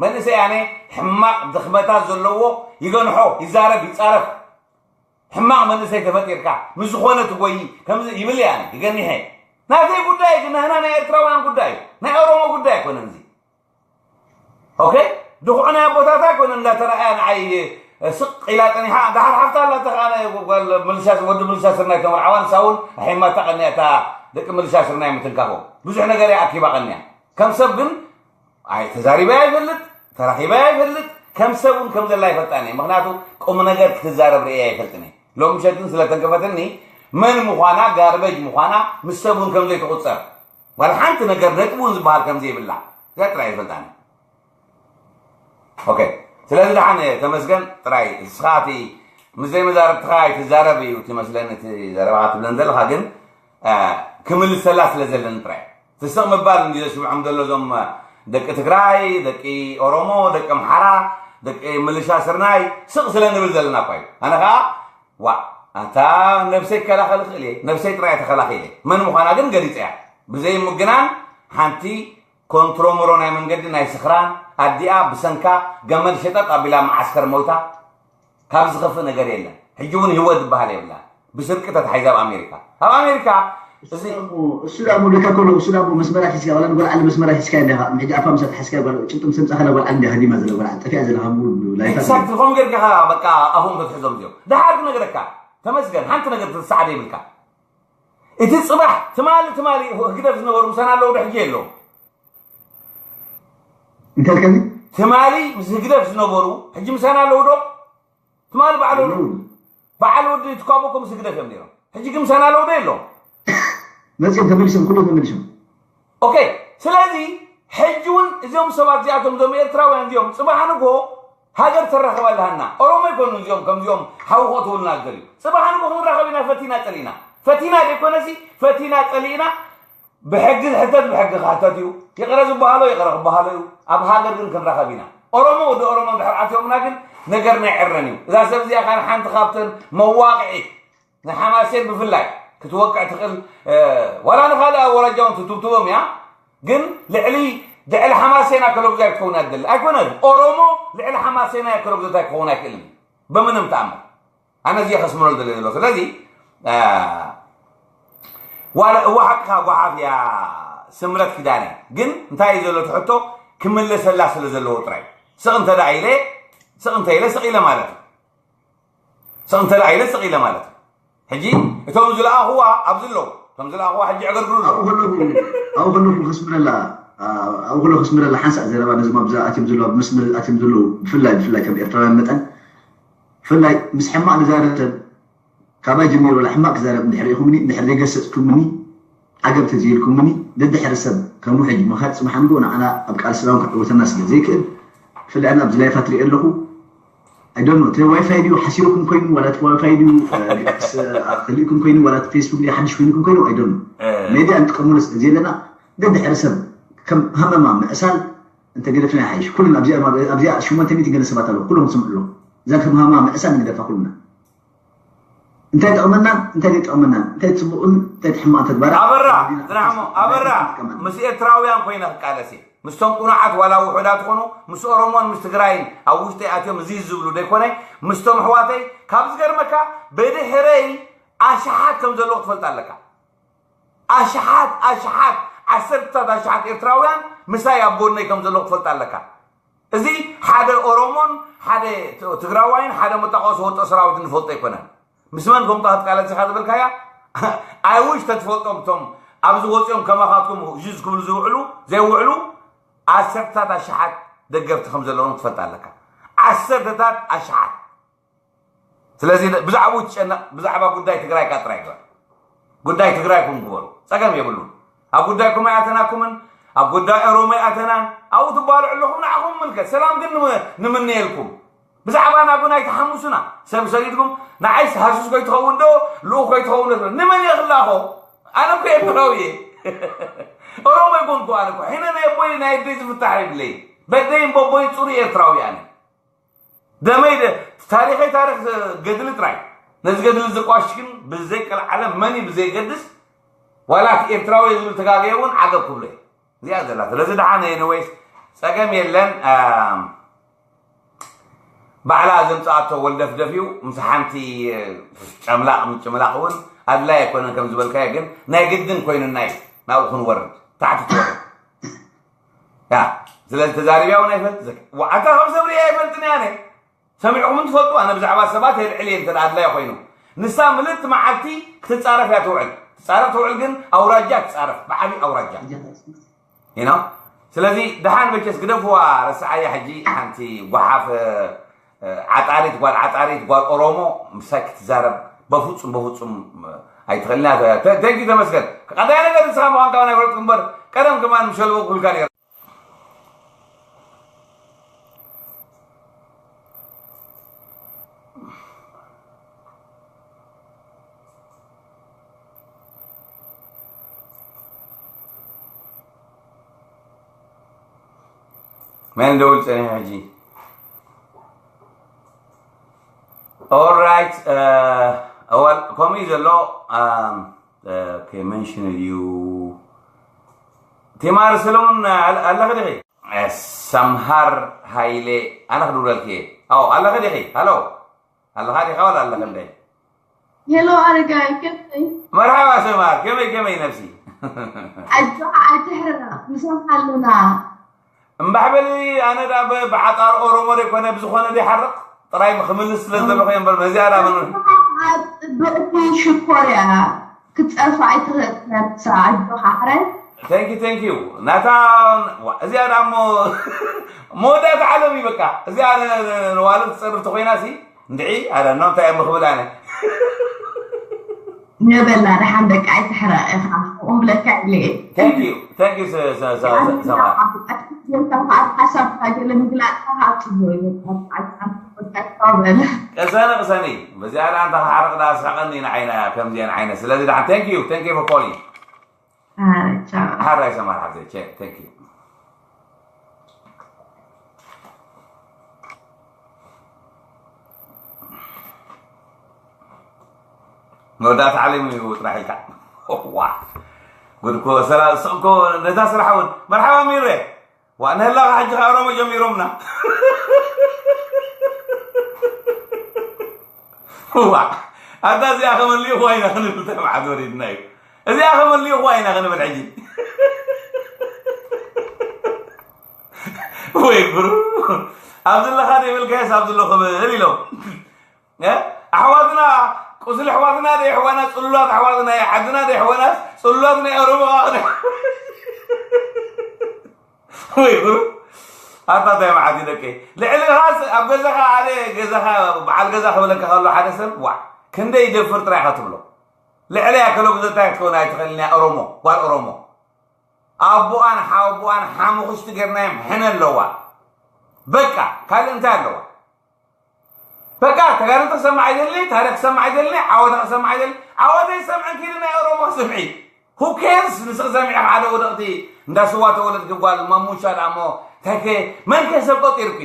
መንእሰይ ኣነ ሕማቕ ድኽመታት ዘለዎ ይገንሖ ይዛረብ ይጻረፍ ሕማቕ መንእሰይ ተፈጢርካ ምስ ዝኾነ ትጎይ ከምዚ ይብል እየ ኣነ ይገኒሐ ናተይ ጉዳይ ግን ናህና ናይ ኤርትራውያን ጉዳይ ናይ ኦሮሞ ጉዳይ ኣይኮነን እዚ ኦኬ ድኹዑ ናይ ኣቦታት ኣይኮነ እንዳተረኣያ ንዓይ ስቕ ኢላ ጸኒሓ ደሓር ሓፍታ ኣላተ ከዓ ናይ ጓል ምልሻ ወዲ ምልሻ ስርናይ ተመርዓዋ ንሳ እውን ኣሒማታ ቀኒያ እታ ደቂ ምልሻ ስርናይ ምትንካፎም ብዙሕ ነገር እያ ኣኪባ ቀኒያ ከም ሰብ ግን ኣይ ተዛሪበያ ይፈልጥ ተራኺበያ ይፈልጥ ከም ሰብ እውን ከም ዘላ ይፈልጣን እየ ምክንያቱ ቁም ነገር ክትዛረብ ርእያ ይፈልጥን እየ ሎም ምሸት ግን ስለ ተንከፈትኒ መን ምዃና ጋርበጅ ምዃና ምስ ሰብ እውን ከም ዘይትቁፀር ዋላ ሓንቲ ነገር ነጥቢ እውን ዝበሃል ከም ዘይብላ እዚኣ ጥራይ ይፈልጣን እየ ኦኬ ስለዚ ደሓን ተመስገን ጥራይ እስኻ እቲ ምስ ዘይመዛረብትኻ ኣይትዛረብ እዩ ትመስለኒ እቲ ዘረባኻ ትብለን ዘለኻ ግን ክምልሰላ ስለ ዘለኒ ጥራይ ትስቕ ምባል እንዲ ዘስምዖም ዘሎ እዞም ደቂ ትግራይ ደቂ ኦሮሞ ደቂ ኣምሓራ ደቂ ምልሻ ስርናይ ስቕ ስለ ንብል ዘለና እኳ እዩ ኣነ ከዓ ዋ ኣታ ነብሰይ ክከላኸል ክእል እየ ነብሰይ ጥራይ ተኸላኺለ መን ምዃና ግን ገሊፀ እያ ብዘይ ምግናን ሓንቲ ኮንትሮምሮ ናይ መንገዲ ናይ ስኽራን ኣዲኣ ብሰንካ ገመድ ሸጠጥ ኣቢላ መዓስከር መውታ ካብ ዝኸፍእ ነገር የለን ሕጂ እውን ህይወት ዝበሃል የብላ ብስርቂ ተታሒዛ ኣብ ኣሜሪካ ኣብ ኣሜሪካ እዚ እሱ ዳሞ ለካ ኮሎ እሱ ዳሞ መስመራ ሒዝካ ዋላ ንጎል ዓሊ መስመራ ሒዝካ እንዲኻ ሕጂ ኣፋ ምሳ ተሓዝካ ጓል ጭልጥም ሰምጻ ከላ ጓል ዓሊ እንዲኻ ዲማ ዘለ ጓል ዓሊ ጠፊኣ ዘለኻ ሙሉ ላይፋ exactly ከምኡ ጌርካ በቃ ኣፎም ተትሕዞም እዚኦም ደሓር ክነግረካ ተመስገን ሓንቲ ነገር ተተሰዓደ ይብልካ እቲ ፅባሕ ትማሊ ትማሊ ህግደፍ ዝነበሩ ምሳና ኣለዉ ዶ ሕጂ የለዉ እንታይ ከዚ ትማሊ ምስ ህግደፍ ዝነበሩ ሕጂ ምሳና ኣለዉ ዶ ትማሊ በዓል በዓል ወዲ ትኳቦ እኮ ምስ ህግደፍ እዮም ነይሮም ሕጂ ግን ምሳና ኣለዉ ዶ የለዉ መፅኦም ተመሊሶም ኩሎም ተመሊሶም ኦኬ ስለዚ ሕጂ እውን እዚኦም ሰባት እዚኣቶም እዞም ኤርትራውያን እዚኦም ፅባሕ ንጎ ሃገር ተራኸብ ኣለሃና ኦሮሞ ይኮኑ እዚኦም ከምዚኦም ሓው ክእትውልና ዝደልዩ ፅባሕ ንጎ ክንራኸብ ኢና ፈቲና ፀሊእና ፈቲና ዘይኮነሲ ፈቲና ፀሊእና ብሕጊ ዝሕተት ብሕጊ ክሕተት እዩ ይቕረ ዝበሃሎ ይቕረ ክበሃሎ እዩ ኣብ ሃገር ግን ክንራኸብ ኢና ኦሮሞ ወዲ ኦሮሞ እንድሕር ኣትዮምና ግን ነገር ናይ ዕረን እዩ እዛ ሰብ እዚኣ ካን ሓንቲ ካብተን መዋቕዒ ንሓማሴን ብፍላይ ክትወቅዕ ትኽእል ዋላ ንካልእ ኣወራጃ እውን ትትብትቦም እያ ግን ልዕሊ ድዕሊ ሓማሴን ኣከለጉዛይ ክትኸውን ኣደሊ ኣይኮነን ኦሮሞ ልዕሊ ሓማሴን ኣከለጉዛታይ ክኸውን ኣይክእልን ብምንም ተኣምር ኣነ እዚ ከስምረሉ ደለ ዘሎ ስለዚ ዋላ እዋ ሓቅካ ጓሓፍ እያ ስምረት ኪዳነ ግን እንታይ እዩ ዘሎ ትሕቶ ክምለሰላ ስለ ዘለዎ ጥራይ ስቕ እንተ ኢለ ስቕ እንተ ኢለ ስቕ ኢለ ማለት እዩ ስቕ እንተ ኢለ ስቕ ኢለ ማለት እዩ ሕጂ እቶም ዝለኣኽዋ ኣብዚ ኣለዉ እቶም ዝለኣኽዋ ሕጂ ዕገርግሩ ኣለዉ ኣብኡ ከለኹ ከስምረላ ኣብኡ ከለኹ ከስምረላ ሓንሳእ ዘረባ ነዞም ኣብዛ ኣትዮም ዘለዉ ኣብ መስመር ኣትዮም ዘለዉ ብፍላይ ብፍላይ ከም ኤርትራውያን መጠን ብፍላይ ምስ ሕማቕ ንዛረብ ሰብ ካባይ ጀሚሩ ዋላ ሕማቕ ክዛረብ እንድሕር ኢኹምኒ እንድሕር ዘይገሰፅኩምኒ ዓገብ ተዝይልኩምኒ ደድሕሪ ሰብ ከም ውሕጅ ምኻድ ፅባሕ ንግሆ ንዓና ኣብ ቃልስና እውን ከዕውተና ስለ ዘይክእል ብፍላይ ኣነ ኣብዚ ላይፋት ሪኦ ኣለኹ ኣይዶኖ እቲ ዋይፋይ ድዩ ሓሲሩኩም ኮይኑ ዋላ እቲ ዋይፋይ ድዩ ክልእኩም ኮይኑ ዋላ እቲ ፌስቡክ ድዩ ሓድሽ ኮይኑኩም ኮይኑ ኣይዶኖ ሜድያ እንጥቀሙሉ ስለ ዘለና ደድሕሪ ሰብ ከም ሃመማ ምዕሳል እንተገደፍና ይሓይሽ ኩልና ኣብዚኣ ሽሞንተ ሚእቲ ገለ ሰባት ኣለዉ ኩሎም ትሰምዑ ኣለኹ እዛ ከም ሃመማ ምዕሳል ንግደፋ ኩልና እንታይ ጠቕመናን እንታይ ዘይጠቕመናን እንታይ ፅቡቕን እንታይ ሕማቕን ተግባራት ኣበራ ዝናሕሞ ኣበራ ምስ ኤርትራውያን ኮይነ ክቃለስ እየ ምስቶም ቁኑዓት ዋላ ውሑዳት ኾኑ ምስ ኦሮሞን ምስ ትግራይን ኣብ ውሽጠይ ኣትዮም እዚ ዝብሉ ደይኮነ ምስቶም ኣሕዋተይ ካብ ዝገርመካ ብድሕረይ ኣሽሓት ከም ዘለዉ ክትፈልጥ ኣለካ ኣሽሓት ኣሽሓት ዓሰርታት ኣሽሓት ኤርትራውያን ምሳይ ኣብ ጎነይ ከም ዘለዉ ክትፈልጥ ኣለካ እዚ ሓደ ኦሮሞን ሓደ ትግራዋይን ሓደ መጣቆ ዝፈልጦ ሰራዊት ንፈልጦ ኣይኮነን ምስ መን ከምታ ክትቃለስ ኢኻ ዝበልካያ ኣይውሽ ተትፈልጦም እቶም ኣብዚ ወፂኦም ከማኻትኩም ዥዝ ክብሉ ዝውዕሉ ዘይውዕሉ ዓሰርታት ኣሽሓት ደገፍቲ ከም ዘለዎም ክትፈልጥ ኣለካ ዓሰርተታት ኣሽሓት ስለዚ ብዛዕባኡ ትጨነቕ፣ ብዛዕባ ጉዳይ ትግራይካ ጥራይ ግበር። ጉዳይ ትግራይኩም ግበሩ፣ ጸገም የብሉን። ኣብ ጉዳይኩም ኣይኣተናኩምን፣ ኣብ ጉዳይ ኦሮሞ ኣይኣተናን። ኣብኡ ትባልዑ ኣለኹም፣ ንዓኹም ይምልከት። ሰላም ግን ንመ-፣ ንምነየልኩም። ብዛዕባና ግን ኣይትሓምሱና። ሰብ ሰዲድኩም ንዓይስ ሃሱስ ከይትኸውን ዶ ልኡኽ ከይትኸውን ዶ ትብል? ንመን እየ ክላኾ? ኣነ እኮ ኤርትራዊ እየ። ኦሮሞ ኣይኮንኩ። ኣነ እኮ ሕነ ናይ ኣቦይ ናይ ኣደይ ዝፍታሕ የብለይ። በደይን በቦይን ጽሩይ ኤርትራዊ ኣነ። ደመይ ደ-፣ ታሪኸይ ታሪኽ ገድሊ ጥራይ። ነዚ ገድሊ ዘቋሽሽ ግን ብዘይ ቀልዓለም መን እዩ ብዘይገድስ፣ ዋላ እቲ ኤርትራዊ ዝብል ተጋገየ እውን ዓገብ ክብሎ እዩ። እዚኣ ዘላ። ስለዚ ደሓን፣ ኤኒዌይስ፣ ጸገም የለን። ኣም፣ ባዕላ ዘምጽኣቶ ወልደፍደፍ እዩ። ምስ ሓንቲ ጨምላቕ ምጭምላቕ እውን ኣድላይ ኣይኮነን፣ ከም ዝበልካዮ ግን ናይ ግድን ኮይኑና እዩ ናብኡ ክንወርድ፣ ታሕቲ ትወርድ። ያ፣ ስለዚ ተዛሪብያ እውን ኣይፈልጥ። ኣታ ከም ሰብ ርእየ ኣይፈልጥን እየ ኣነ። ሰሚዕኹም ትፈልጡ፣ ኣነ ብዛዕባ ሰባት የልዕል እየ እንተ ኣድላይ ኮይኑ። ንሳ ምልእቲ መዓልቲ ክትጻረፍ እያ ትውዕል። ትጻረፍ ትውዕል ግን ኣውራጃ ትጻረፍ፣ ብዓቢ ኣውራጃ። You know? ስለዚ ደሓን መቸስ ግደፍዋ፣ ረስዓያ። ሕጂ ሓንቲ ጓሓፍ፣ እ፣ ዓጣሪት፣ ጓል ዓጣሪት፣ ጓል ኦሮሞ ምሳይ ክትዛረብ በፍጹም፣ በፍጹም፣ እ፣ ኣይትኽእልና። ተ-፣ ተ-፣ thank you፣ ተመስገን። ቀዳይ ነገር ንስኻ ምዃንካ እውን ኣይፈለጥኩ እምበር፣ ቀደም ከማን ምሸልወኩልካ ነይረ። መን ደውል ጸኒሑ ሕጂ? All right፣ እ፣ well፣ ከምኡ እዩ ዘሎ። ኣም፣ እ፣ okay፣ mention you። ቲማር ሰለሙን፣ ኣለ-፣ ኣለኺ ዲኺ? እ፣ ሰምሃር ሃይሌ፣ ኣነ ክድውለልኪ እየ። ኣዎ፣ ኣለኺ ዲኺ? ሃሎ፣ ኣለኻ ዲኻ ወላ ኣለኺ እንደ? ሄሎ ኣረጋይ፣ ከመይ? መርሓባ ሰምሃር፣ ከመይ፣ ከመይ ነብሲ? ኣጆኻ ኣይትሕረቕ፣ ንሰምዓ ኣለና። እምባሕ በሊ፣ ኣነ ደኣ ብ-፣ ብዓጣር ኦሮሞ ደይኮነ ብዝኾነ ደይሓርቕ ጥራይ ክምልስ ስለ ዘለኹ እየ እምበር፣ በዚኣ ደኣ መን-፣ ጽብቕቲ ሽኮር እያ። ክትጸርፋ ኣይትኽእል ነብሳ፣ ኣጆኻ ሕራይ። Thank you፣ thank you። ናታ፣ ዋ፣ እዚኣ ደኣ እሞ መወዳእታ ዓለም እዩ በቃ። እዚኣ ን-፣ ን-፣ ንዋልድ ትጸርፍ ተኾይና ሲ፣ እንድዒ፣ ኣረ፣ ኖ፣ እንታይ እየ ምኽብል ኣነ? ነበላ ደሓን በቃ ኣይትሕረቕ ኢኻ፣ ከምኡ ብለካ ኢለ እየ። Thank you፣ thank you፣ ሰ-፣ ሰ-፣ ሰ-፣ ሰ-፣ ሰማር። ሓሳብካ ገለ ምግላጽካ ካብ ጽቡቕ እዩ። በቃ፣ በቃ፣ በቃ፣ በቃ፣ በቃ፣ በቃ። ቅሰኒ፣ ቅሰኒ። በዚኣ ደኣ እንተ ክሓርቕ ደኣ ኣስሕቐኒ ንዓይና፣ ከምዚአን ዓይነት። ስለዚ ደሓን፣ thank you፣ thank you for calling። ኣረ፣ ቻው። ሓራይ ሰማር ሓፍተይ፣ ቼ-፣ thank you። መወዳእታ ዓለም እዩ ጥራሕ ኢልካ። ዋ። ጉድ እኮ፣ ሰላ-፣ እሱ እኮ ነታ ስራሕ እውን። መርሓባ ሚሬ። ዋ፣ ንህላኻ ሕጂ ከኣ ኦሮሞ ጀሚሮምና። ዋ፣ ኣታ እዚኣ ከመን ልኢኹዋ ኢና ክንብል እንታይ መዓት ወሪድና እዩ። እዚኣ ከመን ልኢኹዋ ኢና ክንብል ሕጂ። ወይ ጉሩ። ኣብ ዘለኻ ዘይበልካዮስ ኣብ ዘሎ ክብል ኢሎም። እ? ኣሕዋትና፣ ቁስሊ ኣሕዋትና ዶ የሕዋና፣ ጽሉላት ኣሕዋትና፣ ዓድና ዶ የሕዋናስ፣ ጽሉላት ናይ ኦሮሞ ከኣ ክነ-፣ ወይ ጉሩ። ኣታ እንታይ መዓት እዩ ደቀይ። ልዕሊ ኻስ ኣብ ገዛኻ፣ ኣነ ገዛኻ፣ በዓል ገዛ ክብለካ ከሎ ሓደ ሰብ፣ ዋዕ፣ ክንደይ ይደፍር ጥራይ ኢኻ ትብሎ። ልዕለይ ኣከሎ ግዘታይ ክትከውን ኣይትኽእልን እያ፣ ኦሮሞ፣ ጓል ኦሮሞ። ኣቦኣን ሓወቦኣን ሓሙኽሽቲ ጌርናዮም ሕነ ኣለዋ። በቃ፣ ካልእ እንታይ ኣለዋ? በቃ፣ ተጋደልቲ ክሰምዕ ኣይደሊ፣ ታሪኽ ክሰምዕ ኣይደሊ፣ ዓወታ ክሰምዕ ኣይደሊ። ዓወተይ ሰምዐን ኪዲ ናይ ኦሮሞ ክስምዒ። Who cares? ንስኺ ሰሚዕኺ ሓደ ወደቕቲ እንዳ ስዋ ተወለድኪ ጓል ማሙሻ ደኣ እሞ፣ እንታይ ከ፣ መን ከ ሰብ ቆጢሩኪ?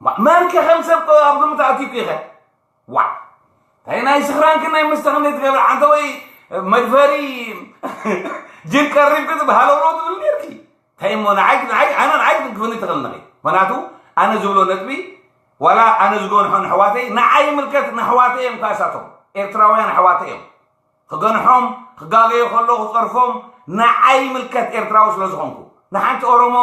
ማ-፣ መን ከ ከም ሰብ ኣብ ግምት ኣእትዩኪ ከ? ዋዕ! እንታይ ናይ ስኽራንክን ናይ መስተኽን ዘይትገብር፣ ኣንተ ወይ መድፈሪ ጅን ቀሪብኪ ትበሃለውሎ ትብል ነርኪ። እንታይ እሞ ንዓይ፣ ንዓይ፣ ኣነ ንዓይ ክትንክፍኒ ትኽእል ነኺ። ምኽንያቱ ኣነ ዝብሎ ነጥቢ፣ ዋላ ኣነ ዝገንሖ ንኣሕዋተይ፣ ንዓይ ይምልከት፣ ንኣሕዋተይ እዮም ከኣሳቶም። ኤርትራውያን ኣሕዋተይ እዮም። ክገንሖም፣ ክጋገዩ ከለዉ ክጸርፎም፣ ንዓይ ይምልከት ኤርትራዊ ስለ ዝኾንኩ። ንሓንቲ ኦሮሞ፣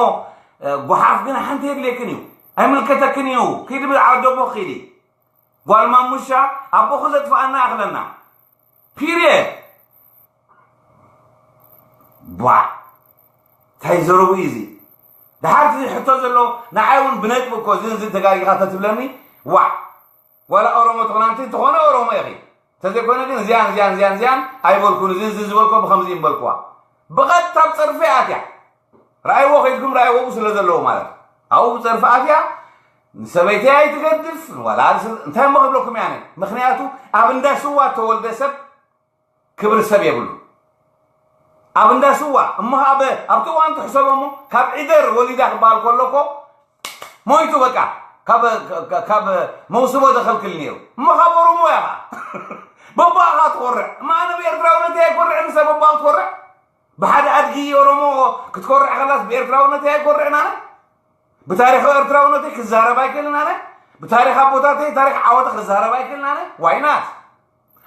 እ፣ ጓሓፍ ግን ሓንቲ የድልየክን እዩ። ኣይምልከተክን እዩ። ኪዲ ብዓደቦ ኪዲ። ጓል ማሙሻ፣ ኣቦኺ ዘጥፍኣና ይኣኽለና። ፒርየድ። ቧዕ። እንታይ ዘረቡ እዩ እዚ? ደሓር እቲ ሕቶ ዘሎ፣ ንዓይ እውን ብነጥቢ እኮ እዚ፣ እዚ ተጋጊኻ ተትብለኒ፣ ዋዕ። ዋላ ኦሮሞ ትኾና እንተ እንተኾነ ኦሮሞ ኢኺ። እንተዘይኮነ ግን እዚያን እዚያን እዚያን እዚያን ኣይበልኩን፣ እዚ እዚ ዝበልኮ ብኸምዚ ይበልኩዋ። ብቐጥታ ኣብ ጸርፊ ኣትያ። ረኣይዎ፣ ከይድኩም ረኣይዎ ስለ ዘለዎ ማለት እዩ። ኣብኡ ብጸርፊ ኣትያ ንሰበይተይ ኣይትገድፍ፣ ዋላ ስ-፣ እንታይ እሞ ክብለኩም እየ ኣነ? ምኽንያቱ ኣብ እንዳ ስዋ እተወልደ ሰብ ክብሪ ሰብ የብሉ። ኣብ እንዳ ስዋ እሞ ኣብ ኣብቲ እዋን ትሕሰቦ እሞ ካብ ዒደር ወሊዳ ክበሃል ከሎ እኮ ሞይቱ በቃ ካብ ካብ መውስቦ ዘኸልክል ነይሩ። እሞ ካብ ኦሮሞ እያ ኸዓ። በቦኣኻ ትኾርዕ። እማ ኣነ ብኤርትራውነተይ ኣይኮርዕን፣ ሰብ በቦኣ ትኾርዕ። ብሓደ ኣድጊ ኦሮሞ ክትኮርዕ ከላስ ብኤርትራውነተይ ኣይኮርዕን ኣነ። ብታሪኽ ኤርትራውነተይ ክዛረብ ኣይክእልን ኣነ። ብታሪኽ ኣቦታተይ፣ ታሪኽ ዓወተ ክዛረብ ኣይክእልን ኣነ። ዋይ ናት?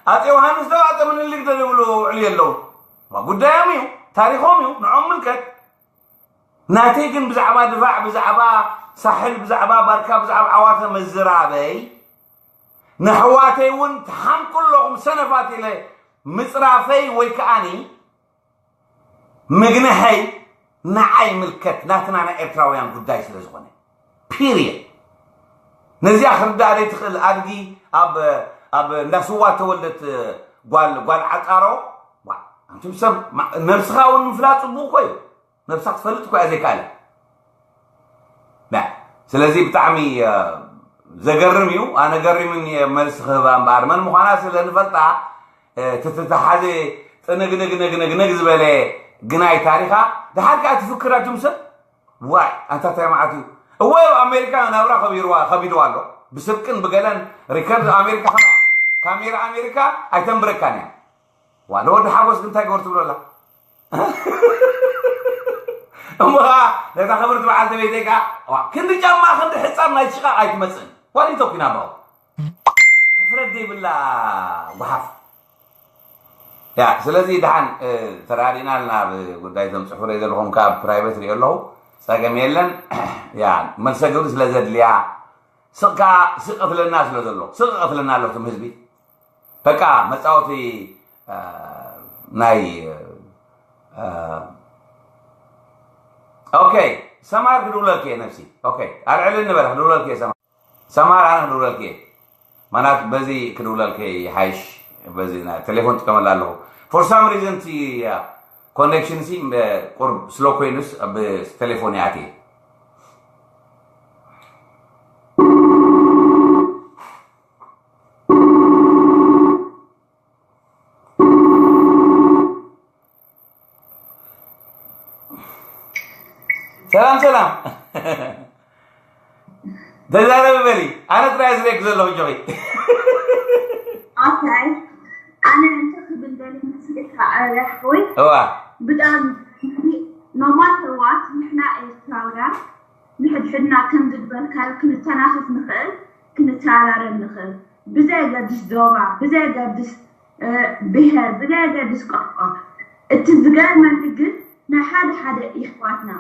ኣጼ ዮሃንስ ዶ ኣጼ ምኒልክ ዶ ዝብሉ ውዕሊ የለውን። ዋ ጉዳዮም እዩ፣ ታሪኾም እዩ፣ ንዖም ምልከት። ናተይ ግን ብዛዕባ ድፋዕ፣ ብዛዕባ ሳሕል፣ ብዛዕባ ባርካ፣ ብዛዕባ ዓዋተ ምዝራበይ ንኣሕዋተይ እውን ትሓምቁ ኣለኹም ሰነፋት ኢለ ምጽራፈይ ወይ ከኣኒ ምግንሐይ ንዓይ ይምልከት፣ ናትና ናይ ኤርትራውያን ጉዳይ ስለ ዝኾነ። ፒርየድ። ነዚኣ ክርዳእ ዘይትኽእል ኣድጊ ኣብ ኣብ እንዳ ስዋ ተወልደት ጓል ጓል ዓጣሮ ዋ፣ ኣንቱም ሰብ ማ-፣ ነብስኻ እውን ምፍላጥ ጽቡቕ እኮ እዩ። ነብሳ ክትፈልጥ እኮ እያ ዘይከኣለ። ና፣ ስለዚ ብጣዕሚ እ፣ ዘገርም እዩ። ኣነ ገሪሙኒ እየ መልሲ ክህባ እምበኣር መን ምዃና ስለ ንፈልጣ እ፣ ተተተሓዘ ጥንግንግንግንግንግ ዝበለ ግናይ ታሪኻ ድሓር ከኣ ትፍክር ኣቱም ሰብ ዋይ ኣንታ እንታይ መዓት እዩ። እወ ኣብ ኣሜሪካ ናብራ ከቢርዋ ከቢድዋ ኣሎ። ብስርቅን ብገለን ሪከርድ ኣሜሪካ ከመያ ካሜራ ኣሜሪካ ኣይተንብረካን እያ። ዋ ንወዲ ሓጎስ ግን እንታይ ገበር ትብሎ ኣላ? እሞ ኸዓ ነታ ክብርቲ በዓልቲ ቤተይ ከኣ ዋ ክንዲ ጫማ ክንዲ ሕጻን ናይ ሽቓቕ ኣይትመጽእን። ዋሊቶ ኩና ባው ሕፍረት ዘይብላ ጓሓፍ። ያ ስለዚ ደሓን እ፣ ተራዲእና ኣለና ኣብ ጉዳይ ዘምፅሑ ሪኦ ዘለኹም ካብ ፕራይቬት ሪኦ ኣለኹ። ፀገም የለን። ያ መልሰ ግብሪ ስለ ዘድልያ ስቕ ከዓ ስቕ እትለና ስለ ዘሎ ስቕ እትለና ኣሎ ትም ህዝቢ በቃ መፃወቲ እ፣ ናይ እ፣ ኦኬ ሰማር ክድውለልክ እየ ነብሲ ኦኬ ኣልዕል እንበል ክድውለልክ እየ ሰማር ሰማር ኣነ ክድውለልክ እየ ማናት በዚ ክድውለልክ ይሓይሽ በዚ ናይ ቴሌፎን ጥቀመላ ኣለኹ for some reason እቲ ኮኔክሽን ሲ ቁርብ ስሎ ኮይኑስ ብ ቴሌፎን ይኣትየ ሰላም ሰላም ተዛረቢ በሊ ኣነ ጥራይ ዝብለክ ዘለኹ ጆኺ ኣታይ ኣነ እንተ ክብል ደሊ መስልካ ኣረሕወይ እዋ ብጣዕሚ no matter what ንሕና ኤርትራውያን ንሕድሕድና ከም ዝግበርካዮ ክንተናኸፍ ንኽእል ክንተኣራረብ ንኽእል ብዘየገድስ ዞባ ብዘየገድስ ብሄር ብዘየገድስ ቋንቋ እቲ ዝገርመኒ ግን ናይ ሓደ ሓደ ይሕዋትና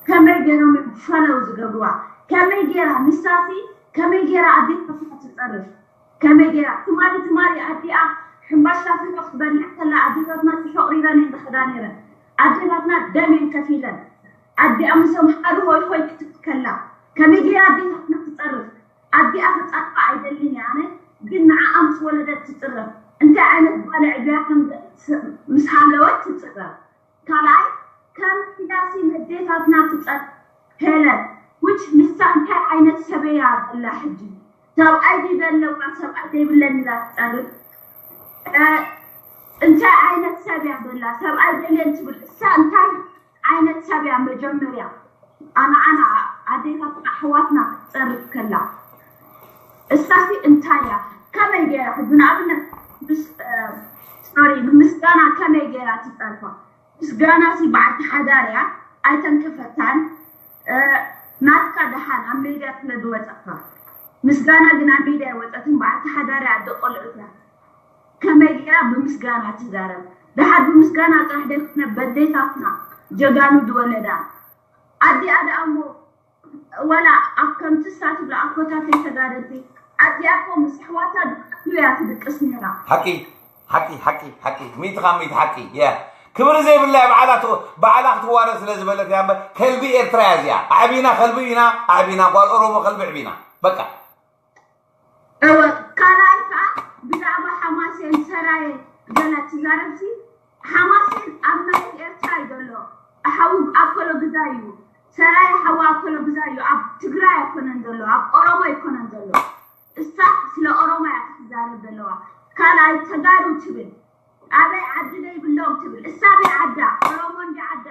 ከመይ ገይሮም እዮም ፈለው ዝገብርዋ ከመይ ገይራ ንሳሲ ከመይ ገይራ ኣዴታትና ትፀርፍ ከመይ ገይራ ትማሊ ትማሊ ኣዲኣ ሕምባሻ ፍኖ ክትበልዕ ከላ ኣዴታትና ተሸቕሪረን እየን ዝኸዳ ነይረን ኣዴታትና ደም እየን ከፊለን ኣዲኣ ምሶም ሓዱ ሆይ ሆይ ክትብል ከላ ከመይ ገይራ ኣዴታትና ትፀርፍ ኣዲኣ ክፀርፋ ኣይደልን እየ ኣነ ግን ንዓኣ ምስ ወለደት ትፅረፍ እንታይ ዓይነት ጓል ኣዕብያ ከም ምስ ሃለወት ትፅረፍ ካልኣይ ከም ዳሲ መዴታትና ትፀርፍ ሄለን which ንሳ እንታይ ዓይነት ሰበያ ዘላ ሕጂ ሰብኣይ ድዩ ዘለዋ ሰብኣይ ዘይብለን ኢላ ትፀርፍ እንታይ ዓይነት ሰብ እያ ዘላ ሰብኣይ ደልየን ትብል እሳ እንታይ ዓይነት ሰብ እያ መጀመርያ ኣንዓና ኣዴታትና ኣሕዋትና ክትፀርፍ ከላ እሳሲ እንታይ እያ ከመይ ገይራ ሕጂ ንኣብነት ምስ ሶሪ ብምስጋና ከመይ ገይራ ትፀርፋ ምስጋና ሲ በዓልቲ ሓዳር እያ ኣይተንከፈታን ናትካ ደሓን ኣብ ሜድያ ስለ ዝወፀካ ምስጋና ግን ኣብ ሜድያ ይወፀትን በዓልቲ ሓዳር እያ ኣደ ቆልዑት እያ ከመይ ገይራ ብምስጋና ትዛረብ ደሓር ብምስጋና ጥራሕ ዘይኮነ በዴታትና ጀጋኑ ዝወለዳ ኣዲኣ ደኣ እሞ ዋላ ኣብ ከምቲ እሳ ትብላ ኣኮታተይ ተጋደልቲ ኣዲኣ እኮ ምስ ኣሕዋታ ድቅስሉ እያ ትድቅስ ነይራ ሓቂ ሓቂ ሓቂ ሓቂ ሚእቲ ካብ ሚእቲ ሓቂ የ ክብሪ ዘይብላ እያ ባዕላ ት- ባዕላ ክትዋረድ ስለ ዝበለት እያ እምበር ከልቢ ኤርትራ እያ እዚኣ ኣዕቢና ከልቢ ኢና ኣዕቢና ጓል ኦሮሞ ከልቢ ኣዕቢና በቃ እወ ካልኣይ ከዓ ብዛዕባ ሓማሴን ሰራየ ገለ ትዛረብሲ ሓማሴን ኣብ መሬት ኤርትራ እዩ ዘሎ። ሓዉ ኣኮሎ ግዛይ እዩ። ሰራየ ሓዉ ኣኮሎ ግዛይ እዩ። ኣብ ትግራይ ኣይኮነን ዘሎ፣ ኣብ ኦሮሞ ኣይኮነን ዘሎ። እሳ ስለ ኦሮሞ እያ ትዛረብ ዘለዋ። ካልኣይ ተጋሩ ትብል ኣበይ ዓዲ ዘይብሎም ትብል እሳ ኣበይ ዓዳ ኦሮሞ እንዲ ዓዳ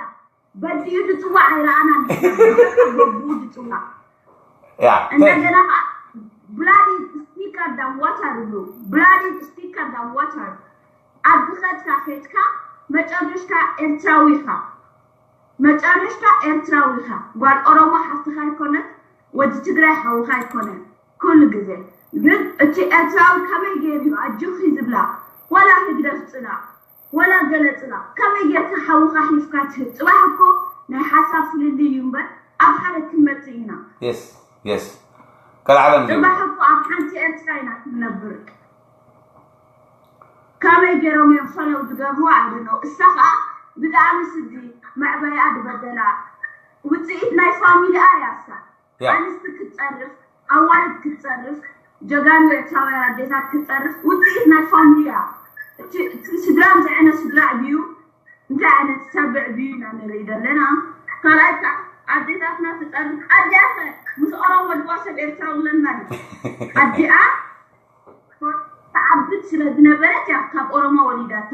በዲኡ ዝፅዋዕ ኣይረኣናን። በብኡ ዝፅዋዕ Yeah, thank you. እንደገና ከዓ blood is thicker than water ይብሉ። Blood is thicker than water። ኣብ ዝኸድካ ከድካ መጨረሽታ ኤርትራዊ ኢኻ። መጨረሽታ ኤርትራዊ ኢኻ። ጓል ኦሮሞ ሓፍትኻ ኣይኮነት፣ ወዲ ትግራይ ሓውኻ ኣይኮነን። ኩሉ ግዜ ግን እቲ ኤርትራዊ ከመይ ገይሩ እዩ ኣጆኺ ዝብላ? ዋላ ህግደፍ ፅላእ ወላ ገለ ፅላእ ከመይ ጌርካ ሓውኻ ሒዝካ ትህብ? ፅባሕ እኮ ናይ ሓሳብ ፍልልይ እዩ እምበር ኣብ ሓደ ክንመፅእ ኢና። Yes, yes. ካልዓለም ፅባሕ እኮ ኣብ ሓንቲ ኤርትራ ኢና ክንነብር። ከመይ ገይሮም እዮም ፈለው ዝገብሩ? I don't know። እሳ ከዓ ብጣዕሚ ስዲ መዕበያ ዝበደላ ውፅኢት ናይ ፋሚሊኣ እያ እሳ። Yeah. ኣንስቲ ክትፀርፍ፣ ኣዋልድ ክትፀርፍ፣ ጀጋኑ ኤርትራውያን ኣዴታት ክትፀርፍ ውፅኢት ናይ ፋሚሊ እያ። እቲ እቲ ስድራ ምፅዕነ ስድራ ዕብዩ እንታይ ዓይነት ሰብ ዕብዩ ኢና ንርኢ ዘለና። ካልኣይ ከዓ ኣዴታትና ትፀርፍ። ኣዲኣ ከ ምስ ኦሮሞ ድዋ ሰብ ኤርትራ ውለና እዩ። ኣዲኣ ተዓብድ ስለ ዝነበረት እያ ካብ ኦሮሞ ወሊዳታ።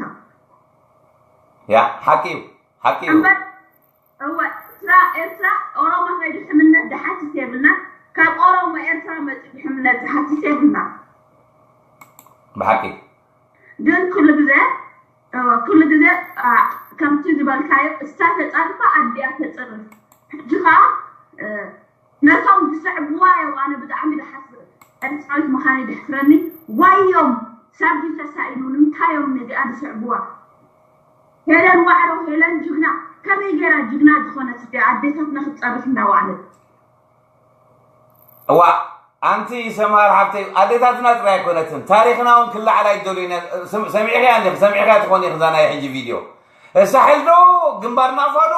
ያ ሓቂ እዩ፣ ሓቂ እዩ። እምበር እወ ኤርትራ ኤርትራ ኦሮሞ ከይዱ ሕምነት ዝሓትት የብልና። ካብ ኦሮሞ ኤርትራ መፂኡ ሕምነት ዝሓትት የብልና። ብሓቂ ግን ኩሉ ግዜ እወ ኩሉ ግዜ አ፣ ከምቲ ዝበልካዮ እሳ ተፃርፋ ኣዲኣ ተፅርፍ። ሕጂ ከዓ እ፣ ነቶም ዝስዕብዋ እዮም ኣነ ብጣዕሚ ዝሓፍር። ኤርትራዊት ምዃነይ ዘሕፍረኒ። ዋዮም ሰብ ድዩ ተሳኢኑ? ንምንታይ እዮም ነዚኣ ዝስዕብዋ? ሄለን ዋዕሮ ሄለን ጅግና ከመይ ገይራ ጅግና ዝኾነት እቲኣ ኣዴታትና ክትፀርፍ እንዳዋዕለት። እዋ ኣንቲ ሰምሃር ሓፍተይ ኣዴታትና ጥራይ ኣይኮነትን ታሪኽና እውን ክላዓል ኣይደልዩን። ሰሚዕኽያ እንዲኽ ሰሚዕኽያ ትኾን ኢኽ እዛ ናይ ሕጂ ቪድዮ። ሳሕል ዶ ግንባር ናቕፋ ዶ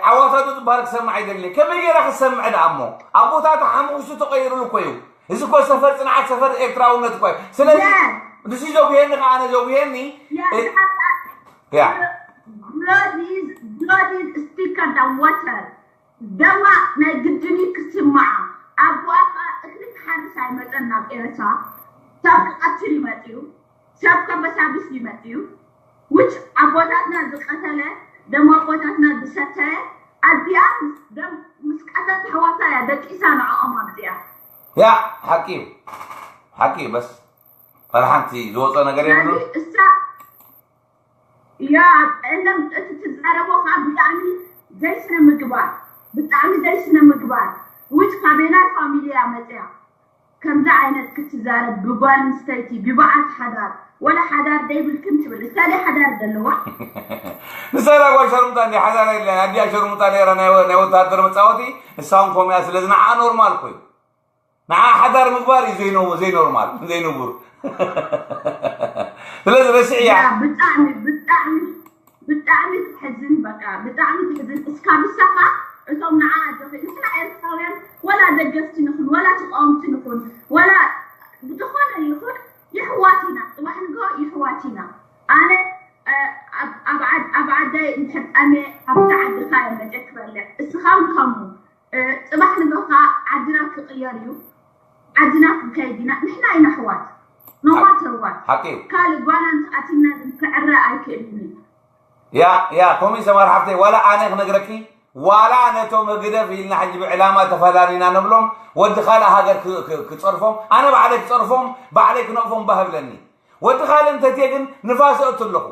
ዓዋታ ዶ ዝበሃል ክሰምዕ ኣይደልን። ከመይ ገይራ ክትሰምዕ ደኣ እሞ ኣቦታታ ሓሙኽሽቱ ተቐይሩሉ እኮ እዩ። እዚ እኮ ሰፈር ፅንዓት ሰፈር ኤርትራውነት እኮ እዩ። ስለዚ ንሱ ዘጉሄኒ ከዓ ኣነ ዘጉሄኒ ያ ያ Blood is thicker than water። ደማ ናይ ግድን እዩ ክስምዓ። ኣቦኣ ከዓ እክሊ ክሓርስ ኣይመፀን ናብ ኤረትራ። ሰብ ክቐትል ይመፅኡ፣ ሰብ ከበሳብስ ይመፅኡ። ውጭ ኣቦታትና ዝቀተለ ደሞ ኣቦታትና ዝሰተየ ኣዲኣ ምስ ደም ምስ ቀተለት ኣሕዋታ እያ ደቂሳ ንዕኦም ኣምፅኣ። ያ ሓቂ እዩ፣ ሓቂ እዩ። በስ ዋላ ሓንቲ ዝወፆ ነገር የብሉን። እሳ ያ እለም እቲ ትዛረቦ ከዓ ብጣዕሚ ዘይስነ ምግባር ብጣዕሚ ዘይስነ ምግባር። ውጭ ካበየናይ ፋሚሊ እያ መፅያ ከምዚ ዓይነት ክትዛረብ ብጓል ኣንስተይቲ ብበዓል ሓዳር ወላ ሓዳር ደይብልክን ትብል እሳ ደይ ሓዳር ዘለዋ? ንሳ ጓል ሸርሙጣ እንዲ ሓዳር የለ ኣዲኣ ሸርሙጣ ነይራ ናይ ናይ ወታደር መፃወቲ። ንሳ እውን ከምኡ እያ። ስለዚ ንዓ ኖርማል እኮ እዩ። ንዓ ሓዳር ምግባር እዩ ዘይኖ- ዘይኖርማል ዘይንቡር። ስለዚ ረስዕያ ያ ብጣዕሚ ብጣዕሚ ብጣዕሚ ትሕዝን በቃ ብጣዕሚ ትሕዝን። እስካ ብሳካ እቶም ንዓ ኣጆኺ ንሕና ኤርትራውያን ወላ ደገፍቲ ንኹን ወላ ተቃወምቲ ንኹን ወላ ብዝኾነ ይኹን የሕዋት ኢና። ፅባሕ ንግሆ የሕዋት ኢና። ኣነ ኣብ ዓድ- ኣብ ዓዳይ እንድሕር ጠምየ ኣብቲ ዓድካ እየ መፅየ ክበልዕ እስኻ እውን ከምኡ። ፅባሕ ንግሆ ከዓ ዓድና ክቅየር እዩ። ዓድና ክንከይድ ኢና ንሕና ኢና ኣሕዋት። No matter what ሓቂ እዩ። ካልእ ጓና እንተኣቲና ግን ክዕረ ኣይክእልን እዩ። ያ ያ ኮሚን ሰማር ሓፍተይ ዋላ ኣነ ክነግረኪ ዋላ ነቶም ህግደፍ ኢልና ሕጂ ብዕላማ ተፈላሊና ንብሎም ወዲ ካልእ ሃገር ክ- ክ- ክፀርፎም ኣነ ባዕለይ ክፀርፎም ባዕለይ ክነቕፎም ባህብለኒ። ወዲ ካልእ እንተትየ ግን ንፋስ እእቱ ኣለኹ።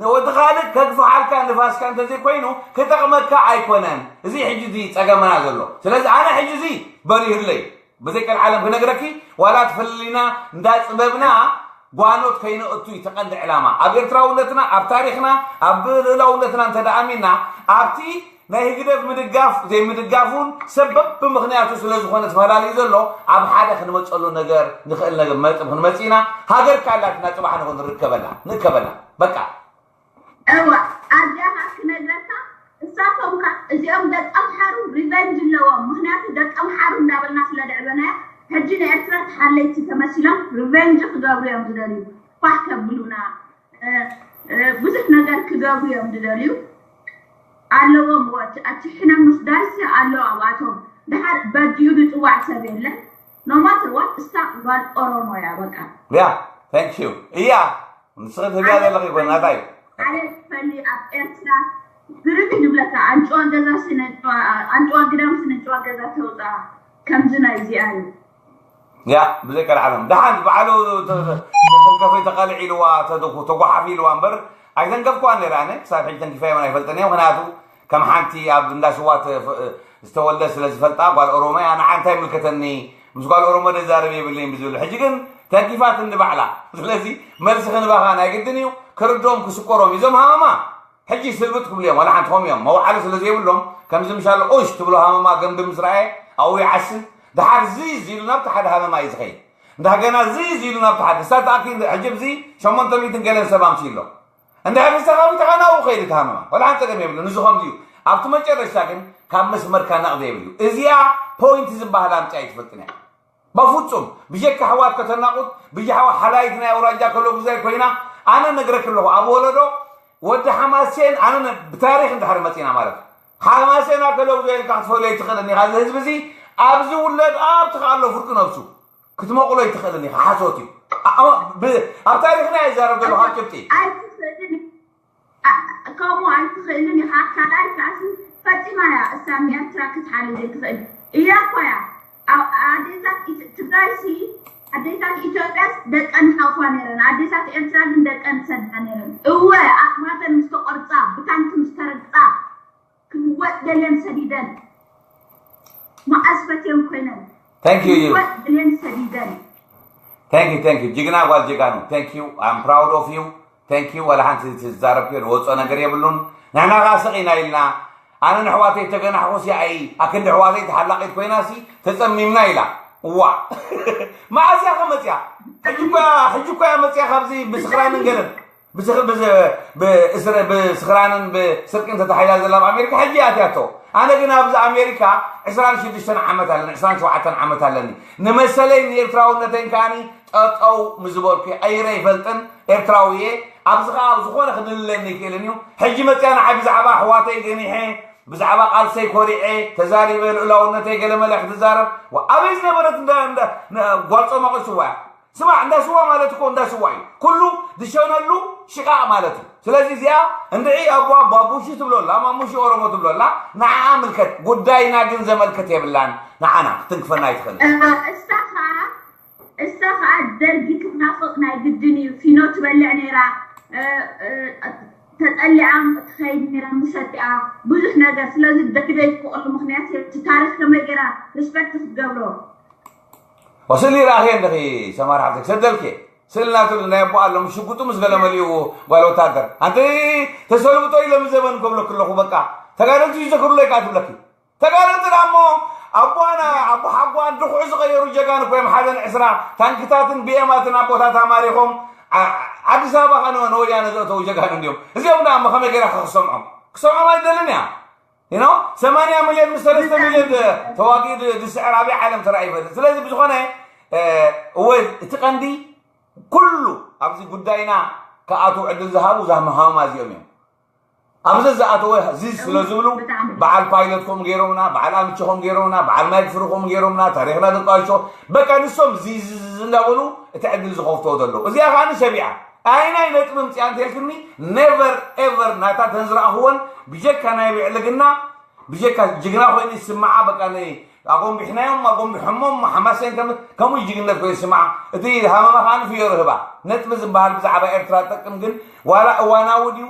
ንወዲ ካልእ ከግፍሓልካ ንፋስካ እንተዘይኮይኑ ክጠቕመካ ኣይኮነን። እዚ ሕጂ እዚ ፀገምና ዘሎ። ስለዚ ኣነ ሕጂ እዚ በሪህለይ ብዘይ ቀልዓለም ክነግረኪ ዋላ ትፈልሊና እንዳ ፅበብና ጓኖት ከይነእቱ እዩ ተቐንዲ ዕላማ ኣብ ኤርትራውነትና ኣብ ታሪኽና ኣብ ልእላውነትና እንተደኣሚና ኣብቲ ናይ ህግደፍ ምድጋፍ ዘይምድጋፉን ሰብ በብምኽንያቱ ስለዝኾነ ተፈላለዩ ዘሎ ኣብ ሓደ ክንመፀሉ ነገር ንኽእል ነገር መጥብ ክንመፅእ ኢና። ሃገር ካላትና ፅባሕ ንኹን ንርከበላ ንእከበላ በቃ። እወ ኣዚኣ ከዓ ክነግረካ እሳቶም ከዓ እዚኦም ደቂ ኣምሓሩ revenge ኣለዎም። ምክንያቱ ደቂ ኣምሓሩ እንዳበልና ስለ ደዕበናያ ሕጂ ንኤርትራ ተሓለይቲ ተመሲሎም ሪቨንጅ ክገብሩ እዮም ዝደልዩ። ኳሕ ከብሉና፣ እ፣ እ፣ ብዙሕ ነገር ክገብሩ እዮም ዝደልዩ። ኣለዎም፣ ወ-፣ እቲ ሕነ ምፍዳይሲ ኣሎ ኣብኣቶም። ድሓር በዲኡ ዝጽዋዕ ሰብ የለን። ኖ ማተር ዋት፣ እሳ ጓል ኦሮሞ እያ በቃ። ያ፣ ታንክ ዩ። እያ፣ ንስኺ ትህብያ ዘለኺ ይኮን ናታይ። ኣነ ትፈሊ ኣብ ኤርትራ ግርም እዩ ዝብለካ። ኣንጭዋ ገዛ ስነጭዋ፣ ኣንጭዋ ግዳም ስነጭዋ ገዛ ተውፃ ከምዚ ናይ እዚኣ እዩ። ያ፣ ብዘይ ቀልዓለም ደሓን ባዕሉ ተንከፈይ ተቃልዕ ኢልዋ፣ ተደኩ ተጓሓፍ ኢልዋ እምበር ኣይተንከፍኳን ነይረ። ኣነ ክሳብ ሕጂ ተንኪፈ የመን ኣይፈልጥን እየ። ምክንያቱ ከም ሓንቲ ኣብ እንዳ ስዋ ተ-፣ ዝተወልደ ስለ ዝፈልጣ ጓል ኦሮሞ እያ፣ ንዓ እንታይ ይምልከተኒ፣ ምስ ጓል ኦሮሞ ደዛረብ የብለይን ብዝብል። ሕጂ ግን ተንኪፋትኒ ባዕላ። ስለዚ መልሲ ክንባኻ ናይ ግድን እዩ። ክርድኦም ክስቆሮም እዩ። እዞም ሃመማ ሕጂ ስልብጥ ክብሉ እዮም። ዋላ ሓንቲ ኾም እዮም። መውዓሊ ስለ ዘይብሎም ከምዚ ምሻሎ ኡሽ ትብሎ ሃመማ ገምቢ ምስ ረኣየ ኣብኡ ይዓስል። ድሓር ዝዝ ኢሉ ናብቲ ሓደ ሃመማ እዩ ዝኸይድ። እንዳ ገና ዝዝ ኢሉ ናብቲ ሓደ ሳት ኣኪ ሕጂ ብዚ ሸሞንተ ሚእትን ገለን ሰብ ኣምሲ ኣሎ። እንድሕር ንስኻ ዊትኻ ናብኡ ከይድ እቲ ሃመማ። ዋላ ሓንቲ ጸገም የብሉ። ንዚ ከምዚ እዩ። ኣብቲ መጨረሽታ ግን ካብ መስመርካ ነቕደ የብሉ። እዚኣ ፖይንት ዝበሃል ኣምጺኣ ኣይትፈልጥን እያ። በፍጹም ብጀካ ኣሕዋት ከተናቑት ብጀካ ሓላይት ናይ ኣውራጃ ከለጉዛይ ኮይና። ኣነ ነግረክ ኣለኹ ኣብ ወለዶ ወዲ ሓማሴን ኣነ ነ-፣ ብታሪክ እንድሕር መፂና ማለት ሓማሴን ኣከለጉዛይ ኢልካ ክትፈልዮ ኣይትኽእልን ኢኻ። እዚ ህዝቢ እዚ ኣብዚ ውለድ ኣብቲ ከኣሎ ፍርቂ ነብሱ ክትመቕሎ ኣይትኽእልን ኢኻ። ሓሶት እዩ። ኣ-፣ ኣ-፣ ብ-፣ ኣብ ታሪክና እየ ዝዛረብ ዘለኹ ኣብ ጭብጢ። ኣይትኽእልን ኣ-፣ ከምኡ ኣይትኽእልን ኢኻ። ካልኣይ ከኣሲ ፈጺማ እያ እሳ ንኤርትራ ክትሓሊ ዘይትኽእል እያ እኮ እያ። ኣብ ኣዴታት ኢት-፣ ትግራይሲ ኣዴታት ኢትዮጵያስ ደቀን ሓቑፋ ነይረን። ኣዴታት ኤርትራ ግን ደቀን ሰዳ ነይረን። እወ ኣሕዋተን ምስ ተቆርጻ፣ ብታንኪ ምስ ተረግጻ፣ ክልወጥ ደልየን ሰዲደን። መዓስ ፈትየን ኮይነን Thank you you. ክልወጥ ደልየን ሰዲደን። Thank you, thank you. ጅግና ጓል ጅጋኑ። Thank you. I'm proud of you. Thank you. ወላ ሓንቲ ዝዛረብክዮ ዝወፅኦ ነገር የብሉን። ንሕና ከዓ ስቕ ኢና ኢልና። ኣነ ንሕዋተይ ተገናሕኹሲ ኣይ ኣክንዲ ኣሕዋተይ ተሓላቒት ኮይናሲ ተፀሚምና ኢላ። እዋ መዓስ እያ ከመፅያ? ሕጂ እኳ ሕጂ እኳ እያ መፅያ ካብዚ ብስኽራንን ገለን ብስኽ- ብስ- ብእስር- ብስኽራንን ብስርቅን ተታሒዛ ዘላ ኣብ ኣሜሪካ ሕጂ ኣትያቶ። ኣነ ግን ኣብዚ ኣሜሪካ ዕስራን ሽዱሽተን ዓመት ኣለኒ፣ ዕስራን ሸውዓተን ዓመት ኣለኒ። ንመሰለይ ንኤርትራውነተይን ከዓኒ ጠጠው ምዝበልኩ ቀይረ ይፈልጥን ኤርትራዊ እየ። ኣብዚ ከዓ ዝኾነ ክድልለኒ ይክእልን እዩ። ሕጂ መፅያ ንዓይ ብዛዕባ ኣሕዋተይ ገኒሐ ብዛዕባ ቃልሰይ ኮሪዐ ተዛሪበ ልኡላውነተይ ገለመለ ክትዛረብ ዋ- ኣበይ ዝነበረት እንዳ- እንዳ- ን- ጓል ጾማቕ ስዋ እያ። ስማዕ እንዳ ስዋ ማለት እኮ እንዳ ስዋ እዩ። ኩሉ ዝሸነሉ ሽቓቕ ማለት እዩ። ስለዚ እዚኣ እንድዒ ኣቦ ኣቦ ኣቡሺ ትብሎ ኣላ ማሙሺ ኦሮሞ ትብሎ ኣላ። ንዓኣ ምልከት ጉዳይና ግን ዘመልክት የብላን። ንዓና ክትንክፈና ኣይትኽእልን። እሳ ከዓ እሳ ከዓ ደርጊ ክትናፍቕ ናይ ግድን እዩ። ፊኖ ትበልዕ ነይራ፣ ተጠሊዓ ትኸይድ ነይራ ምሸት እያ ብዙሕ ነገር። ስለዚ ደርጊ ዘይትፍቐሉ ምክንያት እቲ ታሪክ ከመይ ገይራ ሪስፐክት ክትገብሮ? ወስሊ ራኺ እንደኺ ሰማር ሓፍተይ ክሰደልኪ ስእሊ ናቱ ናይ ኣቦ ኣሎ ምስ ሽጉጡ ምስ ገለ መሊኡ ጓል ወታደር ኣንቲ ተሰልብጦ ኢሎም ዘበን ከብለክ ኣለኹ በቃ ተጋደልቲ ይዘክሩለይ ከዓ ትብለኪ ተጋደልቲ ደኣ እሞ ኣቦና ኣቦ ሓጓን ድኹዒ ዝቐየሩ ጀጋኑ ኮይኖም ሓደን ዕስራ ታንክታትን ቢኤማትን ኣቦታት ኣማሪኾም ዓ- ዓዲስ ኣበባ ከ ንወያነ ዘእተዉ ጀጋኑ እንዲዮም እዚኦም ደኣ እሞ ከመይ ገይራ ክሰምዖም ክሰምዖም ኣይደልን እያ you know ሰማንያ ሚልዮን ምስ ሰለስተ ሚልዮን ተዋጊኡ ዝስዕር ኣበይ ዓለም ተራእዩ ይፈልጥ ስለዚ ብዝኾነ እወ እቲ ቀንዲ ኩሉ ኣብዚ ጉዳይና ክኣትዉ ዕድል ዝሃቡ እዛ ሃመማ እዚኦም እዮም ኣብዚ ዝኣተወ እዚ ስለ ዝብሉ በዓል ፓይለት ከምኡ ገይሮምና በዓል ኣምቺ ከምኡ ገይሮምና በዓል ማይክ ፍሩ ከምኡ ገይሮምና ታሪክና ደቃሾ በቃ ንሶም ዝዝዝ እንዳበሉ እቲ ዕድል ዝኸፍትዎ ዘለዉ እዚኣ ከዓ ሰቢዓ ኣይናይ ነጥቢ ምፅያ እንተልክኒ never ever ናታ ተንዝረኣኽወን ብጀካ ናይ ብዕልግና ብጀካ ጅግና ኮይኑ ይስምዓ በቃ ኣጎንቢሕናዮም ኣጎንቢሖሞም ሓማሴን ከም ከምኡ ጅግነት ኮይኑ ይስምዓ እቲ ሃመማ ከዓ ንፍዮ ርህባ ነጥቢ ዝበሃል ብዛዕባ ኤርትራ ዝጠቅም ግን ዋላ እዋናዊ ድዩ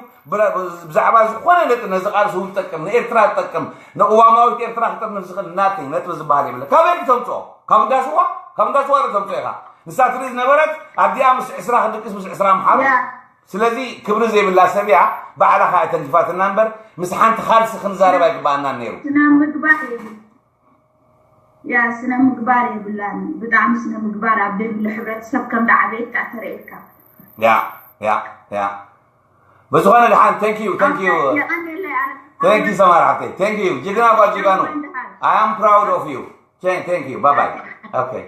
ብዛዕባ ዝኾነ ነጥቢ ነዚ ቃልሲ እውን ዝጠቅም ንኤርትራ ዝጠቅም ንቅዋማዊት ኤርትራ ክጠርንፍ ዝኽእል nothing ነጥቢ ዝበሃል የብለ ካበይ ክተምፅኦ ካብ እንዳስዋ ካብ እንዳስዋ ዶ ተምፅኦ ኢኻ ንሳ ትርኢ ዝነበረት ኣዲኣ ምስ ዕስራ ክድቅስ ምስ ዕስራ ምሓሩ ስለዚ ክብሪ ዘይብላ ሰብ እያ ባዕላ ከዓ ተንኪፋትና እምበር ምስ ሓንቲ ካልሲ ክንዛረብ ኣይግበኣናን ነይሩ ስነ ምግባር የብሉ ያ ስነ ምግባር የብላን ብጣዕሚ ስነ ምግባር ኣብ ዘይብሉ ሕብረተሰብ ከም ዝዓበየት ከዓ ተረኢካ ያ ያ ያ ብዝኾነ ድሓን thank you thank you የቐንየለይ ኣነ thank you ሰማር ሓፍተይ thank you ጅግና ጓል ጅጋኑ I am proud of you thank you bye bye okay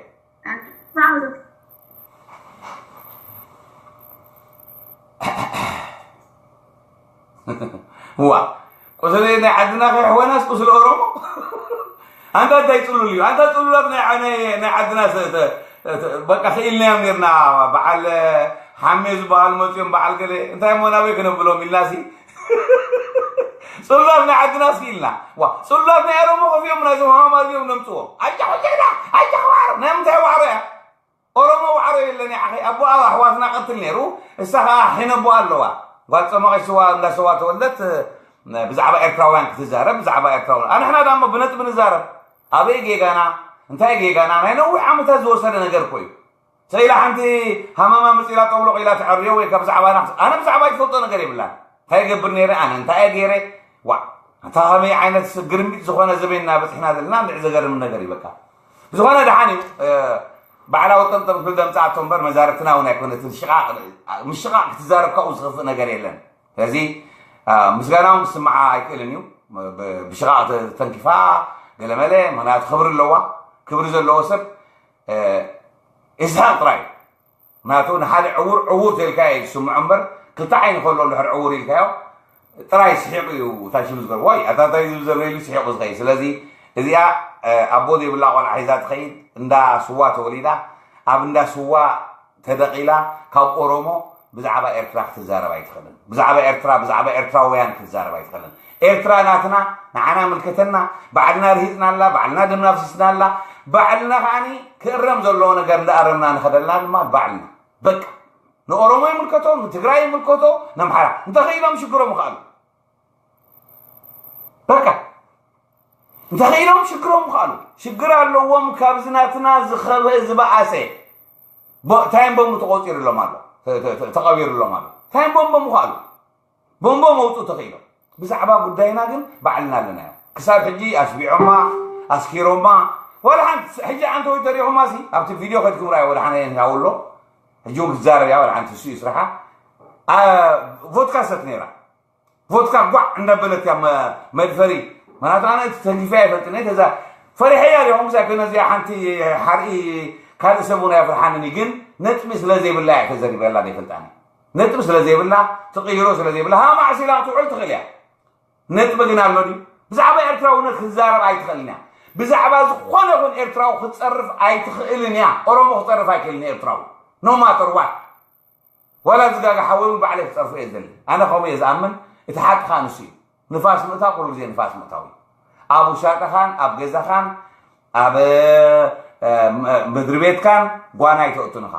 ዋ፣ ቁስሊ ናይ ዓድና ከይሕወናስ ቁስሊ ኦሮሞ። ኣንታ እንታይ ጽሉል እዩ? ኣንታ ጽሉላት ናይ፣ ናይ፣ ናይ ዓድና ሰ-፣ ተ-፣ ተ-፣ በቃ ክኢልናዮም ኔርና። በዓል ሓሜ ዝበሃል መጽዮም፣ በዓል ገለ እንታይ እሞ ናበይ ክነብሎም ኢልናሲ። ጽሉላት ናይ ዓድና እስኪ ኢልና። ዋ፣ ጽሉላት ናይ ኦሮሞ ከፊኦም ናይዞም ሃማማር እዮም ነምጽዎም። ኣጃኹ ጀግና፣ ኣጃኹ ዋዕሮ። ናይ ምንታይ ዋዕሮ እያ? ኦሮሞ ዋዕሮ የለን። ኣኸይ ኣቦኣ ኣሕዋትና ቀትል ነይሩ፣ እሳ ኸዓ ሒነቦ ኣለዋ። ጓል ጸማቒት ስዋ እንዳ ስዋ ተወልደት፣ ብዛዕባ ኤርትራውያን ክትዛረብ፣ ብዛዕባ ኤርትራውያን። ኣንሕና ዳሞ ብነጥቢ ንዛረብ። ኣበይ ጌጋና? እንታይ ጌጋና? ናይ ነዊሕ ዓመታት ዝወሰደ ነገር እኮ እዩ። ሰኢላ ሓንቲ ሃመማ ምጽኢላ ጠብሎቕ ኢላ ትዐርዮ ወይ ካብ ዛዕባና ክስ-፣ ኣነ ብዛዕባ ይትፈልጦ ነገር የብላን። እንታይ ገብር ነይረ? ኣነ እንታይ እየ ገይረ? ዋዕ፣ ኣንታ ከመይ ዓይነት ግርምቢጥ ዝኾነ ዘበንና በጺሕና ዘለና፣ እንድዒ ዘገርም ነገር እዩ በቃ። ብዝኾነ ደሓን እዩ። እ፣ ባዕላ ወጠምጠም ክብል ደምጽኣቶ እምበር መዛርብትና እውን ኣይኮነትን። ሽቓቕ፣ ምሽቓቕ ክትዛረብ ካብኡ ዝኸፍእ ነገር የለን። ስለዚ፣ እ፣ ምስጋና እውን ክስምዓ ኣይክእልን እዩ። ብ-፣ ብሽቓቕ ተ-፣ ተንኪፋ ገለመለ፣ ምኽንያቱ ክብሪ ኣለዋ። ክብሪ ዘለዎ ሰብ፣ እ፣ ይስሕቕ ጥራይ እዩ። ምኽንያቱ ንሓደ ዕዉር ዕዉር ተልካዮ እዩ ዝስምዖ እምበር፣ ክልተ ዓይኒ ከሎ እንድሕር ዕዉር ኢልካዮ፣ ጥራይ ስሒቑ እዩ እታ ሽም ዝገርቦ። ወይ ኣታ እንታይ እዩ ዘሎ ኢሉ ስሒቑ ዝኸይድ። ስለዚ እዚኣ፣ እ፣ ኣቦ ዘይብላ ቆልዓ ሒዛ ትኸይድ፣ እንዳ ስዋ ተወሊዳ፣ ኣብ እንዳ ስዋ ተደቒላ፣ ካብ ኦሮሞ ብዛዕባ ኤርትራ ክትዛረብ ኣይትኽእልን። ብዛዕባ ኤርትራ፣ ብዛዕባ ኤርትራውያን ክትዛረብ ኣይትኽእልን። ኤርትራ ናትና፣ ንዓና ምልከተና፣ ባዕልና ርሂጽናላ፣ ባዕልና ደምና ኣፍሲስናላ፣ ባዕልና ከዓኒ ክእረም ዘለዎ ነገር እንዳኣረምና ንኸደልና ድማ ባዕልና። በቃ። ንኦሮሞ ይምልከቶ፣ ንትግራይ ይምልከቶ፣ ነምሓራ። እንተኽኢሎም ሽግሮም ይኽኣሉ። በቃ። እንተኽኢሎም ሽግሮም ይኽኣሉ። ሽግር ኣለዎም ካብዚ ናትና ዝኸበ ዝበኣሰ። ቦ-፣ ታይም ቦምብ ተቖጺሩሎም ኣሎ። ተ-፣ ተ-፣ ተ-፣ ተቐቢሩሎም ኣሎ። ታይም ቦምቦም ይኽኣሉ። ቦምቦም መውፅኡ ተኽኢሎም። ብዛዕባ ጉዳይና ግን ባዕልና ኣለናዮ። ክሳብ ሕጂ ኣስቢዖማ፣ ኣስኪሮማ፣ ዋላ ሓንቲ ሕጂ ኣንተ ወይ ተሪኹማ ሲ ኣብቲ ቪድዮ ከድኩም ራእዮ ወደ ሓነ ያውሎ። ሕጂ እውን ክትዛረብ እያ፣ ወደ ሓንቲ እሱ እዩ ስራሓ። ኣ፣ ቮድካ ሰት ነይራ። ቮድካ ጓዕ እንዳበለት እያ መ-፣ መድፈሪ። ምክንያቱ ኣነ እቲ ተንኪፈ ኣይፈልጥን እየ። ተዛ ፈሪሐያ ዲኹም ሳይ ኮይነ እዚኣ ሓንቲ ሓርኢ ካልእ ሰብ እውን ኣይፍርሓንን እዩ። ግን ነጥቢ ስለ ዘይብላ እያ ተዘሪበላ ዘይፈልጣኒ። ነጥቢ ስለ ዘይብላ፣ ትቕይሮ ስለ ዘይብላ፣ ሃ ማዕሲላ ክትውዕል ትኽእል እያ። ነጥቢ ግን ኣሎ ድዩ? ብዛዕባ ኤርትራውነት ክትዛረብ ኣይትኽእልን እያ። ብዛዕባ ዝኾነ ይኹን ኤርትራዊ ክትጸርፍ ኣይትኽእልን እያ። ኦሮሞ ክጸርፍ ኣይክእልን ኤርትራዊ። No matter what። ዋላ ዝጋጋ ሓወይ እውን ባዕለይ ክጸርፎ እየ ዝደሊ። ኣነ ከምኡ እየ ዝኣምን። እቲ ሓቂ ኸኣ ንሱ እዩ። ንፋስ ምእታው ኩሉ ግዜ ንፋስ ምእታው እዩ። ኣብ ውሻጠኻን፣ ኣብ ገዛኻን፣ ኣብ፣ እ፣ ም-፣ ምድሪ ቤትካን ጓና ኣይተእቱን ኢኻ።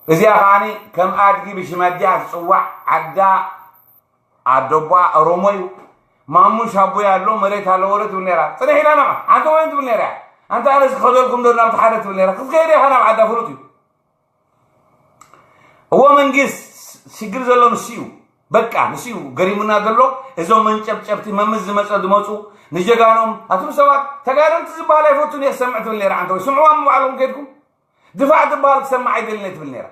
እዚኣ ከዓኒ ከም ኣድጊ ብሽም ኣዲኣ ትጽዋዕ። ዓዳ ኣደቧ ኦሮሞ እዩ። ማሙሽ ኣቦይ ኣሎ፣ መሬት ኣለዎ ዶ ትብል ነይራ። ጽንሕ ኢላ ናብዓ። ሓንቲ ወይን ትብል ነይራ። ኣንታ ኣነስ ክኸደልኩም ዶ ናብቲ ሓደ ትብል ነይራ። ክትከይድ ኢኻ ናብ ዓዳ፣ ፍሉጥ እዩ። እዎ መንግስት ሽግር ዘሎ ንሱ እዩ። በቃ ንሱ እዩ ገሪሙና ዘሎ። እዞም መንጨብጨብቲ መምስ ዝመጸ ዝመጹ ንጀጋኖም ኣቱም ሰባት ተጋደልቲ ዝበሃል ኣይፈቱን እየ ክሰምዕ ትብል ነይራ። ዓንተ ወይ ስምዕዋ ምባዕልኹም ከድኩም ድፋዕ ዝበሃል ክሰምዕ ኣይደልን እየ ትብል ነይራ።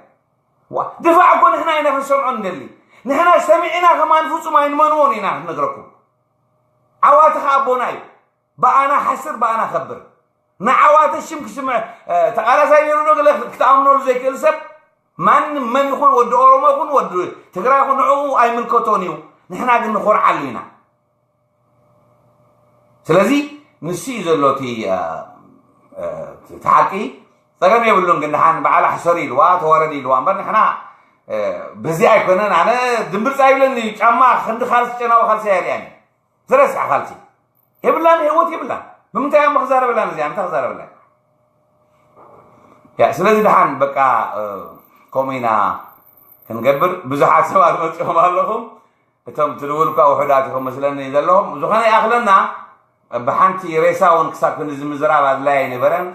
ዋ፣ ድፋዕ እኮ ንሕና ኢና ክንሰምዖ ንደሊ። ንሕና ሰሚዕና ከማን ፍጹም ኣይንመንዎን ኢና ክንነግረኩም። ዓዋተ ከኣ ኣቦና እዩ። ብኣና ሓስር ብኣና ከብር። ንዓዋተ ሽም ክስምዕ፣ እ፣ ተቓላሳይ ነይሩ ዶ ገለ ክትኣምነሉ ዘይክእል ሰብ ማንም መን ይኹን ወዲ ኦሮሞ ይኹን ወዲ ትግራይ ይኹን ንዕኡ ኣይምልከቶን እዩ። ንሕና ግን ንኾርዓሉ ኢና። ስለዚ ንሱ እዩ ዘሎ እቲ፣ እ፣ እ፣ እቲ ሓቂ። ጸገም የብሉን ግን ደሓን በዓላ ሕሰሪ ኢልዋ ተዋረድ ኢልዋ እምበር ንሕና፣ እ፣ በዚ ኣይኮነን። ኣነ ድምብርጻ ይብለኒ ጫማ ክንዲ ካልሲ ጨናዊ ካልሲ ኣየርእያን እዩ። ዝረስዐ ካልሲ የብላን፣ ህይወት የብላን። ብምንታይ እሞ ክዛረበላ ነዚኣ? እንታይ ክዛረበላ? ያ፣ ስለዚ ደሓን በቃ፣ እ፣ ከምኡ ኢና ክንገብር። ብዙሓት ሰባት መጺኦም ኣለኹም። እቶም ትድውል እኳ ውሑዳት ኢኹም መስለኒ ዘለኹም። ዝኾነ ይኣኽለና፣ ብሓንቲ ሬሳ እውን ክሳብ ክንድዚ ምዝራብ ኣድላይ ኣይነበረን።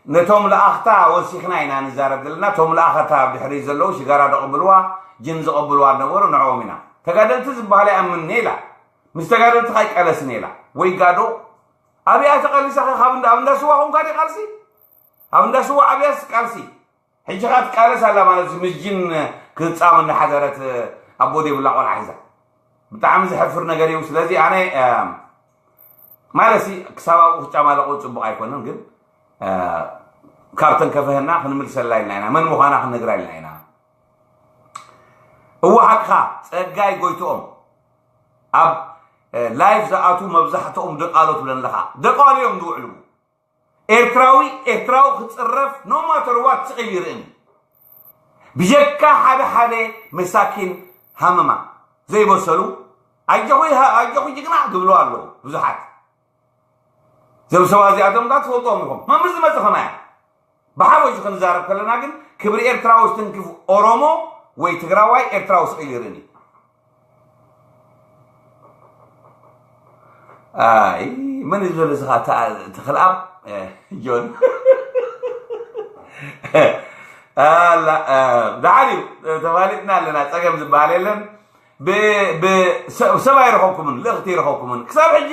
ነቶም ለኣኽታ ወሲኽና ኢና ንዛረብ ዘለና። እቶም ለኣኸታ ኣብ ድሕሪት ዘለዉ ሽጋራ ዘቐብልዋ፣ ጅን ዘቐብልዋ ነበሩ፣ ንዕኦም ኢና። ተጋደልቲ ዝበሃል ኣይኣምንን ኢላ። ምስ ተጋደልቲ ኣይቃለስን ኢላ። ወይ ጋዶ፣ ኣብያ ተቐሊሳ ኸ ካብ እንዳ፣ ኣብ እንዳ ስዋ ኾንካ ድዩ ቃልሲ? ኣብ እንዳ ስዋ ኣብያስ ቃልሲ። ሕጂ ኸኣ ትቃለስ ኣላ ማለት እዩ። ምስ ጅን ክትጻም እናሓደረት ኣቦ ዘይብላ ቆልዓ ሒዛ። ብጣዕሚ ዘሕፍር ነገር እዩ። ስለዚ ኣነ፣ እ፣ ማለት ሲ ክሳብ ኣብኡ ክጫማለቑ ጽቡቕ ኣይኮነን፣ ግን፣ እ፣ ካብ ተንከፈሀና ክንምልሰላ ኢልና ኢና፣ መን ምዃና ክንነግራ ኢልና ኢና። እወ ሓቅኻ፣ ጸጋይ ጎይትኦም ኣብ ላይፍ ዝኣቱ መብዛሕትኦም ደቃሎ ትብለን ኣለኻ። ደቃሎ እዮም ዝውዕሉ። ኤርትራዊ ኤርትራዊ ክጽረፍ ኖማተርዋት ስቕ ኢሉ ይርእን። ብጀካ ሓደ ሓደ መሳኪን ሃመማ ዘይበሰሉ ኣጆኹ ይሃ- ኣጆኹ ጅግና ዝብሉ ኣለዉ ብዙሓት። እዞም ሰባት እዚኣቶም ዳ ትፈልጦም ኢኹም። መምስ ዝመጽእ ከማያ ብሓፈሹ ክንዛረብ ከለና ግን ክብሪ ኤርትራዊ ዝትንክፍ ኦሮሞ ወይ ትግራዋይ ኤርትራዊ ስቕ ኢሉ ይርእን እዩ። ኣይ መን እዩ ዘሎ እዚ ኸዓ ተኽልኣብ ጆን ኣላ ደሓን እዩ። ተፋሊጥና ኣለና፣ ፀገም ዝበሃል የለን። ሰብ ኣይረኸብኩምን፣ ልእኽቲ ይረኸብኩምን። ክሳብ ሕጂ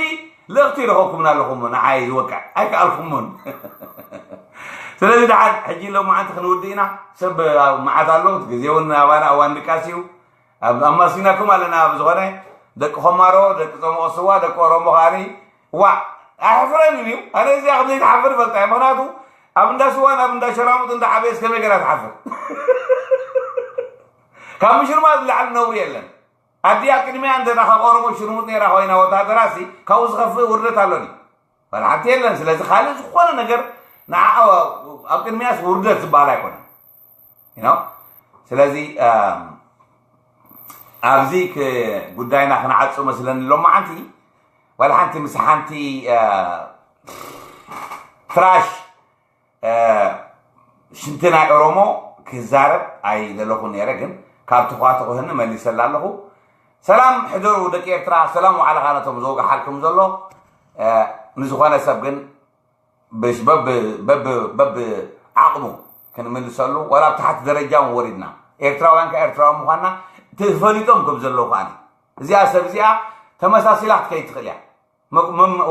ልእኽቲ ይረኸብኩምን ኣለኹም፣ ንዓይ ዝወቅዕ ኣይከኣልኩምን። ስለዚ ደሓን ሕጂ ሎማዓንቲ ክንውድእ ኢና። ሰብ መዓት ኣሎ፣ ግዜ እውን ኣባና እዋን ድቃስ እዩ። ኣብ ኣማሲናኩም ኣለና። ኣብ ዝኾነ ደቂ ኮማሮ፣ ደቂ ጸሞቕ ስዋ፣ ደቂ ኦሮሞ ከዓኒ ዋዕ ኣሕፍረን እዩ። ኣነ እዚኣ ከም ዘይትሓፍር ይፈልጣ እየ። ምኽንያቱ ኣብ እንዳ ስዋን ኣብ እንዳ ሸራሙጥ እንዳ ዓበየስ ከመይ ገይራ ትሓፍር? ካብ ምሽርማጥ ዝለዓል ነውሪ የለን። ኣዲኣ ቅድሚያ እንተ ካብ ኦሮሞ ሽርሙጥ ነይራ ኮይና ወታደራሲ ካብኡ ዝኸፍእ ውርደት ኣሎኒ። ዋላ ሓንቲ የለን። ስለዚ ካልእ ዝኾነ ነገር ንዓ ኣብ ቅድሚያስ ውርደት ዝበሃል ኣይኮነን። You know? ስለዚ ኣብዚ ጉዳይና ክንዓጹ መስለኒ። ሎማዓንቲ ዋላ ሓንቲ ምስ ሓንቲ ትራሽ ሽንቲ ናይ ኦሮሞ ክዛረብ ኣይደለኹ ነይረ፣ ግን ካብ ተኳትኹህኒ መሊሰላ ኣለኹ። ሰላም ሕደሩ ደቂ ኤርትራ፣ ሰላም ዋዕላኻ ነቶም ዝወግሓልኩም ዘሎ። ንዝኾነ ሰብ ግን በብዓቕሙ ክንምልሰሉ፣ ዋላ ኣብ ታሕቲ ደረጃ እውን ወሪድና፣ ኤርትራውያን ከ ኤርትራዊ ምዃንና ተፈሊጦም ከም ዘለዉ ከኣ እዚኣ ሰብ እዚኣ ተመሳሲላ ክትከይድ ትኽእል እያ።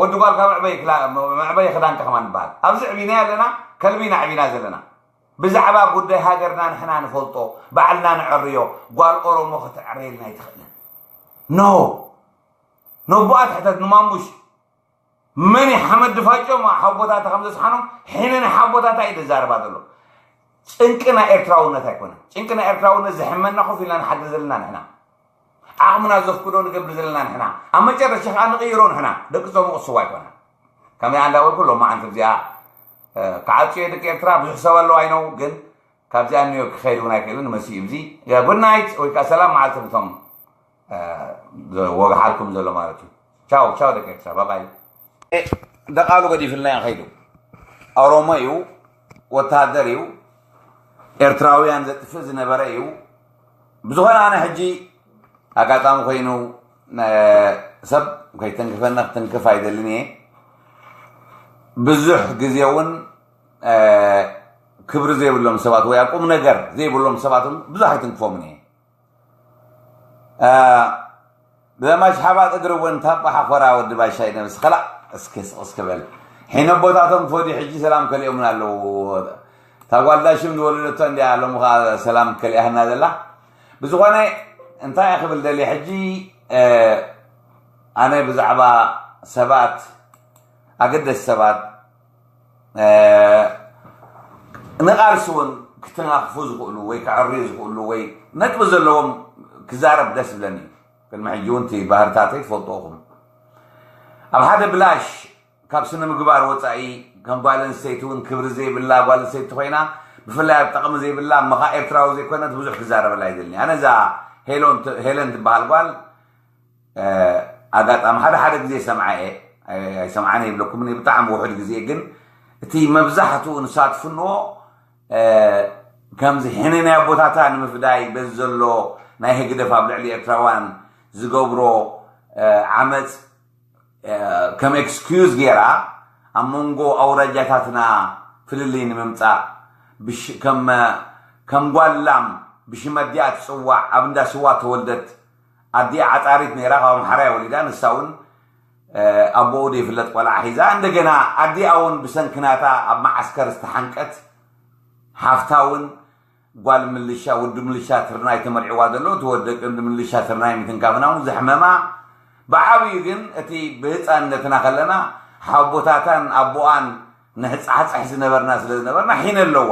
ወዲ ጓልካ መዕበይ ክዳንካ ከማን ንበሃል። ኣብዚ ዕቢና ኣለና፣ ከልቢና ዕቢና ዘለና። ብዛዕባ ጉዳይ ሃገርና ንሕና ንፈልጦ፣ ባዕልና ንዕርዮ፣ ጓል ኦሮሞ ክትዕረየልና ኣይትኽእልን። ኖ ኖቦኣ ትሕተት ንማሙሽ መን ሓመድ ድፋጮም ሓቦታታ ከም ዘስሓኖም ሕነ ንሓቦታታ እዩ ዘዛረባ ዘሎ። ጭንቅና ኤርትራውነት ኣይኮነን። ጭንቅና ኤርትራውነት ዝሕመና ኮፍ ኢልና ንሓድር ዘለና ንሕና፣ ዓቕምና ዘፍቅዶ ንገብር ዘለና ንሕና፣ ኣብ መጨረሻ ከዓ ንቕይሮ ንሕና። ደቂ ጾሙ ቅስዋ ኣይኮነን። ከምዚኣ እንዳበልኩ ሎማዓንቲ እዚኣ ክዓፅዮ ደቂ ኤርትራ ብዙሕ ሰብ ኣለዋ ይነው ግን ካብዚኣ ኒዮ ክኸይድ እውን ኣይክእልን መሲኡ። እዚ ጉድ ናይት ወይ ከዓ ሰላም መዓልቲ ነቶም ወግሓልኩም ዘሎ ማለት እዩ። ቻው ቻው ደቂ ኤርትራ ባባይ። ደቃሉ ገዲፍልና እዩ ከይዱ። ኦሮሞ እዩ፣ ወታደር እዩ፣ ኤርትራውያን ዘጥፍእ ዝነበረ እዩ። ብዝኾነ ኣነ ሕጂ ኣጋጣሚ ኮይኑ ሰብ ከይተንክፈና ክትንክፍ ኣይደልን እየ። ብዙሕ ግዜ እውን ክብሪ ዘይብሎም ሰባት ወይ ኣብ ቁም ነገር ዘይብሎም ሰባት እውን ብዙሕ ኣይትንክፎምን እየ። ብዘማሽ ሓባጥ እግሪ እውን ታባ ሓኾራ ወዲ ባሻይ ነብስ ኸላእ እስኪ ስቕ እስኪ በል። ሒነ ቦታቶም ፈዲ ሕጂ ሰላም ከሊኦምን ኣለዉ። እታ ጓልዳ ሽም ዝወለደቶ እንዲያ ሎሚ ኸዓ ሰላም ከሊኣህና ዘላ። ብዝኾነ እንታይ እየ ክብል ደልየ ሕጂ ኣነ ብዛዕባ ሰባት ኣገደስ ሰባት ንቓልሲ እውን ክተናኽፉ ዝኽእሉ ወይ ከዕርዩ ዝኽእሉ ወይ ነጥቢ ዘለዎም ክዛረብ ደስ ዝብለኒ እዩ። ቅድሚ ሕጂ እውን እቲ ባህርታተይ ትፈልጥዎ ኢኹም። ኣብ ሓደ ብላሽ ካብ ስነ ምግባር ወፃኢ ከም ጓል ኣንስተይቲ እውን ክብሪ ዘይብላ ጓል ኣንስተይቲ ኮይና ብፍላይ ኣብ ጠቕሚ ዘይብላ እሞ ከዓ ኤርትራዊ ዘይኮነት ብዙሕ ክዛረበላ ኣይደልኒ። ኣነ እዛ ሄለን ትበሃል ጓል ኣጋጣሚ ሓደ ሓደ ግዜ ሰምዓ እየ ኣይሰምዓን ይብለኩም ብጣዕሚ ውሑድ ግዜ ግን እቲ መብዛሕትኡ ንሳ ትፍንዎ ከምዚ ሕነ ናይ ኣቦታታ ንምፍዳይ በዚ ዘሎ ናይ ህግደፍ ኣብ ልዕሊ ኤርትራውያን ዝገብሮ ዓመፅ ከም ኤክስኪዩዝ ገይራ ኣብ መንጎ ኣውራጃታትና ፍልልይ ንምምፃእ ከም ጓል ላም ብሽም ኣዲኣ ትፅዋዕ ኣብ እንዳ ስዋ ተወልደት ኣዲኣ ዓፃሪት ነይራ ካብ ኣምሓራ እያ ወሊዳ ንሳ እውን ኣቦኡ ዘይፍለጥ ቆልዓ ሒዛ እንደገና ኣዲኣ እውን ብሰንኪ ናታ ኣብ መዓስከር ዝተሓንቀት ሓፍታ እውን ጓል ምልሻ ወዲ ምልሻ ትርናይ ተመርዕዋ ዘሎ እቲ ወደቂ ወዲ ምልሻ ትርናይ ምትንካፍና እውን ዘሕመማ ብዓብዩ ግን እቲ ብህፃንነትና ከለና ሓቦታታን ኣቦኣን ንሕፃሕፅሕ ዝነበርና ስለ ዝነበርና ሒነ ኣለዋ።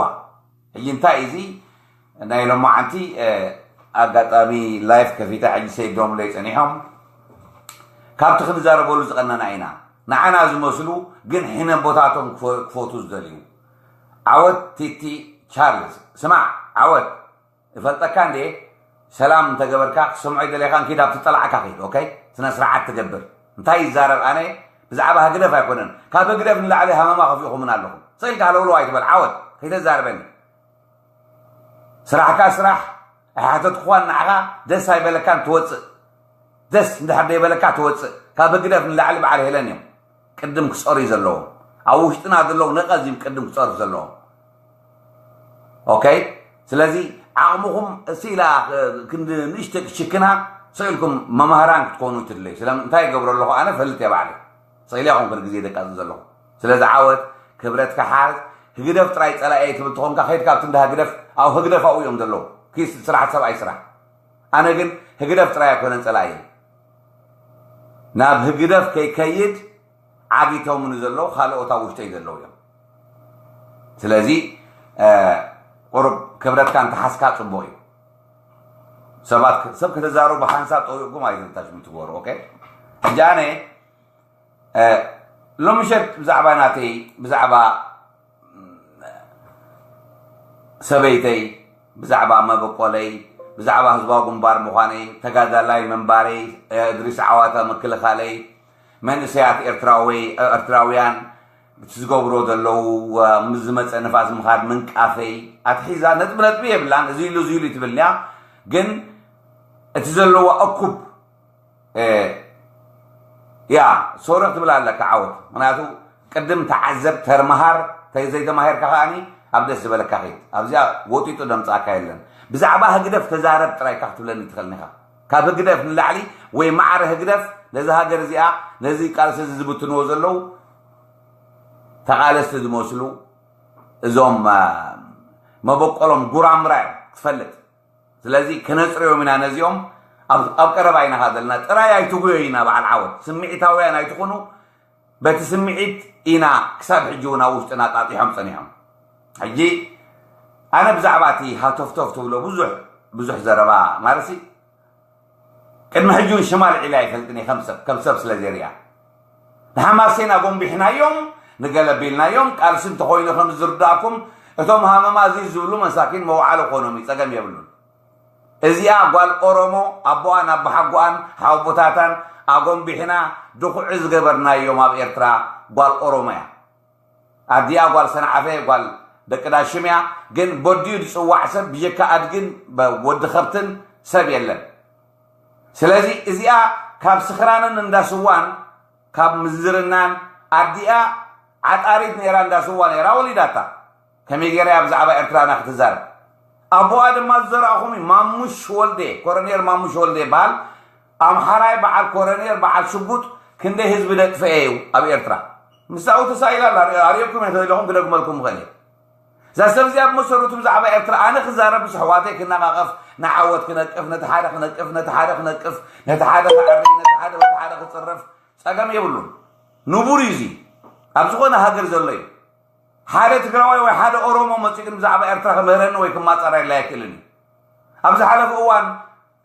ሕጂ እንታይ እዚ ናይ ሎማዓንቲ ኣጋጣሚ ላይፍ ከፊታ ሕጂ ሰይዶምለይ ፀኒሖም ካብቲ ክንዛረበሉ ዝቐነና ኢና። ንዓና ዝመስሉ ግን ሒነ ቦታቶም ክፈቱ ዝደልዩ። ዓወት ቲቲ ቻርልስ። ስማዕ ዓወት እፈልጠካ እንዴ? ሰላም እንተገበርካ ክሰምዖ ይደለኻን ኪድ ኣብቲ ጠላዕካ ኪድ። ኦኬ፣ ስነ ስርዓት ትገብር። እንታይ ይዛረብ ኣነ ብዛዕባ ህግደፍ ኣይኮነን። ካብ ህግደፍ ንላዕሊ ሃመማ ከፊኹምን ኣለኹም። ስኢልካ ሃለውለው ኣይትበል። ዓወት ከይተዛርበኒ። ስራሕካ ስራሕ ኣይሓተትኩኻን። ንዓኻ ደስ ኣይበለካን ትወፅእ። ደስ እንድሕር ደይበለካ ትወፅእ። ካብ ህግደፍ ንላዕሊ በዓል ሄለን እዮም ቅድም ክፀሩ ዘለዎም። ኣብ ውሽጥና ዘለዉ ነቐዝ እዮም ቅድም ክፀሩ ዘለዎም። ኦኬ፣ ስለዚ ዓቕምኹም እሲ ኢላ ክንዲ ንእሽተ ክሽክና ስኢልኩም መማህራን ክትኮኑ ትድለዩ። ስለምንታይ ይገብሮ ኣለኹ ኣነ ፈልጥ እየ ባዕለይ። ስኢለ ይኹም ክንዲ ግዜ ደቃጽ ዘለኹ። ስለዚ ዓወት ክብረትካ ሓዝ። ህግደፍ ጥራይ ጸላኤ ትብል ተኾንካ ከይድካ ኣብቲ እንዳ ህግደፍ ኣብ ህግደፍ ኣብኡ እዮም ዘለዉ። ኪስ ስራሕ ሰብኣይ ስራሕ። ኣነ ግን ህግደፍ ጥራይ ኣይኮነን ጸላኤ። ናብ ህግደፍ ከይከይድ ዓጊቶምኒ ዘለዉ ካልኦት ኣብ ውሽጠይ ዘለዉ እዮም። ስለዚ ቁሩብ ክብረትካ እንተሓዝካ ጽቡቕ እዩ። ሰባት ሰብ ከተዛረቡ ብሓንሳብ ጠዊቕኩም ኣይትንታሽሙ ትግበሩ። ኦኬ፣ ሕጂ ኣነ ሎምሸት ብዛዕባ ናተይ ብዛዕባ ሰበይተይ ብዛዕባ መበቆለይ ብዛዕባ ህዝባዊ ግንባር ምዃነይ ተጋዳላይ ምንባረይ እድሪስ ዓዋተ ምክልኻለይ መንእሰያት ኤርትራዊ ኤርትራውያን እቲ ዝገብሮ ዘለዉ ምስ ዝመፀ ንፋስ ምኻድ ምንቃፈይ ኣትሒዛ ነጥቢ ነጥቢ የብላን። እዚ ኢሉ እዚ ኢሉ ትብልንያ ግን እቲ ዘለዋ እኩብ ያ ሶሪ ክትብል ኣለካ ዓወት። ምክንያቱ ቅድም ተዓዘብ ተርምሃር ተዘይተማሂርካ ከዓኒ ኣብ ደስ ዝበለካ ኸይድ። ኣብዚኣ ወጢጡ ደምፃካ የለን። ብዛዕባ ህግደፍ ተዛረብ ጥራይካ ክትብለኒ ትኽእል ኒኻ። ካብ ህግደፍ ንላዕሊ ወይ ማዕረ ህግደፍ ነዚ ሃገር እዚኣ ነዚ ቃልሲ እዚ ዝብትንዎ ዘለዉ ተቓለስቲ ዝመስሉ እዞም መበቆሎም ጉራምራ እዮም ክትፈልጥ። ስለዚ ከነፅርዮም ኢና ነዚኦም። ኣብ ቀረባ ኢና ካ ዘለና ጥራይ ኣይትጉዮ ኢና በዓል ዓወት። ስምዒታውያን ኣይትኹኑ። በቲ ስምዒት ኢና ክሳብ ሕጂ እውን ኣብ ውሽጥና ጣጢሖም ፀኒሖም። ሕጂ ኣነ ብዛዕባ እቲ ሃተፍተፍ ትብሎ ብዙሕ ብዙሕ ዘረባ ማለትሲ ቅድሚ ሕጂ እውን ሽማ ልዒለ ኣይፈልጥን እየ ከም ሰብ ከም ሰብ ስለ ዘርያ ንሓማሴን ኣጎንቢሕናዮም ንገለቢልናዮም ቃልሲ እንተኮይኑ ከም ዝርዳእኩም እቶም ሃመማ እዚ ዝብሉ መሳኪን መውዓሊ ኮኖም እዩ ፀገም የብሉን። እዚኣ ጓል ኦሮሞ ኣቦኣን ኣቦሓጎኣን ሓወቦታታን ኣጎንቢሕና ድኹዒ ዝገበርናዮም ኣብ ኤርትራ ጓል ኦሮሞ እያ። ኣዲኣ ጓል ሰንዓፈ ጓል ደቂ ዳሽም እያ። ግን በዲኡ ዝፅዋዕ ሰብ ብጀካ ኣድግን ወዲ ከብትን ሰብ የለን። ስለዚ እዚኣ ካብ ስኽራንን እንዳስዋን ካብ ምዝርናን ኣዲኣ ዓጣሪት ነይራ እንዳስዋ ነይራ ወሊዳታ። ከመይ ገይራ እያ ብዛዕባ ኤርትራና ክትዛረብ? ኣቦኣ ድማ ዝዘራእኹም እዩ። ማሙሽ ወልዴ፣ ኮረኔል ማሙሽ ወልዴ ይበሃል። ኣምሓራይ በዓል ኮረኔል በዓል ሽጉጥ ክንደይ ህዝቢ ደጥፈኤ እዩ ኣብ ኤርትራ። ምስኡ ተሳኢላ ኣላ። ኣርእየኩም እየ ተኢለኹም ክደግመልኩም እኽእል እየ። እዛ ሰብ እዚኣ ብመሰረቱ ብዛዕባ ኤርትራ ኣነ ክዛረብ ምስ ኣሕዋተይ ክነቓቐፍ ንዓወት ክነቅፍ ነቲ ሓደ ክነቅፍ ነቲ ሓደ ክነቅፍ ነቲ ሓደ ክዓሪ ነቲ ሓደ በቲ ሓደ ክፅረፍ ፀገም የብሉን። ንቡር እዩ እዚ ኣብ ዝኾነ ሃገር ዘሎ እዩ። ሓደ ትግራዋይ ወይ ሓደ ኦሮሞ መፂኡ ግን ብዛዕባ ኤርትራ ክምህረኒ ወይ ክማፀረላ ኣይክእልን እዩ። ኣብ ዝሓለፈ እዋን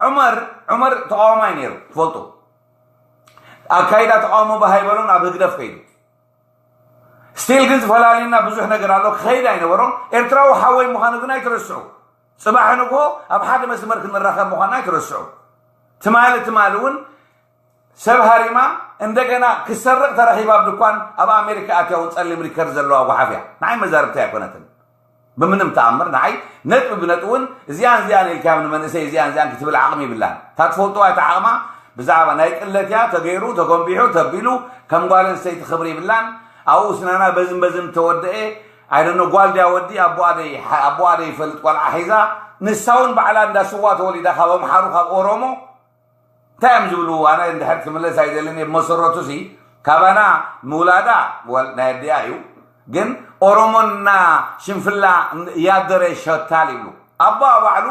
ዑመር ዑመር ተቃዋማይ ነይሩ ትፈልጡ። ኣካይዳ ተቃውሞ ብሃይበሎን ኣብ ህግደፍ ከይዱ ስቲል ግን ዝፈላልዩና ብዙሕ ነገር ኣሎ። ክኸይድ ኣይነበሮም። ኤርትራዊ ሓወይ ምዃኑ ግን ኣይትረስዑ። ፅባሕ ንግሆ ኣብ ሓደ መስመር ክንራኸብ ምዃንና ኣይትረስዑ። ትማሊ ትማሊ እውን ሰብ ሃሪማ እንደገና ክሰርቕ ተረኺባ ኣብ ድኳን ኣብ ኣሜሪካ ኣትያ እውን ጸሊም ሪከርድ ዘለዋ ጓሓፍ እያ። ንዓይ መዛርብቲ ኣይኮነትን ብምንም ተኣምር። ንዓይ ነጥቢ ብነጥቢ እውን እዚኣን እዚኣን ኢልካዮም ንመንእሰይ እዚኣን እዚኣን ክትብል ዓቕሚ ይብላን። እታ ትፈልጥዋ እታ ዓቕማ ብዛዕባ ናይ ቅለት እያ። ተገይሩ ተጎንቢሑ ተቢሉ ከም ጓል ኣንስተይቲ ክብሪ ይብላን። ኣብኡ ስናና በዝን በዝን ተወደኤ ኣይደኖ ጓል ድያ ወዲ ኣቦኣ ደይ ይፈልጥ ቆልዓ ሒዛ ንሳ እውን ባዕላ እንዳ ስዋ ተወሊዳ ካብ ኣምሓሩ ካብ ኦሮሞ እንታይ እዮም ዝብሉ? ኣነ እንድሕር ክምለስ ኣይደልን እየ። ብመሰረቱ ሲ ካባና ምውላዳ ናይ ኣዲኣ እዩ። ግን ኦሮሞና ሽንፍላ ያደረ ሸታል ይብሉ። ኣቦኣ ባዕሉ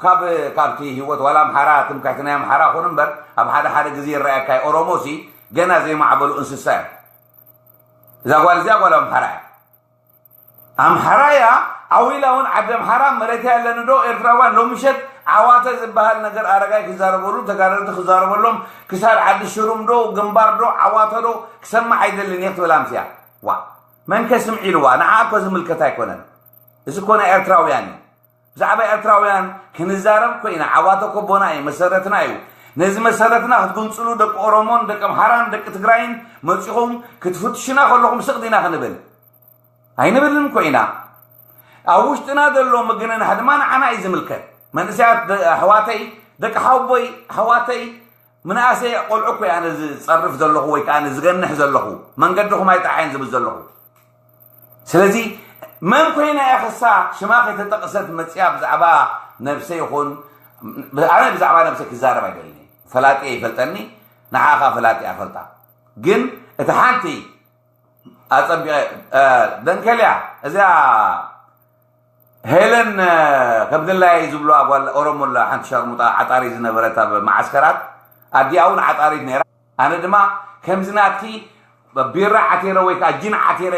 ካብ ካብቲ ህይወት ዋላ ኣምሓራ ትምክሕቲ ናይ ኣምሓራ ኹን እምበር ኣብ ሓደ ሓደ ግዜ ይረኣየካ እዩ። ኦሮሞ ሲ ገና ዘይማዕበሉ እንስሳ እዮም። እዛ ጓል እዚኣ ጓል ኣምሓራ እያ። ኣምሓራ እያ። ዓው ኢላ እውን ዓዲ ኣምሓራ መሬት ኣለኒ ዶ? ኤርትራውያን ሎሚ ምሸት ዓዋተ ዝበሃል ነገር ኣረጋይ ክዛረበሉ፣ ተጋደልቲ ክዛረበሎም፣ ክሳብ ዓዲ ሽሩም ዶ ግንባር ዶ ዓዋተ ዶ ክሰምዕ ኣይደልን እየ ክትብል ኣምስያ። ዋ፣ መን ከ ስምዒ ኢልዋ? ንዓ እኮ ዝምልከት ኣይኮነን። እዚ እኮ ናይ ኤርትራውያን እዩ። ብዛዕባ ኤርትራውያን ክንዛረብ እኮ ኢና። ዓዋተ እኮ ኣቦና እዩ፣ መሰረትና እዩ። ነዚ መሰረትና ክትጉንጽሉ ደቂ ኦሮሞን ደቂ ኣምሓራን ደቂ ትግራይን መጺኹም ክትፍትሹና ከለኹም ስቕ ዲና ክንብል? ኣይንብልን እኮ ኢና። ኣብ ውሽጥና ዘሎ ምግንናሕ ድማ ንዓና እዩ ዝምልከት። መንእሰያት ደ-፣ ኣሕዋተይ፣ ደቂ ሓወቦይ፣ ኣሕዋተይ፣ ምንኣሰይ ቆልዑ እኮ እየ ኣነ ዝጸርፍ ዘለኹ ወይ ከኣ ዝገንሕ ዘለኹ። መንገድኹም ኣይጠዓየን ዝብል ዘለኹ። ስለዚ መን ኮይና እያ ክሳ ሽማ ከይተጠቕሰት መጽያ ብዛዕባ ነብሰይ ይኹን፣ ኣነ ብዛዕባ ነብሰይ ክዛረብ ኣይደልን እየ። ፈላጢ ይፈልጠኒ፣ ንዓኻ ፈላጢ እፈልጣ። ግን እቲ ሓንቲ ኣጸቢቐ፣ እ፣ ደንከልያ፣ እዚኣ ሄለን፣ እ፣ ከም ድላየይ ዝብሉዋ ጓል ኦሮሞ ኣላ፣ ሓንቲ ሸርሙጣ ዓጣሪ ዝነበረት ኣብ መዓስከራት፣ ኣዲኣ እውን ዓጣሪት ነይራ። ኣነ ድማ ከምዚ ናትኪ ቢራ ዓቲረ ወይ ከዓ ጂን ዓቲረ፣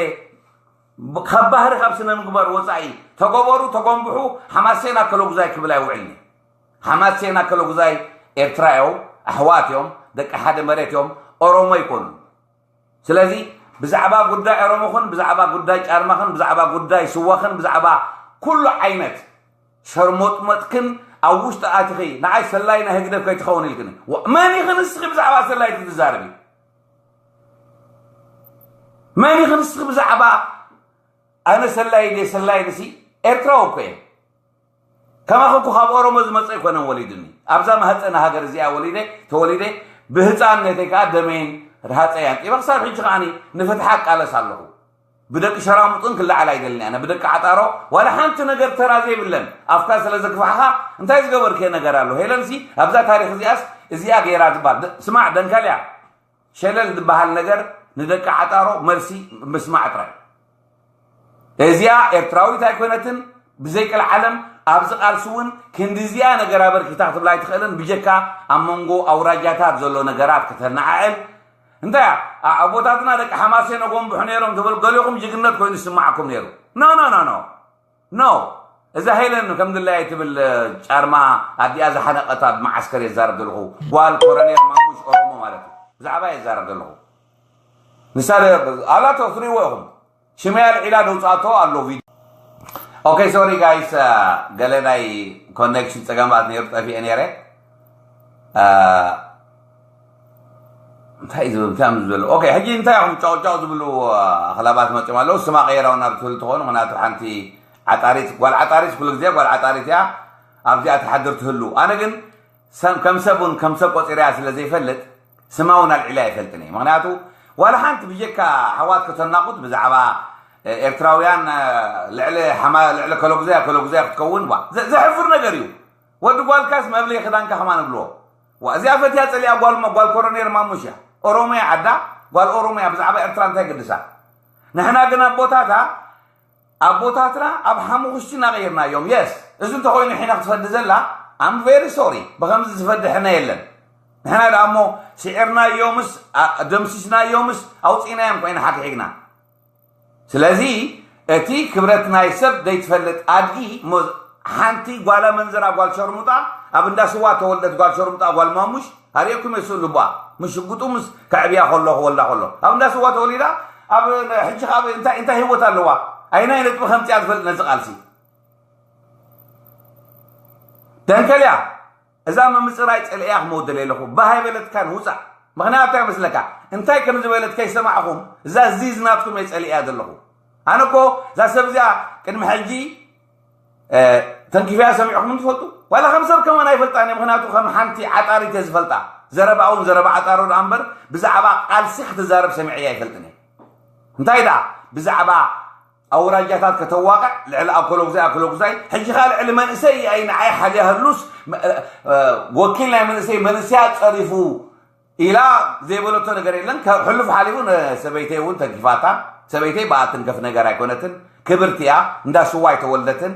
ብ-፣ ካብ ባህሪ ካብ ስነ ምግባር ወጻኢ ተገበሩ፣ ተጎንብሑ፣ ሓማሴን ኣከለጉዛይ ክብል ኣይውዕልን እየ። ሓማሴን ኣከለጉዛይ ኤርትራ እዮም፣ ኣሕዋት እዮም፣ ደቂ ሓደ መሬት እዮም፣ ኦሮሞ ኣይኮኑን። ስለዚ ብዛዕባ ጉዳይ ኦሮሞኽን፣ ብዛዕባ ጉዳይ ጫርማኽን፣ ብዛዕባ ጉዳይ ስዋኽን፣ ብዛዕባ ኩሉ ዓይነት ሸርሞጥመጥክን ኣብ ውሽጢ ኣትኺ ንዓይ ሰላይ ናይ ህግደፍ ከይትኸውን ኢልክኒ። ዋ-፣ መን ኢኺ ንስኺ ብዛዕባ ሰላይ ትዛረቢ? መን ኢኺ ንስኺ ብዛዕባ ኣነ ሰላይ ድየ? ሰላይ ንሲ ኤርትራዊ እኮ እየ። ከማኺ እኮ ካብ ኦሮሞ ዝመጸ ኣይኮነን ወሊዱኒ። ኣብዛ ማህፀነ ሃገር እዚኣ ወሊደ፣ ተወሊደ፣ ብህፃንነተይ ከዓ ደመይን ርሃፀይ ኣንጢበ ክሳብ ሕጂ ከዓኒ ንፍትሒ እቃለስ ኣለኹ። ብደቂ ሸራሙጥን ክለዓል ኣይደልን ኣነ፣ ብደቂ ዓጣሮ ዋላ ሓንቲ ነገር ተራ ዘይብለን። ኣፍካ ስለ ዘግፋሕኻ እንታይ ዝገበርክዮ ነገር ኣሎ? ሄለንሲ ኣብዛ ታሪኽ እዚኣስ እዚኣ ገይራ ዝበሃል ደ-፣ ስማዕ ደንከልያ፣ ሸለል ዝበሃል ነገር ንደቂ ዓጣሮ መልሲ ምስማዕ ጥራይ። እዚኣ ኤርትራዊት ኣይኮነትን፣ ብዘይቀልዓለም ኣብዚ ቃልሲ እውን ክንዲ እዚኣ ነገር ኣበርኪታ ክትብላ ኣይትኽእልን፣ ብጀካ ኣብ መንጎ ኣውራጃታት ዘሎ ነገራት ከተነዓዕል። እንታይ እያ? ኣ-፣ ኣቦታትና ደቂ ሓማሴን ኣጎንብሑ ነይሮም ትብል፣ ገሊኹም ጅግነት ኮይኑ ዝስማዓኩም ነይሩ። ኖ፣ ኖ፣ ኖ፣ ኖ። ኖ። እዛ ሄለን ከም ድላያ ትብል ጫርማ ኣዲኣ ዝሓነቐት ኣብ መዓስከር እየ ዝዛረብ ዘለኹ። ጓል ኮረኔል ማሙሽ ኦሮሞ ማለት እዩ። ብዛዕባ እየ ዝዛረብ ዘለኹ። ንሳ ደ-፣ ኣላቶ ትሪእዎ ኢኹም። ሽመይ ኣልዒላ ደውፃቶ ኣሎ ቪድዮ። ኦኬ፣ ሶሪ ጋይስ፣ አ፣ ገለ ናይ ኮኔክሽን ፀገማት ነይሩ፣ ጠፊኤ ነይረ። አ፣ እንታይ እዩ ዝብል፣ እንታይ እዩ ዝብል? ኦኬ፣ ሕጂ እንታይ ኢኹም ጫው ጫው ዝብሉ፣ አ፣ ኣኽላባት መፂኦም ኣለዉ። ስማ ቀይራውን ናብ ትህሉ ትኾኑ፣ ምክንያቱ ሓንቲ ዓጣሪት፣ ጓል ዓጣሪት ኩሉ ግዜ ጓል ዓጣሪት እያ፣ ኣብዚኣ ትሓድር ትህሉ። ኣነ ግን ሰም-፣ ከም ሰብ እውን ከም ሰብ ቆፂረያ ስለ ዘይፈልጥ፣ ስማ እውን ኣልዒለ ኣይፈልጥን እየ። ምክንያቱ ዋላ ሓንቲ ብጀካ ኣሕዋት ከተናቑት ብዛዕባ፣ እ፣ ኤርትራውያን፣ እ፣ ልዕሊ ሓማ-፣ ልዕሊ ከለጉዛይ ከለጉዛይ ክትከውን፣ ዋ፣ ዘ-፣ ዘሕፍር ነገር እዩ። ወዲ ጓልካስ መብልዒ ክዳንካ ከማን እብልዎ። ዋ፣ እዚኣ ፈትያ ጸሊኣ ጓል ማ-፣ ጓል ኮሮኔር ማሙሽ እያ። ኦሮሞ እያ ዓዳ፣ ጓል ኦሮሞ እያ። ብዛዕባ ኤርትራ እንታይ ግድሳ? ንሕና ግን ኣቦታታ ኣቦታትና ኣብ ሓሙኽሽቲ እናቐየርናዮም። የስ፣ እዚ እንተኾይኑ ሒና ክትፈዲ ዘላ፣ I'm very sorry። ብኸምዚ ዝፈዲ ሕነ የለን። ንሕና ደኣ እሞ ስዒርናዮምስ፣ ኣ-፣ ደምሲስናዮምስ፣ ኣውፂእናዮም ኮይና ሓግሒግና። ስለዚ እቲ ክብረት ናይ ሰብ ዘይትፈልጥ ኣድጊ እሞ ሓንቲ ጓል ኣመንዝራ ጓል ሸርሙጣ ኣብ እንዳ ስዋ ተወልደት ጓል ሸርሙጣ ጓል ማሙሽ ኣርእየኩም እየ ስእሉ እባ ምስ ሽጉጡ ምስ ከዕብያ ከሎ ክወልዳ ከሎ ኣብ እንዳ ስዋ ተወሊዳ ኣብ ሕጂ ካብ እንታይ እንታይ ህይወት ኣለዋ ኣይናይ ነጥቢ ከምፅያ ዝፈልጥ ነዚ ቃልሲ ደንከልያ እዛ ምምፅራይ ፀልእያ ክመውደል የለኹ ባህ ኣይበለትካን ውፃእ ምክንያቱ እንታይ መስለካ እንታይ ከም ዝበለት ከይሰማዕኹም እዛ እዚ ዝናትኩም እየ ፀልእያ ዘለኹ ኣነ እኮ እዛ ሰብ እዚኣ ቅድሚ ሕጂ ተንኪፈያ ሰሚዕኹም ትፈልጡ ዋላ ከም ሰብ ከማን ኣይፈልጣን እየ ምክንያቱ ከም ሓንቲ ዓጣሪት እየ ዝፈልጣ ዘረባኣ እውን ዘረባ ዓጣሮ ደኣ እምበር ብዛዕባ ቃልሲ ክትዛረብ ሰሚዐያ ኣይፈልጥን እየ እንታይ ደኣ ብዛዕባ ኣውራጃታት ከተዋቕዕ ልዕሊ ኣኮሎጉዛይ ኣኮሎጉዛይ ሕጂ ከኣ ልዕሊ መንእሰይ ኣይ ንዓይ ሓልያ ህሉስ ወኪል ናይ መንእሰይ መንእሰያ ጸሪፉ ኢላ ዘይበለቶ ነገር የለን። ካብ ሕሉፍ ሓሊፉ ንሰበይተይ እውን ተንኪፋታ። ሰበይተይ ብኣ ትንከፍ ነገር ኣይኮነትን። ክብርቲ እያ። እንዳ ስዋ ኣይተወልደትን።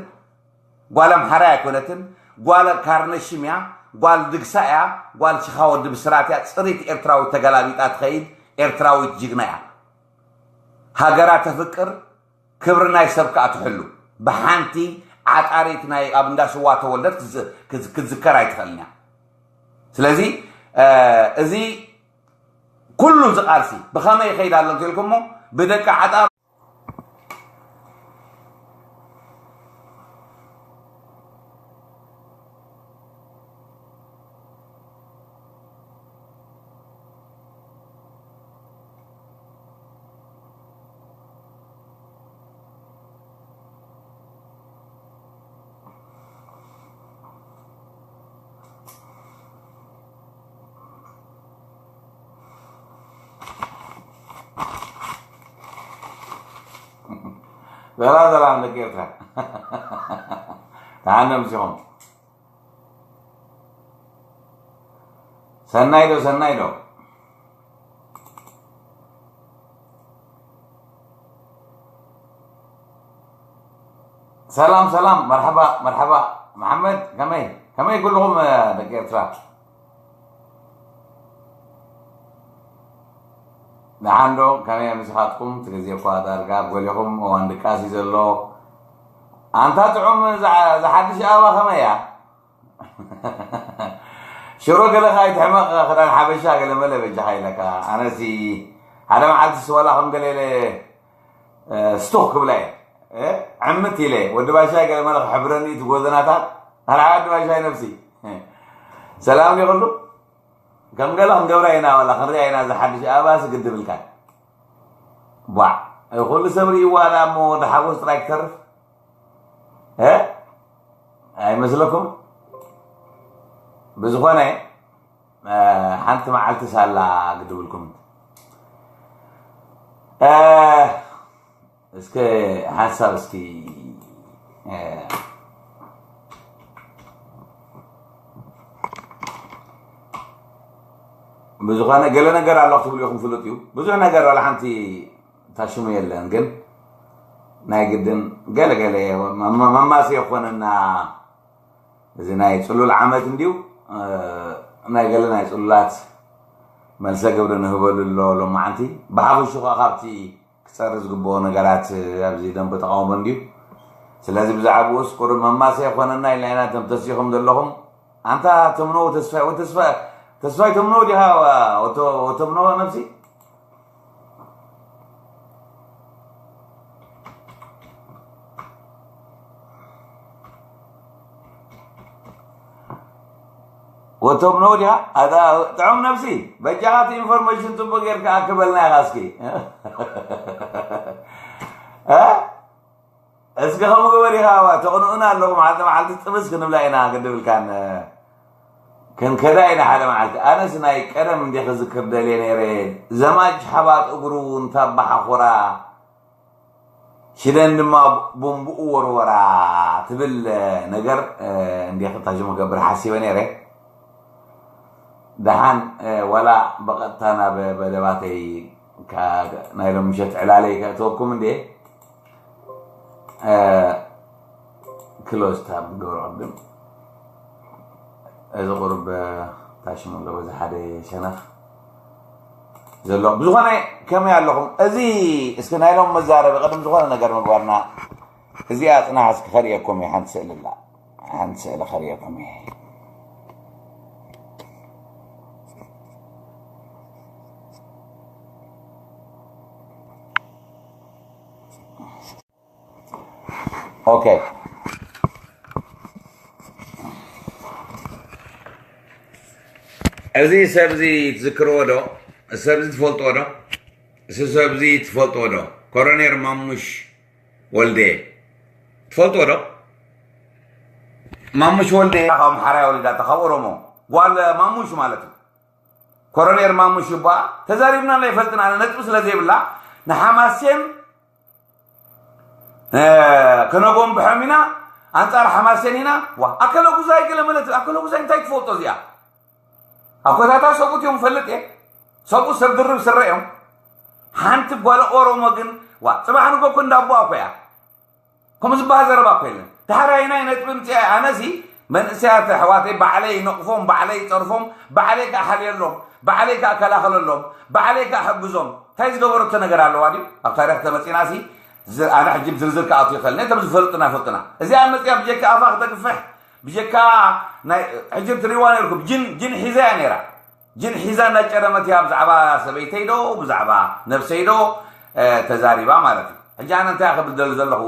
ጓል ኣምሓራይ ኣይኮነትን። ጓል ካርነሽም እያ። ጓል ድግሳ እያ። ጓል ሽኻ ወዲ ብስራት እያ። ፅሪት ኤርትራዊት ተገላቢጣ ትኸይድ ኤርትራዊት ጅግና እያ። ሃገራ ተፍቅር፣ ክብሪ ናይ ሰብ ከኣ ትሕሉ። ብሓንቲ ዓጣሪት ናይ ኣብ እንዳ ስዋ ተወልደት ክትዝ- ክትዝ- ክትዝከር ኣይትኽእልን እያ። ስለዚ እዚ ኩሉ እዚ ቃልሲ ብኸመይ ይኸይድ ኣሎ እንተልኩሞ ብደቂ ዓጣር ሰላም ሰላም ደቂ ኤርትራ። ተሃነምሲኹም። ሰናይ ዶ ሰናይ ዶ? ሰላም ሰላም፣ መርሓባ መርሓባ። መሓመድ ከመይ ከመይ ኩልኹም ደቂ ኤርትራ? ደሓን ዶ? ከመይ ምሳኻትኩም? እቲ ግዜ እኳ ዳርጋ ኣብ ገሊኹም እዋን ድቃስ እዩ ዘሎ። ኣንታ ጥዑም ዝሓድሽ ኣበባ ከመይ እያ? ሽሮ ገለኻ ኣይትሕመቕ፣ ክዳን ሓበሻ ገለ መለ በጃኻ ኢለካ። ኣነሲ ሓደ መዓልቲ ስወላ ከም ገለ ኢለ ስቱኽ ክብላ እየ። ዕምት ኢለ ወዲ ባሻይ ገለ መለ ክሕብረኒ እቲ ጎደናታት። ኣርዓ ወዲ ባሻይ ነብሲ ሰላም ይኹሉ። ከም ገለ ክንገብራ ኢና፣ ዋላ ክንሪኣ ኢና። ዝሓድሽ ኣባሲ ግድብልካ ቧዕ። ኩሉ ሰብ ርእይዋ ዳ እሞ ወዲ ሓጎስ ጥራይ ክተርፍ ኣይመስለኩም? ብዝኾነ ሓንቲ መዓልቲ ሳላ ግድብልኩም። እስከ ሓሳብ እስኪ ብዝኾነ ገለ ነገር ኣሎ ክትብሉ ኢኹም ፍሉጥ እዩ። ብዙሕ ነገር ዋላ ሓንቲ ታሽሙ የለን፣ ግን ናይ ግድን ገለ ገለ መማሲ የኾነና። እዚ ናይ ጽሉል ዓመት እንዲዩ ናይ ገለ ናይ ጽሉላት መልሰ ግብሪ ንህበሉ ኣሎ ሎማዓንቲ። ብሓፈሽኡ ከኣ ካብቲ ክጸሪ ዝግብኦ ነገራት ኣብዚ ደንበ ተቃውሞ እንድዩ። ስለዚ ብዛዕባኡስ ቁሩብ መማሰያ ኮነና ኢልና ኢና። እቶም ተሲኹም ዘለኹም ኣንታ ተምነው ተስፋይ፣ ወ ተስፋ-፣ ተስፋይ ተምነው ዲኻ? ወ-፣ ወ-፣ ተምነው ነብሲ? ወቶም ነው ዲያ ኣታ ጥዑም ነብሲ በጃኻ እቲ ኢንፎርሜሽን ጽቡቅ ጌርካ ኣክበልና ኢኻ እስኪ እ እስኪ ከምኡ ግበር ኢኻ ተቕንኡና ኣለኹም ሓደ መዓልቲ ጥብስ ክንብላ ኢና ግድብልካን ክንከዳ ኢና ሓደ መዓልቲ ኣነስ ናይ ቀደም እንዲ ክዝክር ደልየ ነይረ ዘማች ሓባጥ እግሩ እንታባሓኹራ ሽደን ድማ ቡምብኡ ወርወራ ትብል ነገር እንዲኺ ታሽሙ ክገብር ሓሲበ ነይረ። ደሓን ዋላ ብቐጥታ ናብ መደባተይ ናይ ሎም ምሸት ዕላለይ ከእትወኩም እንዴ ክሎዝ ታብ ገብረ ቅድም እዚ ቁሩብ ታሽሙ ኣለዎ እዚ ሓደ ሸነኽ ዘሎ ብዝኾነ ከመይ ኣለኹም እዚ እስኪ ናይ ሎም መዛረቢ ቅድም ዝኾነ ነገር ምግባርና እዚኣ ጽናሕ እስኪ ከርእየኩም እየ ሓንቲ ስእሊ ኣላ ሓንቲ ስእሊ ከርእየኩም እየ ኦኬ እዚ ሰብዚ ትዝክርዎ ዶ? እዚ ሰብዚ ትፈልጥዎ ዶ? እዚ ሰብዚ ትፈልጥዎ ዶ? ኮሮኔር ማሙሽ ወልዴ ትፈልጥዎ ዶ? ማሙሽ ወልዴ ካብ ኣምሓራ ወሊዳታ ካብ ኦሮሞ ጓል ማሙሽ ማለት እዩ። ኮሮኔር ማሙሽ ይባ ተዛሪብና ናይ ፈልጥና ነጥቢ ስለ ዘይብላ ንሓማሴን ከነጎንብሖም ኢና ኣንጻር ሓማሴን ኢና ዋ ኣከለጉዛይ ገለ መለት ኣከለጉዛይ እንታይ ትፈልጦ እዚኣ ኣኮታታ ሰብኡት እዮም ፈልጥ እየ ሰብኡ ሰብ ድርብ ስረ እዮም ሓንቲ ጓል ኦሮሞ ግን ዋ ጽባሕ ንጎኩ እንዳቦ ኣኮያ ከምኡ ዝበሃል ዘረባ እኮ የለን። ዳሕራይ ናይ ነጥቢ ምፅኣ ኣነሲ መንእሰያት ኣሕዋተይ ባዕለይ ይነቕፎም፣ ባዕለይ ይጸርፎም፣ ባዕለይ ከኣ ሓልየሎም፣ ባዕለይ ከኣ ከላኸለሎም፣ ባዕለይ ከኣ ሕግዞም። እንታይ ዝገበረቶ ነገር ኣለዋ ድዩ? ኣብ ታሪኽ ተመጺና ሲ ዝ-፣ ኣነ ሕጂ ዝርዝር ክኣቱ ይኽእል ነቶም ዝፈልጡና ይፈልጡና። እዚኣ መጽያ ብጀካ ኣፋ ክተግፍሕ ብጀካ ናይ ሕጂ ትሪዋ ነርኩም ጅን ጅን ሒዛ እያ ነይራ። ጅን ሒዛ እናጨረመት እያ ብዛዕባ ሰበይተይ ዶ ብዛዕባ ነብሰይ ዶ ተዛሪባ ማለት እዩ። ሕጂ ኣነ እንታይ ክብል ደል ዘለኹ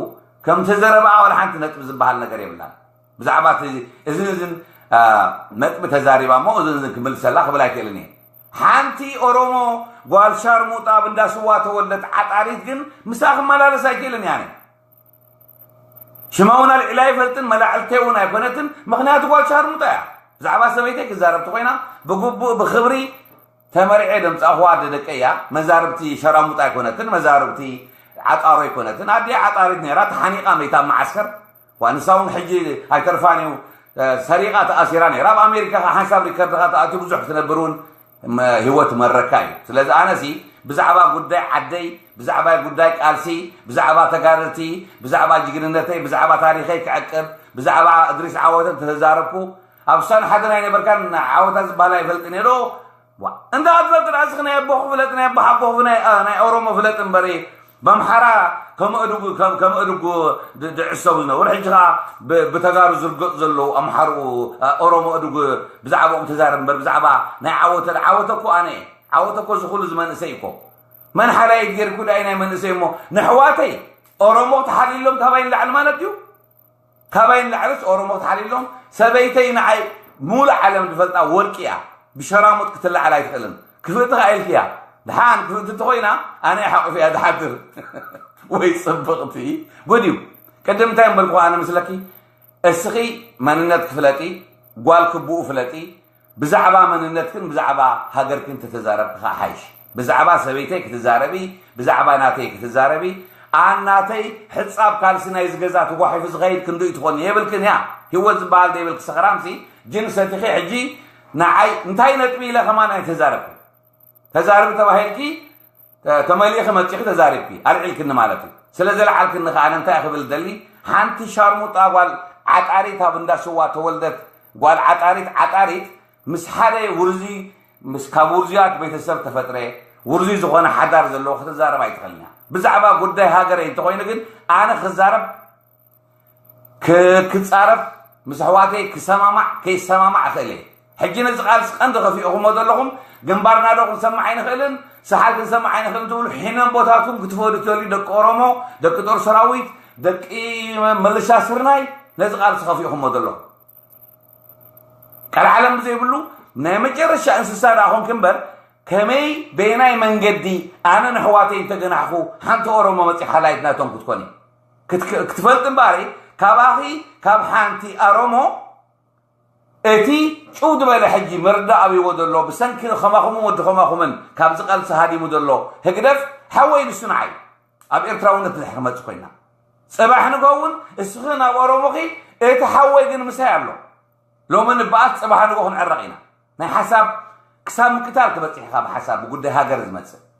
ከምቲ ዘረባኣ ዋላ ሓንቲ ነጥቢ ዝበሃል ነገር የብላን። ብዛዕባ እዝን እዝን ነጥቢ ተዛሪባ እሞ እዝን እዝን ክምልሰላ ክብል ኣይክእልን እየ። ሓንቲ ኦሮሞ ጓል ሻርሙጣ ኣብ እንዳስዋ ተወልደት ዓጣሪት ግን ምሳ ክመላለስ ኣይክእልን እያ። ሽማ እውን ኣልዒላ ኣይፈልጥን፣ መላዕልተይ እውን ኣይኮነትን። ምኽንያቱ ጓል ሻርሙጣ እያ። ብዛዕባ ሰበይተይ ክዛረብ ተኮይና ብግቡእ ብክብሪ ተመሪዐ ደምፃእኹዋ ኣደ ደቀይ እያ። መዛርብቲ ሸራሙጣ ኣይኮነትን፣ መዛርብቲ ዓጣሮ ኣይኮነትን። ኣዲኣ ዓጣሪት ነይራ፣ ተሓኒቓ መይታ ኣብ መዓስከር። ዋ ንሳ እውን ሕጂ ኣይተርፋን እዩ። ሰሪቓ ተኣሲራ ነይራ። ኣብ ኣሜሪካ ከዓ ሓንሳብ ሪከርድኻ ተኣትዩ ብዙሕ ክትነብር እውን ህይወት መረካ እዩ። ስለዚ ኣነሲ ብዛዕባ ጉዳይ ዓደይ፣ ብዛዕባ ጉዳይ ቃልሲ፣ ብዛዕባ ተጋደልቲ፣ ብዛዕባ ጅግንነተይ፣ ብዛዕባ ታሪኸይ ክዕቅብ፣ ብዛዕባ እድሪስ ዓወተ ተዛረብኩ። ኣብ ሳን ሓደ ናይ ነበርካን ዓወታ ዝበሃል ኣይፈልጥን እየ ዶ? ዋ እንዳ ኣትፈልጥ ራስኽ ናይ ኣቦኹ ፍለጥ ናይ ኣቦሓጎኹ ናይ ኦሮሞ ፍለጥ እምበሪ በምሓራ ከመእድጉ ከም ከመእድጉ ድዕሰቡ ዝነበሩ ሕጂ ከዓ ብተጋሩ ዝርገፁ ዘለዉ ኣምሓርኡ ኦሮሞ እድጉ ብዛዕባኦም ተዛረብ እምበር ብዛዕባ ናይ ዓወተ ዓወተ እኮ ኣነ ዓወተ እኮ ዝኩሉ ዝመንእሰይ እኮ መን ሓላይት ገይርኩ ዳይ ናይ መንእሰይ እሞ ነሕዋተይ ኦሮሞ ተሓሊሎም ካባይ ንላዕሊ ማለት እዩ። ካባይ ንላዕልስ ኦሮሞ ተሓሊሎም ሰበይተይ ንዓይ ሙሉእ ዓለም ዝፈልጣ ወርቂ እያ። ብሸራሙጥ ክትለዓል ኣይትኽእልን። ክፍእቲ ከኣ ኢልክያ። ድሓን ክፍእቲ እንተኾይና ኣነ ሓቑፍ እያ ዝሓድር። ወይ ጽብቕቲ። ጉድ እዩ። ቅድም እንታይ እምበልኩ ኣነ ምስለኪ እስኺ መንነት ክፍለጢ ጓል ክቡኡ ፍለጢ ብዛዕባ መንነትክን ብዛዕባ ሃገርክን ተተዛረብኪ ከዓ ሓይሽ። ብዛዕባ ሰበይተይ ክትዛረቢ፣ ብዛዕባ ናተይ ክትዛረቢ፣ ኣን ናተይ ሕጻብ ካልሲ ናይ ዝገዛ ተጓሒፉ ዝኸይድ ክንድኡ ትኾኒ የብልክን እያ። ህይወት ዝበሃል ዘይብልኪ ሰኽራምሲ ጅን ሰቲኺ ሕጂ ንዓይ እንታይ ነጥቢ ኢለ ከማን ኣይተዛረብኩ። ተዛርቢ ተባሂልኪ ተመሊእኺ መጺኺ ተዛሪብኪ ኣልዒልክኒ ማለት እዩ። ስለ ዘልዓልክኒ ከኣ ኣነ እንታይ ክብል ደሊ ሓንቲ ሻርሙጣ ጓል ዓጣሪት ኣብ እንዳ ስዋ ተወልደት ጓል ዓጣሪት ዓጣሪት ምስ ሓደ ውርዙይ ምስ ካብ ውርዙያት ቤተሰብ ተፈጥረ ውርዙይ ዝኾነ ሓዳር ዘለዎ ክትዛረብ ኣይትኽእልን እያ። ብዛዕባ ጉዳይ ሃገረይ እንተኾይኑ ግን ኣነ ክዛረብ ክጻረፍ ምስ ኣሕዋተይ ክሰማማዕ ከይሰማማዕ እኽእል እየ። ሕጂ ነዚ ቃልሲ ቀንዲ ከፊእኹሞ ዘለኹም ግንባርና ዶ ክንሰማዕ ኣይንኽእልን ሰሓል ክንሰማዕ ኣይንኽእልን ትብሉ ሒኖም ቦታትኩም ክትፈዱ ትደልዩ ደቂ ኦሮሞ ደቂ ጦር ሰራዊት ደቂ መልሻ ስርናይ ነዚ ቃልሲ ከፊእኹሞ ዘለኹም ቀልዓለም ብዘይብሉ ናይ መጨረሻ እንስሳ ደኣ ኮንክ እምበር ከመይ በየናይ መንገዲ ኣነ ንሕዋተይ እንተገናሕኩ ሓንቲ ኦሮሞ መፂ ሓላይት ናቶም ክትኮኒ ክትፈልጥ እምበኣሪ ካባኺ ካብ ሓንቲ ኣሮሞ እቲ ጭው ዝበለ ሕጂ ምርዳእ ኣብዎ ዘሎ ብሰንኪ ከማኹምን ወዲ ከማኹምን ካብዚ ቃልሲ ሃዲሙ ዘሎ ህግደፍ ሓወይ ንሱ ንዓይ ኣብ ኤርትራውነት ድሕር ክመፅእ ኮይና ፅባሕ ንከውን እስኺ ናብ ኦሮሞኺ እቲ ሓወይ ግን ምሳይ ኣሎ ሎሚ ንበኣስ ፅባሕ ንጎ ክንዕረቕ ኢና ናይ ሓሳብ ክሳብ ምቅታል ትበፅሕ ኢኻ ብሓሳብ ብጉዳይ ሃገር ዝመፅእ